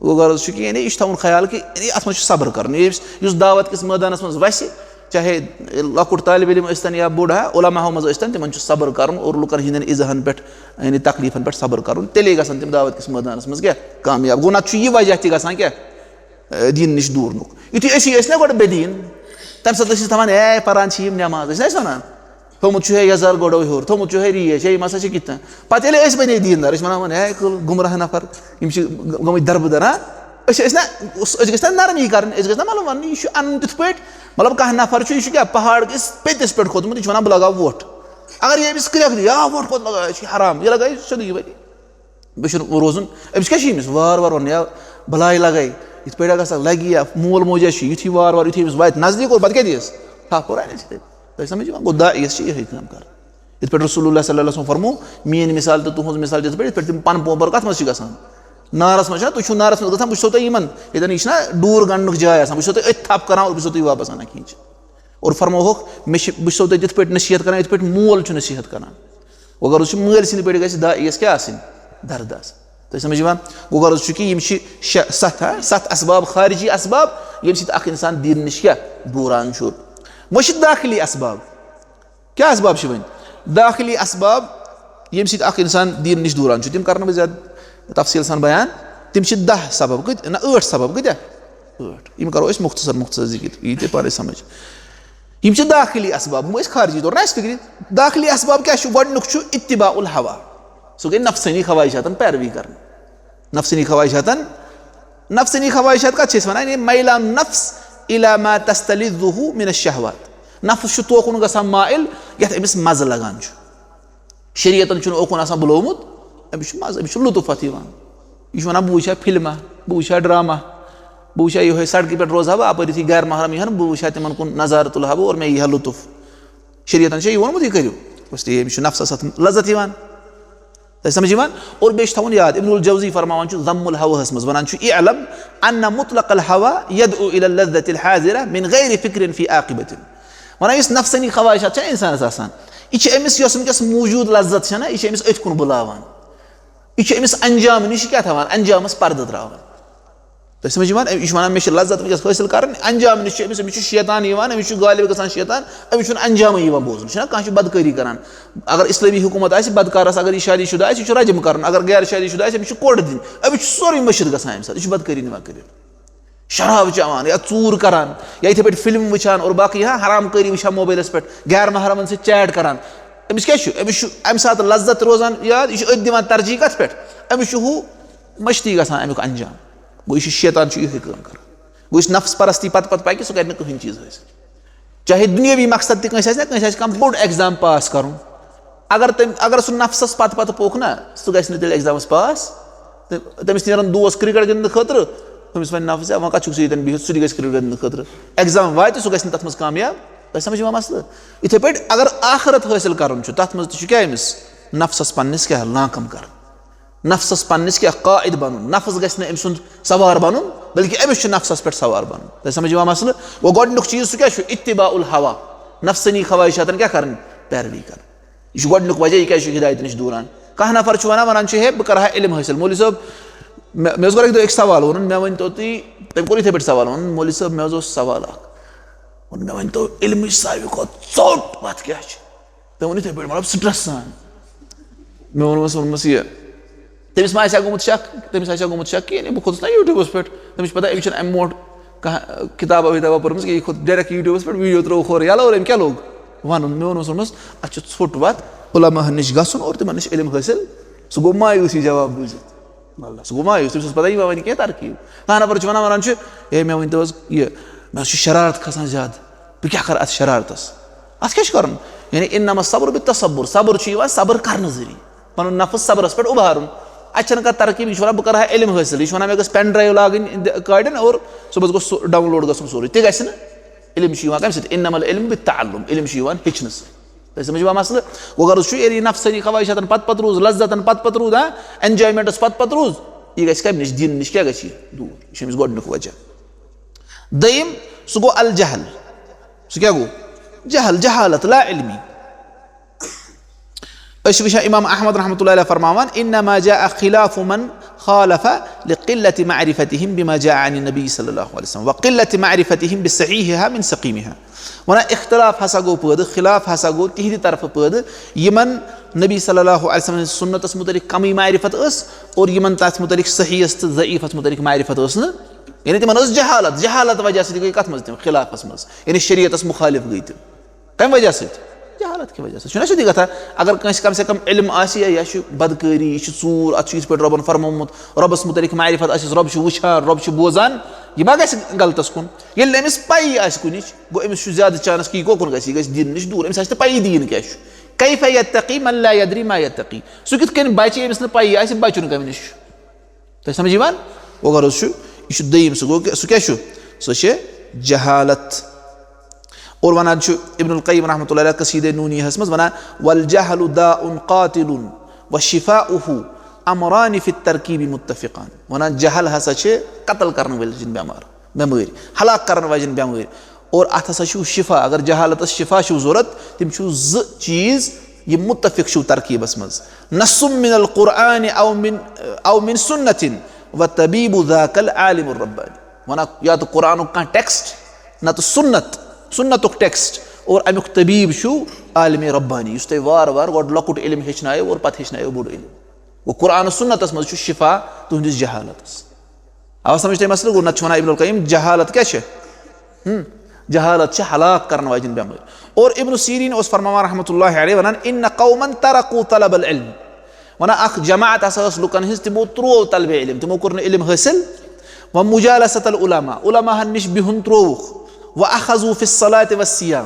گوٚو غرض چھُ کہِ یعنی یہِ چھُ تھاوُن خیال کہِ یعنی اَتھ منٛز چھُ صبر کَرُن۔ یُس، یُس دعوت کِس مٲدانَس منٛز وَسہِ، چاہے لۄکُٹ طالب علم ٲسۍتَن یا بوٚڑ ہا، علماء ہو منٛز ٲسۍتَن، تِمَن چھُ صبر کَرُن اور لُکَن ہٕنٛدٮ۪ن اِزاہَن پٮ۪ٹھ، یعنی تکلیٖفَن پٮ۪ٹھ صبر کَرُن، تیٚلے گژھن تِم دعوت کِس مٲدانَس منٛز کیٛاہ؟ کامیاب۔ گوٚو نَتہٕ چھُ یہِ وجہ تہِ گژھان کیٛاہ؟ اے، دیٖن نِش دوٗرنُک۔ یُتھُے أسی ٲسۍ نہ گۄڈٕ بے دیٖن، تَمہِ ساتہٕ ٲسۍ أسۍ دَپان، "ہے، پَران چھِ یِم نٮ۪ماز"، ٲسۍ نہ أسۍ وَنان؟ تھوٚمُت چھُ ہے یَزار گۄڈَو ہیوٚر، تھوٚمُت چھُ ہے ریش، ہے یِم ہسا چھِ کِتھ تام۔ پَتہٕ ییٚلہِ أسۍ بَنے دیٖندار، أسۍ وَنان، وَن، ہے، کُل گُمراہ نفر، یِم چھِ گٔمٕتۍ دَربٕدَر، ہا؟ أسۍ ٲسۍ نہ، أسۍ گٔژھۍ نہ نرمی کَرٕنۍ، أسۍ گٔژھۍ نہ مطلب وَنٕنۍ، یہِ چھُ اَنُن تِتھ پٲٹھۍ، مطلب کانٛہہ نفر چھُ، یہِ چھُ کیٛاہ، پہاڑ کِس پیٚتِس پٮ۪ٹھ کھوٚتمُت، یہِ چھُ وَنان، "بہٕ لَگاو وۄٹھ۔" اگر یہِ أمِس کرٛٮ۪کھ دی، "آ، وۄٹھ کوٚت لَگایہِ، یہِ چھِ حرام"، یہِ لَگایہِ سیوٚدُے وَتہِ۔ بہٕ چھُس روزُن، أمِس کیٛاہ چھُ، أمِس وارٕ وارٕ وَنُن، یا بَلاے لَگے، یِتھ پٲٹھۍ گژھِ لَگہِ یا مول موج آسہِ، یُتھُے وارٕ وارٕ، یُتھُے أمِس واتہِ نزدیٖک اور پَتہٕ کیٛاہ دِیَس؟ تھپھ اور اَنٮ۪س یِتھَے پٲٹھۍ۔ تۄہہِ سَمٕجھ یِوان؟ گوٚو، داعیَس چھِ یِہوٚے کٲم کَرٕنۍ۔ یِتھ پٲٹھۍ رسول اللہ صلی اللہ علیہ وسلم فرموو، میٛٲنۍ مِثال تہٕ تُہٕنٛز مِثال چھِ یِتھ پٲٹھۍ، یِتھ پٲٹھۍ تِم پَنہٕ پوپَر کَتھ منٛز چھِ گژھان؟ نارَس منٛز چھِنہ، تُہۍ چھُو نارَس منٛز گژھان، بہٕ چھُسو تۄہہِ یِمَن، ییٚتٮ۪ن یہِ چھِنہ ڈوٗر گنٛڈنُک جاے آسان، بہٕ چھُسو تۄہہِ أتھۍ تھپھ کَران اور بہٕ چھُسو تُہۍ واپَس اَنان کھیٖنچہِ۔ اور فرمووہکھ، مےٚ چھِ، بہٕ چھُسو تۄہہِ تِتھ پٲٹھۍ نصیحت کَران، یِتھ پٲٹھۍ مول چھُ نصیحت کَران۔ وۄنۍ غرض چھُ، مٲلۍ سٕنٛدِ پٲٹھۍ گژھِ داعیَس کیٛاہ آسٕنۍ؟ درد آسٕنۍ۔ تۄہہِ سَمٕجھ یِوان؟ گوٚو غرض چھُ کہِ یِم چھِ شےٚ، سَتھ، ہا، سَتھ اَسباب، خارجی اَسباب، ییٚمہِ سۭتۍ اَکھ اِنسان دیٖن نِش کیٛاہ دوٗران چھُ۔ وۄنۍ چھِ داخلی اَسباب۔ کیٛاہ اَسباب چھِ وۄنۍ؟ داخلی اَسباب، ییٚمہِ سۭتۍ اَکھ اِنسان دیٖن نِش دوٗران چھُ، تِم کَرٕ نہٕ بہٕ زیادٕ تفصیٖل سان بیان۔ تِم چھِ دَہ سبب، کۭتۍ؟ نہ، ٲٹھ سبب، کۭتیٛاہ؟ ٲٹھ۔ یِم کَرو أسۍ مُختصر مُختصر ذِکِر، یی تۄہہِ پانَے سَمٕجھ۔ یِم چھِ داخلی اسباب، یِم أسۍ خارجی طور نہ آسہِ فِکرِ۔ داخلی اسباب کیٛاہ چھُ؟ گۄڈٕنیُک چھُ اتباع الہویٰ، سُہ گٔے نفسٲنی خواہشاتن پیروی کرٕنۍ۔ نفسٲنی خواہشاتن، نفسٲنی خواہشات کتھ چھِ أسۍ وَنان؟ یعنی میلان نفس الی ما تستلذہ من الشہوات۔ نفس چھُ توکُن گژھان مائل یتھ أمِس مزٕ لگان چھُ۔ شریعتن چھُنہٕ اوکُن آسان بُلومُت، أمِس چھُ مزٕ، أمِس چھُ لطف اتھ یِوان۔ یہِ چھُ وَنان، بہٕ وٕچھِ ہا فِلمہ، بہٕ وٕچھِ ہا ڈرامہ، بہٕ وٕچھِ ہا یِہوٚے سڑکہِ پٮ۪ٹھ روزٕ ہا بہٕ، اَپٲرۍ یُتھُے غیر محرم یی ہن، بہٕ وٕچھِ ہا تِمَن کُن نظارٕ تُلہٕ ہا بہٕ اور مےٚ یی ہا لطف۔ شریعتن چھےٚ یہِ ووٚنمُت، یہِ کٔرِو۔ بس تہِ، أمِس چھُ نفسَس اَتھ لذت یِوان۔ تۄہہِ سمجھ یِوان؟ اور بیٚیہِ چھُ تھاوُن یاد، ابن الجوزی فرماوان چھُ ذم الہویٰ ہَس منٛز، وَنان چھُ، اعلم ان مطلق الہویٰ يدعو الى اللذة الحاضرة من غير فکر في عاقبة۔ وَنان یُس نفسانی خواہشات چھےٚ اِنسانَس آسان، یہِ چھِ أمِس، یۄس وٕنکیٚس موٗجوٗد لذت چھےٚ نہ، یہِ چھِ أمِس أتھۍ کُن بُلاوان۔ یہِ چھِ أمِس انجام نِش کیٛاہ تھاوان؟ انجامَس پردٕ ترٛاوان۔ تۄہہِ سمجھ یِوان؟ یہِ چھُ وَنان، مےٚ چھِ لذت وٕنکیٚس حٲصِل کَرٕنۍ، انجام نِش چھُ أمِس، أمِس چھُ شیطان یِوان، أمِس چھُ غالب گژھان شیطان، أمِس چھُنہٕ انجامٕے یِوان بوزُن۔ چھُنہ کانٛہہ چھُ بدکٲری کَران، اگر اسلٲمی حکوٗمت آسہِ، بدکارَس اگر یہِ شادی شُدہ آسہِ، یہِ چھُ رجم کَرُن، اگر غیر شادی شُدہ آسہِ، أمِس چھُ کوٚٹ دِنۍ، أمِس چھُ سورُے مٔشِتھ گژھان اَمہِ ساتہٕ، یہِ چھُ بدکٲری نِوان کٔرِتھ۔ شراب چٮ۪وان یا ژوٗر کَران یا یِتھَے پٲٹھۍ فِلم وٕچھان اور باقٕے، ہاں، حرام کٲری وٕچھان موبایلَس پٮ۪ٹھ، غیر محرمَن سۭتۍ چیٹ کَران، أمِس کیٛاہ چھُ؟ أمِس چھُ اَمہِ ساتہٕ لذت روزان یاد، یہِ چھُ أتھۍ دِوان ترجیح کَتھ پٮ۪ٹھ؟ أمِس چھُ ہُہ مٔشتٕے گژھان اَمیُک انجام۔ گوٚو، یہِ چھُ شیطان، چھُ یِہوٚے کٲم کران۔ گوٚو، یُس نفس پرستی پتہٕ پتہٕ پکہِ، سُہ کرِ نہٕ کٕہٕنۍ چیٖز حٲصِل۔ چاہے دُنیٲوی مقصد تہِ کٲنٛسہِ آسہِ نا، کٲنٛسہِ آسہِ کانٛہہ بوٚڑ ایگزام پاس کرُن، اگر تٔمۍ، اگر سُہ نفسس پتہٕ پتہٕ پوٚک نا، سُہ گژھِ نہٕ تیٚلہِ ایگزامس پاس۔ تہٕ تٔمِس نیرن دوس کرکٹ گِنٛدنہٕ خٲطرٕ، تٔمِس وَنہِ نفس، "ہے، وۄنۍ کتھ چھُکھ ژٕ ییٚتٮ۪ن بِہِتھ؟ سُہ تہِ گژھِ کرکٹ گِنٛدنہٕ خٲطرٕ۔" ایگزام واتہِ، سُہ گژھِ نہٕ تتھ منٛز کامیاب۔ تۄہہِ سمجھ یِوان مسلہٕ؟ یِتھے پٲٹھۍ اگر آخرت حٲصِل کرُن چھُ، تتھ منٛز تہِ چھُ کیٛاہ أمِس؟ نفسس پننِس کیٛاہ؟ لاکم کرُن۔ نفسس پننِس کیٛاہ؟ قائد بنُن۔ نفس گژھِ نہٕ أمۍ سُنٛد سوار بنُن، بلکہِ أمِس چھُ نفسس پٮ۪ٹھ سوار بنُن۔ تۄہہِ سمجھ یِوان مسلہٕ؟ گوٚو، گۄڈٕنیُک چیٖز سُہ کیٛاہ چھُ؟ اتباع الہویٰ، نفسٲنی خواہشاتن کیٛاہ کرٕنۍ؟ پیروی کرٕنۍ۔ یہِ چھُ گۄڈٕنیُک وجہ، یہِ کیٛازِ چھُ ہدایتہٕ نِش دوٗران۔ کانٛہہ نفر چھُ ونان، ونان چھُ، "ہے، بہٕ کرٕ ہا علم حٲصِل۔" مولوی صٲب، مےٚ، مےٚ حظ کوٚر اکہِ دۄہ أکۍ سوال، ووٚنُن، مےٚ ؤنۍ تو تُہۍ، تٔمۍ کوٚر یِتھے پٲٹھۍ سوال، ووٚنُن، "مولوی صٲب، مےٚ حظ اوس سوال اکھ۔" ووٚن، "مےٚ ؤنۍ تو، علمٕچ ساروی کھۄتہٕ ژوٚٹ وتھ کیٛاہ چھِ؟" تٔمۍ ووٚن یِتھَے پٲٹھۍ، مطلب، سٹرٛس سان۔ مےٚ ووٚنمَس، ووٚنمَس یہِ، تٔمِس ما آسہِ ہا گوٚمُت شک، تٔمِس آسہِ ہا گوٚمُت شک کہِ یعنی بہٕ کھوٚتُس نا YouTube-س پٮ۪ٹھ، تٔمِس چھِ پَتہ، أمِس چھِنہٕ اَمہِ برونٛٹھ کانٛہہ کِتابہ وِتابہ پٔرمٕژ کینٛہہ، یہِ کھوٚت direct YouTube-س پٮ۪ٹھ، video ترٛووُکھ ہورٕ یَلہٕ اور أمۍ کیٛاہ لوٚگ وَنُن؟ مےٚ ووٚنمَس، ووٚنمَس، اَتھ چھِ ژھوٚٹ وَتھ علماہَن نِش گژھُن اور تِمَن نِش علم حٲصِل۔ سُہ گوٚو مایوٗسی جواب بوٗزِتھ۔ واللہ، سُہ گوٚو مایوٗس، تٔمِس اوس پَتہ یہِ ما وَنہِ کینٛہہ ترکیٖب۔ کانٛہہ نفر چھُ وَنان، وَنان چھُ، "ہے، مےٚ ؤنۍ تو حظ یہِ، مےٚ حظ چھُ شرارت کھسان زیادٕ، بہٕ کیٛاہ کَرٕ اَتھ شرارتَس؟ اَتھ کیٛاہ چھُ کَرُن؟" یعنی، "انما الصبر بالتصبر"، صبر چھُ یِوان صبر کَرنہٕ ذٔریعہٕ، پَنُن نفس صبرَس پٮ۪ٹھ اُبھارُن۔ اَتہِ چھَنہٕ کانٛہہ ترکیٖب، یہِ چھُ وَنان، "بہٕ کَرٕ ہا علم حٲصِل"، یہِ چھُ وَنان، "مےٚ گٔژھ pen drive لاگٕنۍ دِ-، کاڑٮ۪ن اور صُبحَس گوٚژھ سُہ download گژھُن سورُے"، تہِ گژھِ نہٕ۔ علم چھُ یِوان کَمہِ سۭتۍ؟ انما العلم بالتعلم، علم چھُ یِوان ہیٚچھنہٕ سۭتۍ۔ تۄہہِ سمجھ یِوان مسلہٕ؟ گوٚو غرض چھُ، ییٚلہِ یہِ نفسٲنی خواہشاتن پتہٕ پتہٕ روٗز، لذتن پتہٕ پتہٕ روٗد، ہاں، enjoyment-س پتہٕ پتہٕ روٗز، یہِ گژھِ کمہِ نِش؟ دیٖنہٕ نِش کیٛاہ گژھِ یہِ دوٗر؟ یہِ چھُ أمِس گۄڈٕنیُک وجہ۔ دوٚیِم، سُہ گوٚو الجہل۔ سُہ کیٛاہ گوٚو؟ جہل، جہالت، لا علمی۔ أسۍ چھِ وٕچھان امام احمد رحمتہ اللہ علیہ فرماوان، "انما جاء خلاف من خالف لقلة معرفتهم بما جاء عن النبي صلى الله عليه وسلم وقلة معرفتهم بصحيحها من سقيمها"۔ وَنان، اختلاف ہسا گوٚو پٲدٕ، خلاف ہسا گوٚو تِہنٛدِ طرفہٕ پٲدٕ، یِمن نبی صلی اللہ علیہ وسلم سٕنٛدِس سُنتس مُتعلق کمٕے معرفت ٲس اور یِمن تتھ مُتعلق صحیحس تہٕ ضعیفس مُتعلق معرفت ٲس نہٕ۔ یعنی تِمن ٲس جہالت، جہالت وجہ سۭتۍ گٔے کتھ منٛز تِم؟ خلافس منٛز، یعنی شریعتس مخالف گٔے تِم۔ کمہِ وجہ سۭتۍ؟ جہالت کہِ وجہ سۭتۍ۔ چھُنہ سیوٚدُے کتھا، اگر کٲنٛسہِ کم سے کم علم آسہِ، یا یہِ چھُ بدکٲری، یہِ چھُ ژوٗر، اتھ چھُ یِتھ پٲٹھۍ رۄبن فرمومُت، رۄبس مُتعلق معرفت آسٮ۪س، رۄب چھُ وٕچھان، رۄب چھُ بوزان، یہِ ما گژھِ غلطس کُن؟ ییٚلہِ نہٕ أمِس پَیی آسہِ کُنِچ، گوٚو أمِس چھُ زیادٕ chance کہِ یہِ کوٚکُن گژھِ، یہِ گژھِ دیٖن نِش دوٗر، أمِس آسہِ نہٕ پَیی دیٖن کیٛاہ چھُ۔ کیف یتقی من لا یدری ما یتقی، سُہ کِتھ کٔنۍ بچہِ، ییٚمِس نہٕ پَیی آسہِ بچُن کمہِ نِش چھُ؟ تۄہہِ سمجھ یِوان؟ وۄنۍ غرض چھُ، یہِ چھُ دوٚیِم، سُہ گوٚو کہِ، سُہ کیٛاہ چھُ؟ سُہ چھِ جہالت۔ اور وَنان چھُ ابن القیم رحمۃ اللہ علیہ قصیدہ نونیہس منٛز وَنان، "والجهل داء قاتل وشفاؤه أمران في التركيب متفقان"۔ وَنان، جہل ہسا چھِ قتل کرن وٲلۍ سٕنٛدۍ بٮ۪مار، بٮ۪مٲرۍ، ہلاک کرن واجٮ۪ن بٮ۪مٲرۍ۔ اور اتھ ہسا چھُ شفا، اگر جہالتس شفا چھُو ضروٗرت، تِم چھِو زٕ چیٖز یِم متفق چھِو ترکیبس منٛز، نص من القرآن او من، او من سنة و طبیب ذاک العالم الربانی۔ وَنان یا تہٕ قرآنُک کانٛہہ text، نتہٕ سنت، سنتُک text، اور امیُک طبیب چھُ عالم ربانی، یُس تۄہہِ وارٕ وارٕ گۄڈٕ لۄکُٹ علم ہیٚچھنایو اور پتہٕ ہیٚچھنایو بوٚڑ علم۔ گوٚو، قرآن و سنتس منٛز چھُ شفا تُہنٛدِس جہالتس۔ آو سمجھ تۄہہِ مسلہٕ؟ گوٚو، نتہٕ چھُ ونان ابن القیم، جہالت کیٛاہ چھِ؟ ہم، جہالت چھِ ہلاک کرن واجٮ۪ن بٮ۪مٲرۍ۔ اور ابن سیرین اوس فرماوان رحمۃ اللہ علیہ، ونان، "ان قوما ترکوا طلب العلم"، ونان، اکھ جماعت ہسا ٲس لُکن ہٕنٛز، تِمو ترٛوو طلب علم، تِمو کوٚر نہٕ علم حٲصِل۔ "و مجالست العلماء"، علماہن نِش بِہُن ترٛووُکھ۔ "و اخذوا فی الصلاۃ والصیام"،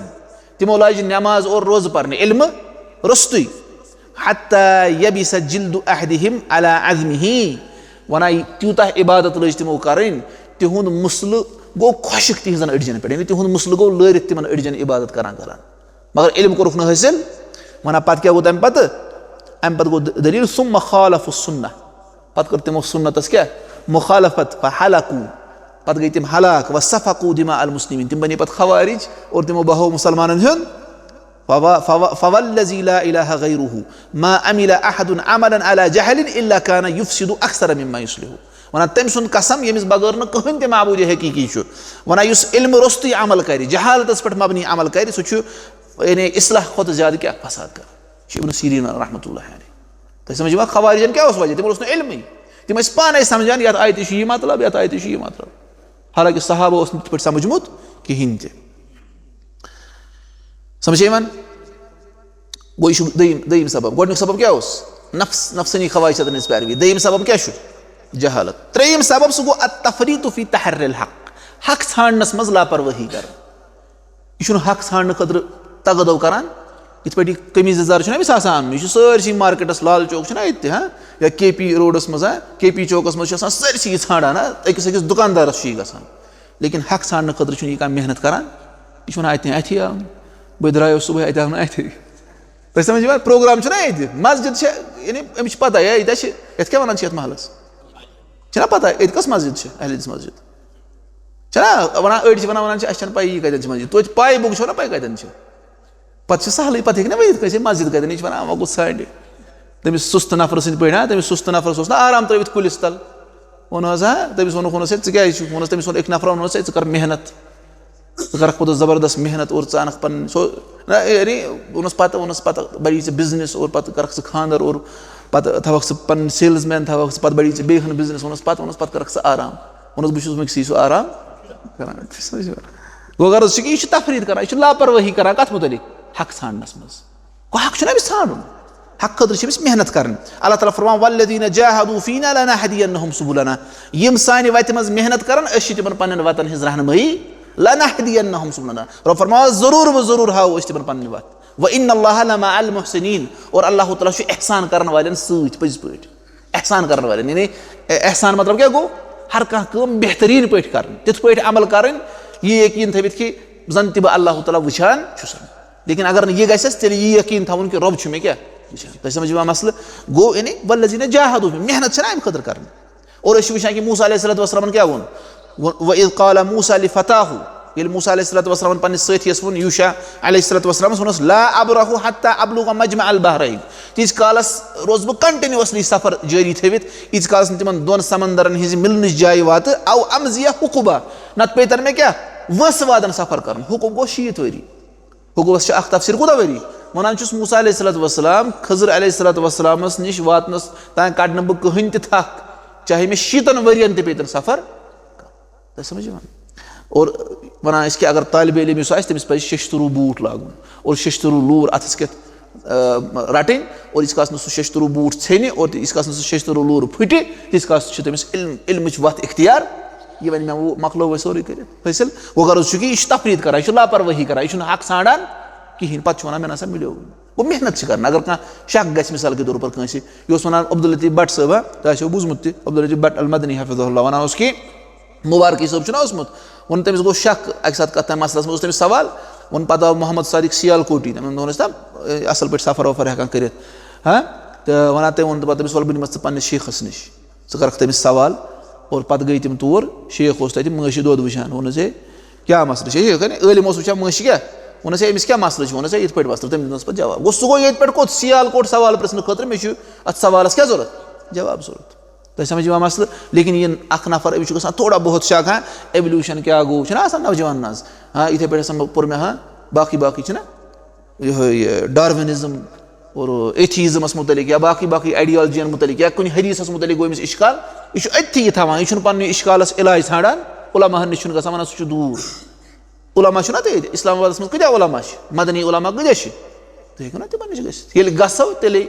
تِمو لاجہِ نماز اور روزٕ پرنہِ، علمہٕ روٚستُے۔ "حتی یبس جلد احدہم علی عظمہ"، وَنان، یہِ تیوٗتاہ عبادت لٔج تِمو کَرٕنۍ، تِہُنٛد مسلہٕ گوٚو خۄشٕک تِہنٛزن أڈجن پٮ۪ٹھ، یعنی تِہُنٛد مسلہٕ گوٚو لٲرِتھ تِمن أڈجن عبادت کران کران۔ مگر علم کوٚرُکھ نہٕ حٲصِل، وَنان پَتہٕ کیٛاہ گوٚو تَمہِ پَتہٕ؟ اَمہِ پَتہٕ گوٚو د-، دٔلیٖل، ثم خالفوا السنة، پَتہٕ کٔر تِمو سُنتَس کیٛاہ؟ مخالفت، فہلکوا، پَتہٕ گٔے تِم ہلاک، وسفکوا دماء المسلمین، تِم بَنے پَتہٕ خوارج اور تِمو بہو مُسلمانَن ہُنٛد۔ فو-، فو-، فوالذی لا الہ غیرہ ما عمل احد عملا علی جہل الا کان یفسد اکثر مما یصلح۔ وَنان، تٔمۍ سُنٛد قسم، ییٚمِس بغٲر نہٕ کٕہٕنۍ تہِ معبوٗدِ حقیٖقی چھُ۔ وَنان، یُس علم روٚستُے عمل کرِ، جہالتس پٮ۪ٹھ مبنی عمل کرِ، سُہ چھُ، یعنی، اصلاح کھۄتہٕ زیادٕ کیٛاہ؟ فساد کران۔ یہِ چھُ ابن سیرین رحمتہ اللہ علیہ۔ تۄہہِ سمجھ یِوان، خوارجن کیٛاہ اوس وجہ؟ تِمن اوس نہٕ علمٕے۔ تِم ٲسۍ پانے سمجھان، یتھ آیتہِ چھُ یہِ مطلب، یتھ آیتہِ چھُ یہِ مطلب۔ حالانکہ صحابہ اوس نہٕ تِتھ پٲٹھۍ سمجھمُت کِہیٖنۍ تہِ۔ سمجھ یِوان؟ گوٚو، یہِ چھُ دوٚیِم، دوٚیِم سبب۔ گۄڈٕنیُک سبب کیٛاہ اوس؟ نفس، نفسٲنی خواہشاتن ہٕنٛز پیروی۔ دوٚیِم سبب کیٛاہ چھُ؟ جہالت۔ ترٛیٚیِم سبب، سُہ گوٚو التفریط فی تحری الحق، حق ژھانڈنس منٛز لاپروٲہی کرٕنۍ۔ یہِ چھُنہٕ حق ژھانڈنہٕ خٲطرٕ تگدو کران۔ یِتھ پٲٹھۍ یہِ قمیٖض یَزار چھُنہ أمِس آسان اَنُن، یہِ چھُ سٲرسٕے مارکیٹس، لال چوک چھُنہ ییٚتہِ تہِ، ہاں، یا کے پی روڈس منٛز، ہاں، کے پی چوکس منٛز چھُ آسان سٲرسٕے یہِ ژھانڈان، ہاں، أکِس أکِس دُکاندارس چھُ یہِ گژھان۔ لیکن حق ژھانڈنہٕ خٲطرٕ چھُنہٕ یہِ کانٛہہ محنت کران۔ یہِ چھُ وَنان، "اَتہِ، اَتھی آو نہٕ، بہٕ درٛایوس صُبحٲے، اَتہِ آو نہٕ اَتھے۔" تۄہہِ سمجھ یِوان؟ پروگرام چھُنہ ییٚتہِ، مسجد چھےٚ، یعنی أمِس چھِ پتہ، ہے، ییٚتہِ چھِ، یَتھ کیٛاہ وَنان چھِ یَتھ محلس؟ چھِنہ پتہ، ییٚتہِ کۄس مسجد چھِ؟ اہل حدیث مسجد۔ چھِنہ وَنان، أڑۍ چھِ وَنان، وَنان چھِ، "اَسہِ چھَنہٕ پَیی یہِ کَتٮ۪ن چھِ مسجد۔" توتہِ پَے بُک چھو نہ پَے کَتٮ۪ن چھِ؟ پَتہٕ چھِ سہلٕے، پَتہٕ ہیٚکہِ نہ ؤنِتھ کٲنٛسہِ مسجد کَتٮ۪ن، یہِ چھِ وَنان، "وۄنۍ گوٚو ژھانٛڈِ۔" تٔمِس سُست نفرٕ سٕنٛدۍ پٲٹھۍ، ہا، تٔمِس سُست نفرس اوس نہ آرام ترٲوِتھ کُلِس تل۔ ووٚن حظ، ہا، تٔمِس ووٚنُکھ، ووٚنُس، "ہے، ژٕ کیٛازِ چھُکھ؟" ووٚنُس، تٔمِس ووٚن أکۍ نفرن، ووٚنُس، "ہے، ژٕ کر محنت، ژٕ کرکھ پتہٕ زبردست محنت اور ژٕ انکھ پنٕنۍ سو-، نہ، یعنی ووٚنُس پتہٕ، ووٚنُس پتہٕ بڑی ژےٚ business اور پتہٕ کرکھ ژٕ خانٛدر اور پتہٕ تھاوکھ ژٕ پنٕنۍ salesman، تھاوکھ ژٕ پتہٕ بڑی ژےٚ بیٚیہِ ہن business۔" ووٚنُس پتہٕ، ووٚنُس پتہٕ کرکھ ژٕ آرام۔ ووٚنُس، بہٕ چھُس وٕنکسٕے سُہ آرام کران۔ گوٚو غرض چھُ کہِ یہِ چھُ تفریٖد کران، یہِ چھُ لاپروٲہی کران۔ کتھ مُتعلق؟ حق ژھانڈنس منٛز۔ گوٚو حق چھُنہ أمِس ژھانڈُن، حق خٲطرٕ چھِ أمِس محنت کرٕنۍ۔ اللہ تعالیٰ فرمان، "والذین جاہدوا فینا لنہدینہم سبلنا"، یِم سانہِ وتہِ منٛز محنت کرن، أسۍ چھِ تِمن پننٮ۪ن وتن ہٕنٛز رہنمٲیی، لنہدینہم سبلنا، رۄب فرماوان، ضروٗر و ضروٗر ہاوو أسۍ تِمن پنٕنۍ وتھ۔ وان اللہ لمع المحسنین، اور اللہ تعالیٰ چھُ احسان کرن والٮ۪ن سۭتۍ پٔزۍ پٲٹھۍ۔ احسان کرن والٮ۪ن، یعنی احسان مطلب کیٛاہ گوٚو؟ ہر کانٛہہ کٲم بہتریٖن پٲٹھۍ کرٕنۍ، تِتھ پٲٹھۍ عمل کرٕنۍ، یہِ یقیٖن تھٲوِتھ کہِ زن تہِ بہٕ اللہ تعالیٰ وٕچھان چھُسن۔ لیکن اگر نہٕ یہِ گژھٮ۪س، تیٚلہِ یہِ یقیٖن تھاوُن کہِ رۄب چھُ مےٚ کیٛاہ وٕچھان۔ تۄہہِ سمجھ یِوان مسلہٕ؟ گوٚو، یعنی والذین جاہدوا، محنت چھَنہ اَمہِ خٲطرٕ کرٕنۍ۔ اور أسۍ چھِ وٕچھان کہِ موسیٰ علیہ الصلوۃ والسلامن کیٛاہ ووٚن؟ و-، وَإِذْ قَالَ مُوسَىٰ لِفَتَاهُ، ییٚلہِ موسیٰ علیہ الصلوۃ والسلامن پننِس سٲتھیَس ووٚن، یوٗشع علیہ الصلوۃ والسلامس ووٚنُس، "لا أبرح حتى أبلغ مجمع البحرين"، تیٖتِس کالس روزٕ بہٕ continuously سفر جٲری تھٲوِتھ، ییٖتِس کالس نہٕ تِمن دۄن سمندرن ہٕنٛزِ مِلنٕچ جایہِ واتہٕ، "أو أمضي حقبا"، نتہٕ پیٚیہِ تن مےٚ کیٛاہ؟ وٲنٛسہٕ وادن سفر کرُن۔ حقب گوٚو شیٖتھ ؤری۔ حقوبس چھُ اکھ تفسیر، کوٗتاہ ؤری؟ وَنان چھُس، موسیٰ علیہ الصلوۃ والسلام، خضر علیہ الصلوۃ والسلامس نِش واتنس تام کڑنہٕ بہٕ کٕہٕنۍ تہِ تھکھ، چاہے مےٚ شیٖتن ؤرین تہِ پیٚتن سفر۔ تۄہہِ سمجھ یِوان؟ اور وَنان ٲسۍ کہِ اگر طالب علم یُس آسہِ، تٔمِس پَزِ شیٚشتٕروٗ بوٗٹھ لاگُن اور شیٚشتٕروٗ لوٗر اَتھس کٮ۪تھ، آ، رَٹٕنۍ، اور ییٖتِس کالس نہٕ سُہ شیٚشتٕروٗ بوٗٹھ ژھیٚنہِ اور ییٖتِس کالس نہٕ سُہ شیٚشتٕروٗ لوٗر پھٕٹہِ، تیٖتِس کالس چھُ تٔمِس علم، علمٕچ وَتھ اختیار۔ یہِ وَنہِ مےٚ، وۄنۍ مۄکلو وۄنۍ سورُے کٔرِتھ حٲصِل۔ وۄنۍ غرض چھُ کہِ یہِ چھُ تفریٖد کران، یہِ چھُ لاپروٲہی کران، یہِ چھُنہٕ حق ژھانڈان کِہینۍ۔ پتہٕ چھُ وَنان، "مےٚ نہ سا مِلیو نہٕ۔" گوٚو محنت چھِ کران۔ اگر کانٛہہ شک گژھِ، مثال کے طور پر کٲنٛسہِ، یہِ اوس وَنان عبداللطیف بٹ صٲبہ، تۄہہِ آسیو بوٗزمُت تہِ، عبداللطیف بٹ المدنی حفظہ اللہ وَنان اوس کہِ مبارکی صٲب چھُنہ اوسمُت، ووٚن تٔمِس گوٚو شک اَکہِ ساتہٕ کَتھ تام مسلس منٛز، اوس تٔمِس سوال، ووٚن پَتہٕ آو محمد صادق سیالکوٹی، تٔمۍ ووٚن، دوٚپنَس، "نہ، اَصٕل پٲٹھۍ سفر وفر ہٮ۪کان کٔرِتھ، ہاں؟" تہٕ وَنان تٔمۍ ووٚن، دوٚپُن، تٔمِس، "وَلہٕ بہٕ نِمَتھ ژٕ پنٛنِس شیخَس نِش، ژٕ کَرَکھ تٔمِس سوال۔" اور پَتہٕ گٔے تِم تور، شیخ اوس تَتہِ مٲنٛشہِ دۄد وٕچھان، ووٚنُس، "ہے، کیٛاہ مسلہٕ چھُ؟" ہے، یہِ کَنہِ عٲلِم اوس وٕچھان مٲنٛشہِ کیٛاہ، ووٚنُس، "ہے، أمِس کیٛاہ مسلہٕ چھُ؟" ووٚنُس، "ہے، یِتھ پٲٹھۍ مسلہٕ۔" تٔمۍ دیُتنَس پَتہٕ جواب۔ گوٚو، سُہ گوٚو ییٚتہِ پٮ۪ٹھ کوٚت؟ سیالکوٹ سوال پرٛژھنہٕ خٲطرٕ، مےٚ چھُ اَتھ سوالَس کیٛاہ ضوٚرَتھ؟ جواب ضوٚرَتھ۔ تۄہہِ سمجھ یِوان مسلہٕ؟ لیکن یہِ اکھ نفر، أمِس چھُ گژھان تھوڑا بہت شک، ہاں، ایولیوشن کیٛاہ گوٚو، چھُنہ آسان نوجوانن آز، ہاں، یِتھَے پٲٹھۍ ہسا پوٚر مےٚ، ہاں، باقٕے باقٕے چھِنہ یِہوٚے، یہِ، ڈاروِنزم اور ایتھیزمس متعلق یا باقٕے باقٕے آیڈیالجین متعلق یا کُنہِ حدیثس متعلق گوٚو أمِس اشکال۔ یہِ چھُ أتھی یہِ تھاوان، یہِ چھُنہٕ پننہِ اشکالس علاج ژھانڈان، علماہن نِش چھُنہٕ گژھان، ونان، "سُہ چھُ دوٗر۔" علماء چھُنہ تُہۍ ییٚتہِ؟ اسلام آبادس منٛز کۭتیاہ علماء چھِ؟ مدنی علماء کۭتیاہ چھِ؟ تُہۍ ہیٚکِو نہ تِمن نِش گٔژھِتھ۔ ییٚلہِ گژھو، تیٚلے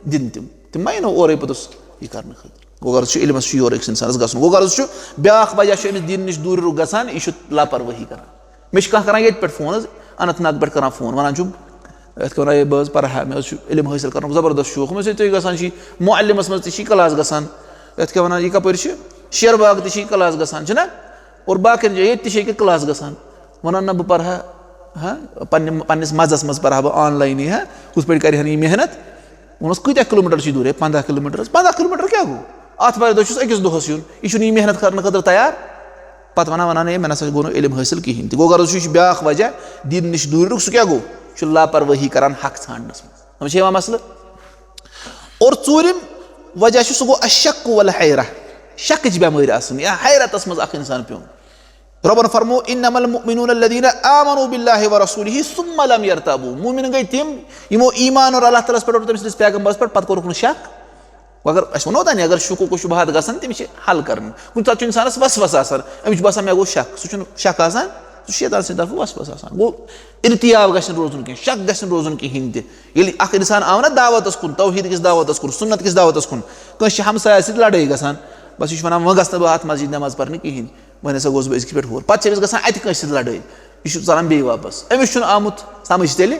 دِن تِم۔ تِم ما یِنو اورَے پوٚتُس یہِ کرنہٕ خٲطرٕ؟ گوٚو غرض چھُ، علمس چھُ یورٕ أکِس اِنسانس گژھُن۔ گوٚو غرض چھُ، بیٛاکھ وجہ چھُ أمِس دیٖن نِش دوٗرِ رُک گژھان، یہِ چھُ لاپروٲہی کران۔ مےٚ چھُ کانٛہہ کران ییٚتہِ پٮ۪ٹھ فون حظ، اننت ناگ پٮ۪ٹھ کران فون، ونان چھُم، یِتھ کٔنۍ، "ہے، بہٕ حظ پرٕ ہا، مےٚ حظ چھُ علم حٲصِل کرنُک زبردست شوق۔" مےٚ دوٚپُس، "ہے، تُہۍ گژھان چھِو معلمس منٛز تہِ چھِ کلاس گژھان۔" یَتھ کیٛاہ وَنان، یہِ کَپٲرۍ چھِ؟ شیر باغ تہِ چھِ یہِ کلاس گژھان، چھِنہ؟ اور باقیَن جایَن ییٚتہِ تہِ چھِ ییٚکیٛاہ کلاس گژھان۔ وَنان نہ بہٕ پَرٕ ہا، ہاں، پنٛنہِ پنٛنِس مَزَس منٛز پَرٕ ہا بہٕ آنلاینٕے، ہاں، ہُتھ پٲٹھۍ کَرِ ہا نہٕ یہِ محنت۔ ووٚنُس، کۭتیٛاہ کِلوٗمیٖٹر چھِ دوٗرِ؟ ہے، پنٛداہ کِلوٗمیٖٹر حظ۔ پنٛداہ کِلوٗمیٖٹر کیٛاہ گوٚو؟ آتھوارِ دۄہ چھُس أکِس دۄہَس یُن، یہِ چھُنہٕ یہِ محنت کَرنہٕ خٲطرٕ تیار۔ پَتہٕ وَنان وَنان، ہے، مےٚ نہ سا گوٚو نہٕ علم حٲصِل کِہیٖنۍ تہِ۔ گوٚو غرض چھُ، یہِ چھُ بیٛاکھ وجہ دیٖن نِش دوٗرِ رُک۔ سُہ کیٛاہ گوٚو؟ یہِ چھُ لاپروٲہی کَران حق ژھانٛڈنَس منٛز۔ سَمجھ یِوان مسلہٕ؟ اور ژوٗرِم وجہ چھُ، سُہ گوٚو الشک والحیرہ، شکٕچ بٮ۪مٲرۍ آسٕنۍ یا حیرتس منٛز اکھ انسان پیوٚن۔ رۄبن فرمو، "انما المؤمنون الذین آمنوا باللہ ورسولہ ثم لم یرتابوا"۔ مومن گٔے تِم، یِمو ایمان اور اللہ تعالیٰ ہس پٮ۪ٹھ اور تٔمۍ سٕنٛدِس پیغمبرس پٮ۪ٹھ، پتہٕ کوٚرُکھ نہٕ شک۔ اگر أسۍ وَنو تَنہٕ، اگر شکوک و شبہات گژھن، تِم چھِ حل کرٕنۍ۔ کُنہِ ساتہٕ چھُ انسانس وسوسہٕ آسان، أمِس چھُ باسان مےٚ گوٚو شک، سُہ چھُنہٕ شک آسان، سُہ چھُ شیطان سٕنٛدِ طرفہٕ وسوسہٕ آسان۔ گوٚو ارتیاب گژھِ نہٕ روزُن کینٛہہ، شک گژھِ نہٕ روزُن کِہینۍ تہِ۔ ییٚلہِ اکھ انسان آو نہ دعوتس کُن، توحیٖد کِس دعوتس کُن، سُنت کِس دعوتس کُن، کٲنٛسہِ چھِ ہمسایس سۭتۍ لڑٲے گژھان، بس یہِ چھُ ونان، "وۄنۍ گژھٕ نہٕ بہٕ اتھ مسجد نماز پرنہِ کِہینۍ، وۄنۍ ہسا گوس بہٕ أزکہِ پٮ۪ٹھ ہور۔" پتہٕ چھِ أمِس گژھان اتہِ کٲنٛسہِ سۭتۍ لڑٲے، یہِ چھُ ژلان بیٚیہِ واپس، أمِس چھُنہٕ آمُت سمجھ تیٚلہِ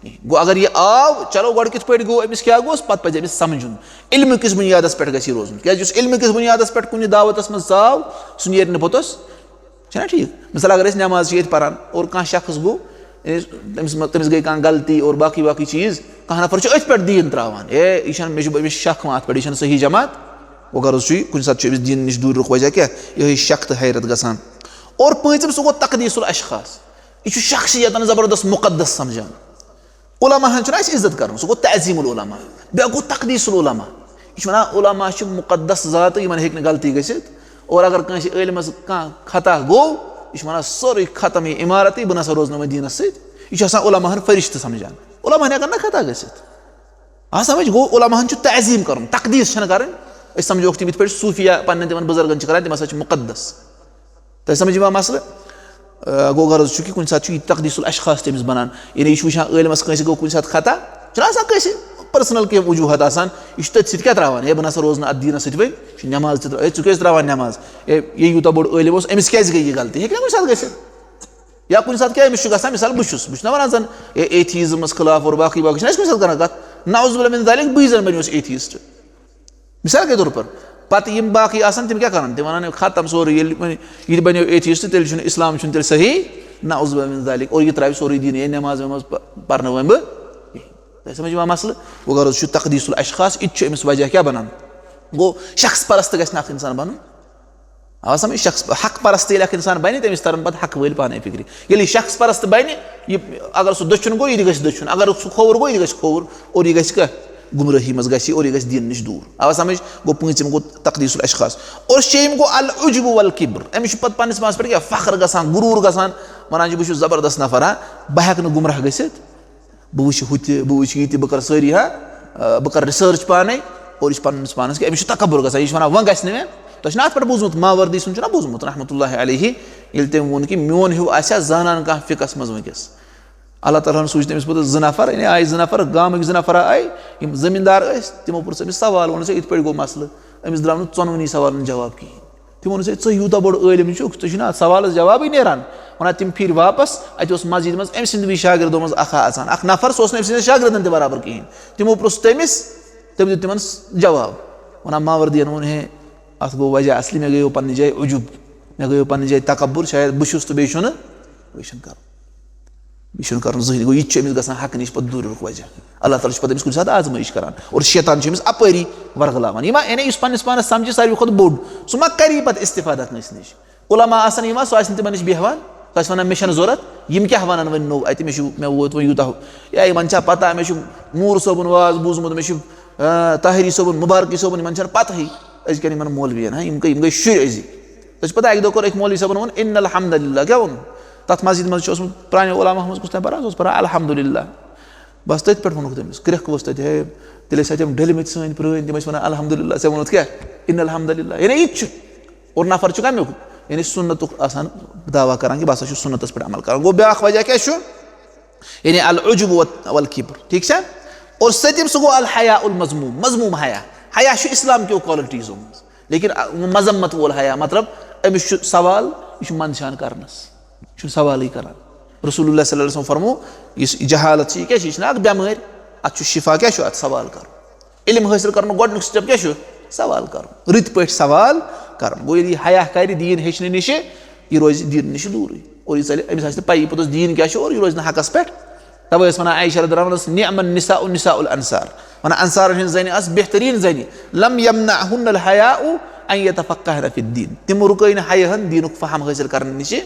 کِہینۍ۔ گوٚو اگر یہِ آو، چلو گۄڈٕ کِتھ پٲٹھۍ گوٚو، أمِس کیٛاہ گوٚس، پتہٕ پزِ أمِس سمجھُن، علمہٕ کِس بُنیادس پٮ۪ٹھ گژھِ یہِ روزُن، کیٛازِ یُس علمہٕ کِس بُنیادس پٮ۪ٹھ کُنہِ دعوتس منٛز ژاو، سُہ نیرِ نہٕ پوٚتُس۔ چھُنہ ٹھیٖک؟ مثال، اگر أسۍ نٮ۪ماز چھِ ییٚتہِ پَران اور کانٛہہ شخص گوٚو، أمِس، تٔمِس منٛز، تٔمِس گٔے کانٛہہ غلطی اور باقٕے باقٕے چیٖز، کانٛہہ نفر چھُ أتھۍ پٮ۪ٹھ دیٖن ترٛاوان، ہے، یہِ چھَنہٕ، مےٚ چھُ، مےٚ چھُ شک وۄنۍ اَتھ پٮ۪ٹھ، یہِ چھَنہٕ صحیح جماعت، گوٚو غرض چھُ یہِ، کُنہِ ساتہٕ چھُ أمِس دیٖن نِش دوٗرِ رُخ وجہ کیٛاہ؟ یِہوٚے شک تہٕ حیرت گژھان۔ اور پٲنٛژِم، سُہ گوٚو تقدیٖس الاشخاص، یہِ چھُ شخصیتَن زبردست مُقدس سمجھان۔ علماہن چھُنہ اَسہِ عزت کرُن، سُہ گوٚو تعظیم العلماء۔ بیٛاکھ گوٚو تقدیس العلماء۔ یہِ چھُ وَنان، علماء چھِ مُقدس ذاتہٕ، یِمن ہیٚکہِ نہٕ غلطی گٔژھِتھ۔ اور اگر کٲنٛسہِ عٲلمس کانٛہہ خطا گوٚو، یہِ چھُ وَنان، سورُے ختم یہِ عمارتٕے، بہٕ نہ سا روزٕ نہٕ وۄنۍ دیٖنس سۭتۍ۔ یہِ چھُ آسان علماہن فرشتہٕ سمجھان۔ علماہن ہٮ۪کن نہ خطا گٔژھِتھ۔ آ سمجھ گوٚو، علماہن چھُ تعظیم کرُن، تقدیس چھَنہٕ کرٕنۍ۔ أسۍ سمجھوکھ تِم یِتھ پٲٹھۍ صوٗفیا پننٮ۪ن تِمن بُزرگن چھِ کران، تِم ہسا چھِ مُقدس۔ تۄہہِ سمجھ یِوان مسلہٕ؟ آ، گوٚو غرض چھُ کہِ کُنہِ ساتہٕ چھُ یہِ تقدیس الاشخاص تٔمِس بنان، یعنی یہِ چھُ وٕچھان عٲلمس کٲنٛسہِ گوٚو کُنہِ ساتہٕ خطا، چھُنہ آسان کٲنٛسہِ پٔرسنل کینٛہہ وجوٗہات آسان، یہِ چھُ تٔتھۍ سۭتۍ کیٛاہ تراوان؟ ہے، بہٕ نسا روزٕ نہٕ اتھ دیٖنس سۭتۍ وۄنۍ، یہِ چھُ نٮ۪ماز تہِ ترا-، ہے، ژٕ کیٛازِ تراوان نٮ۪ماز؟ ہے، یہِ یوٗتاہ بوٚڑ عٲلم اوس، أمِس کیٛازِ گٔے یہِ غلطی؟ ہیٚکہِ نہ کُنہِ ساتہٕ گٔژھِتھ؟ یا کُنہِ ساتہٕ کیٛاہ أمِس چھُ گژھان، مثال بہٕ چھُس، بہٕ چھُس نہ ونان زن، ہے، ایتھیزمس خلاف اور باقٕے باقٕے چھِنہ أسۍ کُنہِ ساتہٕ کران کتھ، نعوذ باللہ من ذالک، بٕے زن بنیوس ایتھیسٹ۔ مثال کے طور پر، پتہٕ یِم باقٕے آسان، تِم کیٛاہ کران؟ تِم ونان، "ختم سورُے، ییٚلہِ وۄنۍ یہِ تہِ بنیو ایتھیسٹ، تیٚلہِ چھُنہٕ اسلام، چھُنہٕ تیٚلہِ صحیح، نعوذ باللہ من ذالک، اور یہِ ترٛاوِ سورُے دیٖن، ہے نٮ۪ماز وٮ۪ماز پ-، پرنہٕ وۄنۍ بہٕ کِہیٖنۍ۔" تۄہہِ سمجھ یِوان مسلہٕ؟ وۄنۍ غرض چھُ تقدیس الاشخاص، یہِ تہِ چھُ أمِس وجہ کیٛاہ بنان؟ گوٚو، شخص پرست گژھِ نہٕ اکھ انسان بنُن۔ آ، سمجھ، شخص حق پرست ییٚلہِ اکھ انسان بنہِ، تٔمِس ترن پتہٕ حق وٲلۍ پانے فکرِ۔ ییٚلہِ یہِ شخص پرست بنہِ، یہِ اگر سُہ دٔچھُن گوٚو، یہِ تہِ گژھِ دٔچھُن، اگر سُہ کھووُر گوٚو، یہِ تہِ گژھِ کھووُر، اور یہِ گژھِ کیٛاہ؟ گمرٲہی منٛز گژھِ یہِ، اور یہِ گژھِ دیٖن نِش دوٗر۔ آوا سمجھ؟ گوٚو پٲنٛژِم گوٚو تقدیس الاشخاص۔ اور شیٚیِم گوٚو العجب والکبر۔ أمِس چھُ پتہٕ پننِس پانس پٮ۪ٹھ کیٛاہ؟ فخر گژھان، غروٗر گژھان، ونان چھُ، "بہٕ چھُس زبردست نفر، ہا، بہٕ ہٮ۪کہٕ نہٕ گمراہ گٔژھِتھ، بہٕ وٕچھِ ہُہ تہِ، بہٕ وٕچھِ یہِ تہِ، بہٕ کرٕ سٲری، ہا، آ، بہٕ کرٕ ریسرچ پانے۔" اور یہِ چھُ پننِس پانس کیٛاہ؟ أمِس چھُ تکبر گژھان، یہِ چھُ ونان، "وۄنۍ گژھِ نہٕ مےٚ۔" تۄہہِ چھُنہ اتھ پٮ۪ٹھ بوٗزمُت، ماوردی سُنٛد چھُنہ بوٗزمُت، رحمتہ اللہ علیہ، ییٚلہِ تٔمۍ ووٚن کہِ میون ہیوٗ آسہِ ہا زانان کانٛہہ فقہس منٛز وٕنکیٚس۔ اللہ تعالیٰ ہن سوٗز تٔمِس پوٚتُس زٕ نفر، یعنی آیہِ زٕ نفر، گامٕکۍ زٕ نفر آیہِ، یِم زٔمیٖندار ٲسۍ، تِمو پوٚر أمِس سوال، ووٚنُس، "ہے، یِتھ پٲٹھۍ گوٚو مسلہٕ؟" أمِس درٛاو نہٕ ژۄنوٕنی سوالن جواب کِہینۍ۔ تِمو ووٚنُس، "ہے، ژٕ یوٗتاہ بوٚڑ عٲلِم چھُکھ، ژےٚ چھُنہ اتھ سوالس جوابٕے نیران؟" ونان، تِم پھِرۍ واپس، اتہِ اوس مسجدِ منٛز أمۍ سٕنٛدِ وِزِ شاگردو منٛز اکھا اژان، اکھ نفر، سُہ اوس نہٕ أمۍ سٕنٛدٮ۪ن شاگردن تہِ برابر کِہینۍ۔ تِمو پرُژھ تٔمِس، تٔمۍ دیُت تِمن س-، جواب۔ ونان، ماوردین ووٚن، "ہے، اتھ گوٚو وجہ اصلی، مےٚ گٔیو پننہِ جایہِ عجب، مےٚ گٔیو پننہِ جایہِ تکبر، شاید بہٕ چھُس تہٕ بیٚیہِ چھُنہٕ، بیٚیہِ چھُنہٕ کرُن۔" یہِ چھُنہٕ کرُن زٕہٕنۍ۔ گوٚو، یہِ تہِ چھُ أمِس گژھان حقہٕ نِش پتہٕ دوٗرِ رُخ وجہ۔ اللہ تعالیٰ چھُ پتہٕ أمِس کُنہِ ساتہٕ آزمٲیش کران۔ اور شیطان چھُ أمِس اپٲری ورغلاوان۔ یہِ ما، یعنی یُس پننِس پانس سمجھِ ساروی کھۄتہٕ بوٚڑ، سُہ ما کری پتہٕ استفادہ کٲنٛسہِ نِش؟ علماء آسان یِوان، سُہ آسہِ نہٕ تِمن نِش بیٚہوان، سُہ آسہِ ونان، "مےٚ چھَنہٕ ضوٚرتھ، یِم کیٛاہ ونن وۄنۍ نوٚو اَتہِ، مےٚ چھُ، مےٚ ووت وۄنۍ یوٗتاہ ہُہ۔" یا یِمن چھا پتہ، مےٚ چھُ نوٗر صٲبُن واز بوٗزمُت، مےٚ چھُ، آ، طاہری صٲبُن، مُبارکی صٲبُن، یِمن چھَنہٕ پتہٕے أزکٮ۪ن یِمن مولوین، ہا، یِم گٔے، یِم گٔے شُرۍ أزِکۍ۔ تۄہہِ چھِ پتہ، اَکہِ دۄہ کوٚر أکۍ مولوی صٲبن ووٚن، "ان الحمد للہ"، کیٛاہ ووٚنُن؟ تَتھ مسجد منٛز چھُ اوسمُت پرٛانیو علماہو منٛز کُس تام پران، سُہ اوس پران الحمد للہ۔ بس تٔتھۍ پٮ۪ٹھ ووٚنُکھ تٔمِس، کرٛٮ۪کھ ؤژھ تَتہِ، ہے، تیٚلہِ ٲسۍ اَتہِ یِم ڈٔلمٕتۍ سٲنۍ پرٛٲنۍ، تِم ٲسۍ وَنان، "الحمد للہ، ژےٚ ووٚنُتھ کیٛاہ؟ ان الحمد للہ"، یعنی یہِ تہِ چھُ۔ اور نفر چھُ کَمیُک؟ یعنی سُنتُک آسان دعویٰ کران کہِ بہٕ ہسا چھُس سُنتَس پٮ۪ٹھ عمل کران۔ گوٚو بیٛاکھ وجہ کیٛاہ چھُ؟ یعنی العجب و-، والکبر، ٹھیٖک چھا؟ اور سٔتِم سُہ گوٚو الحیاء المذموم، مذموم حیا۔ حیا چھُ اسلام کیو کوالٹیٖزو منٛز، لیکن مذمت وول حیا، مطلب أمِس چھُ سوال، یہِ چھُ منٛدچھان کرنَس۔ چھُنہٕ سوالٕے کران۔ رسول اللہ صلی اللہ علیہ وسلم فرمو، یُس جہالت چھِ، یہِ کیٛاہ چھِ؟ یہِ چھِنہٕ اکھ بٮ۪مٲرۍ، اَتھ چھُ شفا کیٛاہ چھُ؟ اَتھ سوال کرُن۔ علم حٲصِل کرنُک گۄڈٕنیُک step کیٛاہ چھُ؟ سوال کرُن، رٕتۍ پٲٹھۍ سوال کرُن۔ گوٚو، ییٚلہِ یہِ حیا کرِ دیٖن ہیٚچھنہٕ نِشہِ، یہِ روزِ دیٖن نِشہِ دوٗرٕے۔ اور یہِ ژَلہِ، أمِس آسہِ نہٕ پَیی پوٚتُس دیٖن کیٛاہ چھُ اور یہِ روزِ نہٕ حقس پٮ۪ٹھ۔ تَوَے ٲس وَنان عائشہ رضی اللہ عنہَس، "نعم النساء نساء الانصار"، وَنان انصارن ہٕنٛز زَنہِ آسہٕ بہتریٖن زَنہِ، "لم یمنعہن الحیاء ان یتفقہن فی الدین"، تِم رُکٲے نہٕ حیاہَن دیٖنُک فہم حٲصِل کرنہٕ نِشہِ۔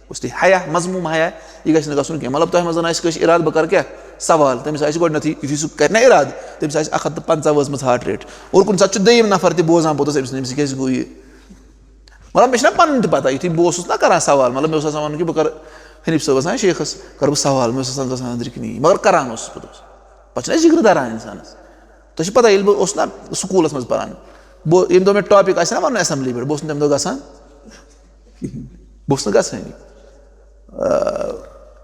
اس لیے حیا، مذموم حیا، یہِ گژھِ نہٕ گژھُن کینٛہہ۔ مطلب، تۄہہِ منٛز زَن آسہِ کٲنٛسہِ اِرادٕ، بہٕ کَرٕ کیٛاہ؟ سوال۔ تٔمِس آسہِ گۄڈٕنٮ۪تھٕے، یُتھُے سُہ کَرِ نہ اِرادٕ، تٔمِس آسہِ اَکھ ہَتھ تہٕ پنٛژاہ وٲژمٕژ ہارٹ ریٹ۔ اور کُنہِ ساتہٕ چھُ دوٚیِم نفر تہِ بوزان پوٚتُس أمِس، أمِس کیٛازِ گوٚو یہِ؟ مطلب، مےٚ چھِنہ پَنُن تہِ پَتہ، یُتھُے بہٕ اوسُس نہ کَران سوال، مطلب، مےٚ اوس آسان وَنُن کہِ بہٕ کَرٕ حنیٖف صٲبَس، ہاں، شیخَس کَرٕ بہٕ سوال، مےٚ اوس آسان گژھان أنٛدرۍ کِنی، مگر کَران اوسُس پَتہٕ۔ پَتہٕ چھِنہ جِگرٕ دَران اِنسانَس۔ تۄہہِ چھِ پَتہ، ییٚلہِ بہٕ اوسُس نہ سکوٗلَس منٛز پَران، بہٕ، ییٚمہِ دۄہ مےٚ ٹاپِک آسہِ نہ وَنُن اٮ۪سَمبلی پٮ۪ٹھ، بہٕ اوسُس نہٕ تَمہِ دۄہ گژھان۔ بہٕ اوسُس نہٕ گژھٲنی۔ آ،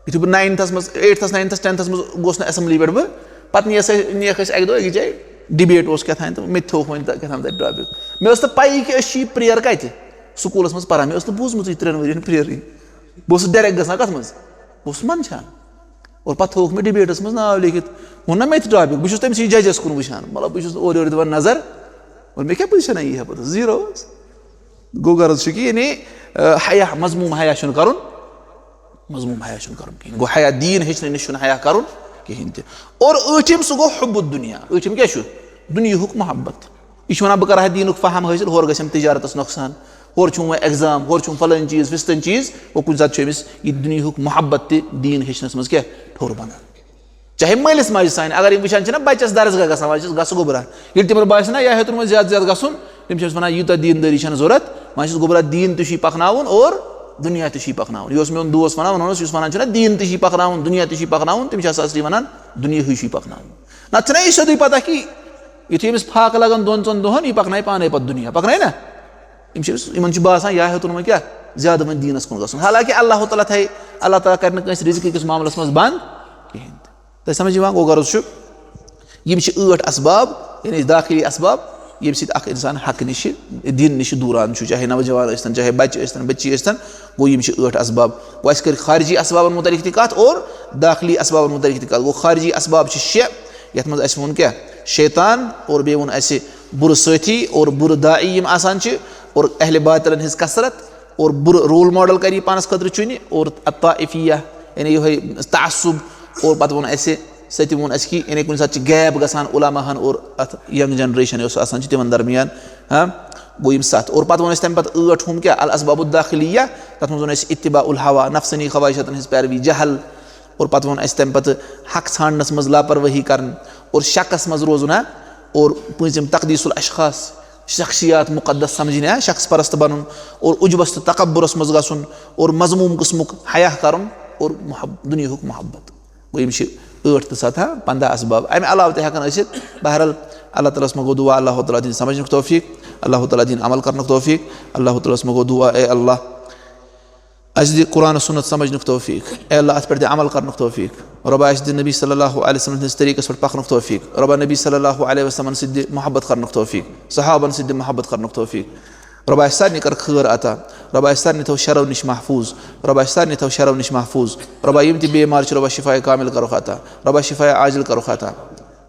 یُتھُے بہٕ ناینتھَس منٛز، ایٹتھَس، ناینتھَس، ٹٮ۪نتھَس منٛز گوس نہٕ اٮ۪سَمبلی پٮ۪ٹھ بہٕ، پَتہٕ نِیَس اَسہِ، نِیَکھ اَسہِ اَکہِ دۄہ أکِس جایہِ ڈِبیٹ اوس کیٛاہ تام تہٕ مےٚ تہِ تھووُکھ وۄنۍ تہٕ کیٛاہ تام تَتہِ ٹاپِک۔ مےٚ ٲس نہٕ پَیی کہِ أسۍ چھِ یہِ پرٛیر کَتہِ؟ سکوٗلَس منٛز پَران، مےٚ ٲس نہٕ بوٗزمُتٕے ترٛٮ۪ن ؤرِیَن پرٛیرٕے۔ بہٕ اوسُس ڈایریکٹ گژھان کَتھ منٛز؟ بہٕ اوسُس منٛدچھان۔ اور پَتہٕ تھووُکھ مےٚ ڈِبیٹَس منٛز ناو لیکھِتھ۔ ووٚن نہ مےٚ تہِ ٹاپِک، بہٕ چھُس تٔمۍ سٕے ججَس کُن وٕچھان، مطلب، بہٕ چھُس اورٕ یورٕ دِوان نظر، اور مےٚ کیٛاہ پُزِشَن یی ہا پَتہٕ؟ زیٖرو ٲس۔ گوٚو غرض چھُ کہِ یعنی، آ، حیا، مذموٗم حیا چھُنہٕ کَرُن، مذموٗم حیا چھُنہٕ کَرُن کِہیٖنۍ۔ گوٚو حیا، دیٖن ہیٚچھنہٕ نِش چھُنہٕ حیا کَرُن کِہیٖنۍ تہِ۔ اور ٲٹھِم، سُہ گوٚو حب الدنیا۔ ٲٹھِم کیٛاہ چھُ؟ دُنیاہُک محبت۔ یہِ چھُ وَنان، بہٕ کَرٕ ہا دیٖنُک فہم حٲصِل، ہورٕ گژھٮ۪م تِجارتَس نۄقصان، ہورٕ چھُ وۄنۍ ایگزام، ہورٕ چھُم فلٲنۍ چیٖز، فِستٲنۍ چیٖز، گوٚو کُنہِ ساتہٕ چھُ أمِس یہِ دُنیاہُک محبت تہِ دیٖن ہیٚچھنَس منٛز کیٛاہ ٹھوٚر بَنان۔ چاہے مٲلِس ماجہِ سانہِ، اگر یِم وٕچھان چھِنہ بَچَس درسگاہ گژھان، وۄنۍ چھِس گژھٕ گوٚبرا۔ ییٚلہِ تِمَن باسہِ نہ، یا ہیوٚتُن وۄنۍ زیادٕ زیادٕ گژھُن، تِم چھِ أمِس وَنان، "یوٗتاہ دیٖندٲری چھَنہٕ ضوٚرَتھ، وۄنۍ چھِس گوٚبرا دیٖن تہِ چھُے پَکناوُن اور دُنیا تہِ چھُے پَکناوُن۔" یہِ اوس میون دوس وَنان، وَنان اوس، یُس وَنان چھُنہ، "دیٖن تہِ چھُے پَکناوُن، دُنیا تہِ چھُے پَکناوُن"، تٔمِس چھِ آسان اَصلی وَنان، "دُنیاہٕے چھُے پَکناوُن۔" نَتہٕ چھُنہ یہِ سیوٚدُے پَتہ کہِ یُتھُے أمِس فاقہٕ لَگَن دۄن ژۄن دۄہَن، یہِ پَکنایہِ پانَے پَتہٕ دُنیا، پَکنایہِ نہ؟ یِم چھِ أمِس، یِمَن چھُ باسان، یا ہیوٚتُن وۄنۍ کیٛاہ، زیادٕ وۄنۍ دیٖنَس کُن گژھُن۔ حالانکہِ اللہ تعالیٰ تھایہِ، اللہ تعالیٰ کَرِ نہٕ کٲنٛسہِ رِزقہٕ کِس معاملَس منٛز بنٛد کِہیٖنۍ تہِ۔ تۄہہِ سمجھ یِوان؟ گوٚو غرض چھُ، یِم چھِ ٲٹھ اسباب، یعنی داخلی اسباب، ییٚمہِ سۭتۍ اکھ اِنسان حق نِشہِ، دین نِشہِ دوٗران چھُ، چاہے نوجوان ٲسۍتن، چاہے بچہِ ٲسۍتن، بٔچی ٲسۍتن، گوٚو یِم چھِ ٲٹھ اسباب۔ گوٚو اَسہِ کٔرۍ خارجی اسبابن مُتعلق تہِ کتھ اور داخلی اسبابن مُتعلق تہِ کتھ۔ گوٚو خارجی اسباب چھِ شےٚ، یتھ منٛز اَسہِ ووٚن کیٛاہ؟ شیطان، اور بیٚیہِ ووٚن اَسہِ بُرٕ سٲتھی اور بُرٕ داعی یِم آسان چھِ، اور اہل باطلن ہٕنٛز کثرت، اور بُرٕ رول ماڈل کَرِ یہِ پانَس خٲطرٕ چُنہِ، اور الطائفیہ، یعنی یِہوٚے تعصب، اور پَتہٕ ووٚن اَسہِ، سۭتۍ ووٚن اَسہِ کہِ یعنی کُنہِ ساتہٕ چھِ gap گژھان علماء ہَن اور اَتھ young generation یۄس آسان چھِ تِمَن درمیان، ہاں، گوٚو یِم سَتھ۔ اور پَتہٕ ووٚن اَسہِ تَمہِ پَتہٕ ٲٹھ ہُم کیٛاہ؟ الاسباب الداخلیہ، تَتھ منٛز ووٚن اَسہِ اتباع الہوا، نفسانی خواہشاتَن ہٕنٛز پیروی، جہل، اور پَتہٕ ووٚن اَسہِ تَمہِ پَتہٕ حق ژھانٛڈنَس منٛز لاپروٲہی کَرٕنۍ اور شکَس منٛز روزُن، ہاں، اور پٲنٛژِم تقدیس الاشخاص، شخصیات مقدس سمجھنہِ، ہاں، شخص پرست بنُن اور عجبس تہٕ تکبرس منٛز گژھُن اور مذموم قٕسمُک حیا کرُن اور محب-، دُنیاہُک محبت۔ گوٚو یِم چھِ ٲٹھ تہٕ ستھ، ہاں، پنٛداہ اسباب۔ امہِ علاوٕ تہِ ہٮ۪کن ٲسِتھ۔ بہرحال، اللہ تعالیٰ ہس منٛز گوٚو دُعا، اللہ تعالیٰ دِنۍ سمجھنُک توفیق، اللہ تعالیٰ دِنۍ عمل کرنُک توفیق، اللہ تعالیٰ ہس منٛز گوٚو دُعا، اے اللہ، اَسہِ دِ قرآن و سنت سمجھنُک توفیق۔ اے اللہ، اَتھ پٮ۪ٹھ دِ عمل کرنُک توفیق۔ رۄبا، اَسہِ دِ نبی صلی اللہ علیہ وسلم ہٕنٛدِس طریٖقس پٮ۪ٹھ پکنُک توفیق۔ رۄبا، نبی صلی اللہ علیہ وسلمن سۭتۍ دِ محبت کرنُک توفیق۔ صحابن سۭتۍ دِ محبت کرنُک توفیق۔ رۄبا، اَسہِ سارنٕے کر خٲر عطا۔ رۄبا، اَسہِ سارنٕے تھٲو شرو نِش محفوٗظ۔ رۄبا، اَسہِ سارنٕے تھٲو شرو نِش محفوٗظ۔ رۄبا، یِم تہِ بیمار چھِ، رۄبا، شفاء کامل کرُکھ عطا۔ رۄبا، شفاء عاجل کرُکھ عطا۔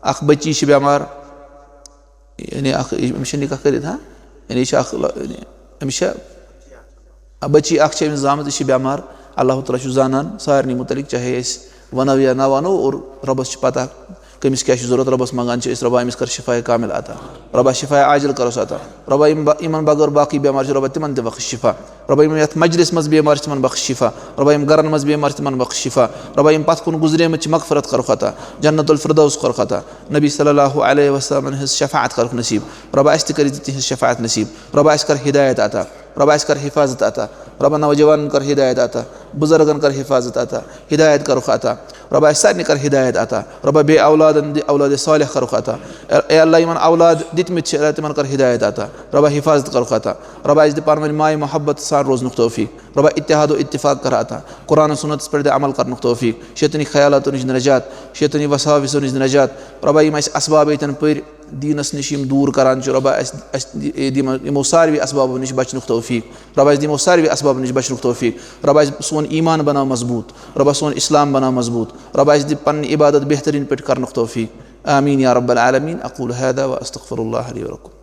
اکھ بچی چھِ بیمار، یعنی اکھ، أمِس چھِ نکاح کٔرِتھ، ہاں؟ یعنی یہِ چھِ اکھ، یعنی أمِس چھِ، آ، بچی اکھ چھِ أمِس زامٕژ، یہِ چھِ بٮ۪مار۔ اللہ تعالیٰ چھُ زانان سارنٕے مُتعلق، چاہے أسۍ وَنو یا نہ وَنو، اور رۄبَس چھِ پتہ کٔمِس کیٛاہ چھُ ضوٚرَتھ۔ رۄبَس منٛگان چھِ أسۍ، رۄبا، أمِس کر شفاء کامل عطا۔ رۄبا، شفاء عاجل کرُس عطا۔ رۄبا، یِم با-، یِمن بغٲر باقٕے بٮ۪مار چھِ، رۄبا، تِمن تہِ بخش شفا۔ رۄبا، یِم یَتھ مجلس منٛز بیمار چھِ، تِمن بخش شفا۔ رۄبا، یِم گرن منٛز بیمار چھِ، تِمن بخش شفا۔ رۄبا، یِم پتھ کُن گُزریمٕتۍ چھِ، مغفرت کرُکھ عطا، جنت الفردوس کرُکھ عطا۔ نبی صلی اللہ علیہ وسلمن ہٕنٛز شفاعت کرُکھ نصیب۔ رۄبا، اَسہِ تہِ کٔرِتھ تِہٕنٛز شفاعت نصیب۔ رۄبا، اَسہِ کر ہدایت عطا۔ رۄبا، اَسہِ کر حفاظت عطا۔ رۄبا، نوجوانن کر ہدایت عطا۔ بُزرگن کر حفاظت عطا۔ ہدایت کرُکھ عطا۔ رۄبا، اَسہِ سارنٕے کر ہدایت عطا۔ رۄبا، بے اولادن دِ اولاد صالح کرُکھ عطا۔ اے، اے اللہ، یِمن اولاد دِتمٕتۍ چھِ، اللہ، تِمن کر ہدایت عطا۔ رۄبا، حفاظت کرُکھ عطا۔ رۄبا، اَسہِ دِ پانہٕ ؤنۍ ماے محبت سان روزنُک توفیق۔ رۄبا، اتحاد و اتفاق کر عطا۔ قرآن و سنتس پٮ۪ٹھ دِ عمل کرنُک توفیق۔ شیطٲنی خیالاتو نِش نجات، شیطٲنی وساوسو نِش نجات۔ رۄبا، یِم اَسہِ اسباب ییٚتٮ۪ن پٔرۍ دیٖنس نِش یِم دوٗر کران چھِ، رۄبا، اَسہِ، اَسہِ دِ-، دِ-، یِمو ساروی اسبابو نِش بچنُک توفیق۔ رۄبا، اَسہِ دِ یِمو ساروی اسبابو نِش بچنُک توفیق۔ رۄبا، اَسہِ سون ایمان بناو مضبوٗط۔ رۄبا، سون اسلام بناو مضبوٗط۔ رۄبا، اَسہِ دِ پنٕنۍ عبادت بہتریٖن پٲٹھۍ کرنُک توفیق۔ آمین یا رب العالمین۔ اقول هذا واستغفر الله لي ولكم۔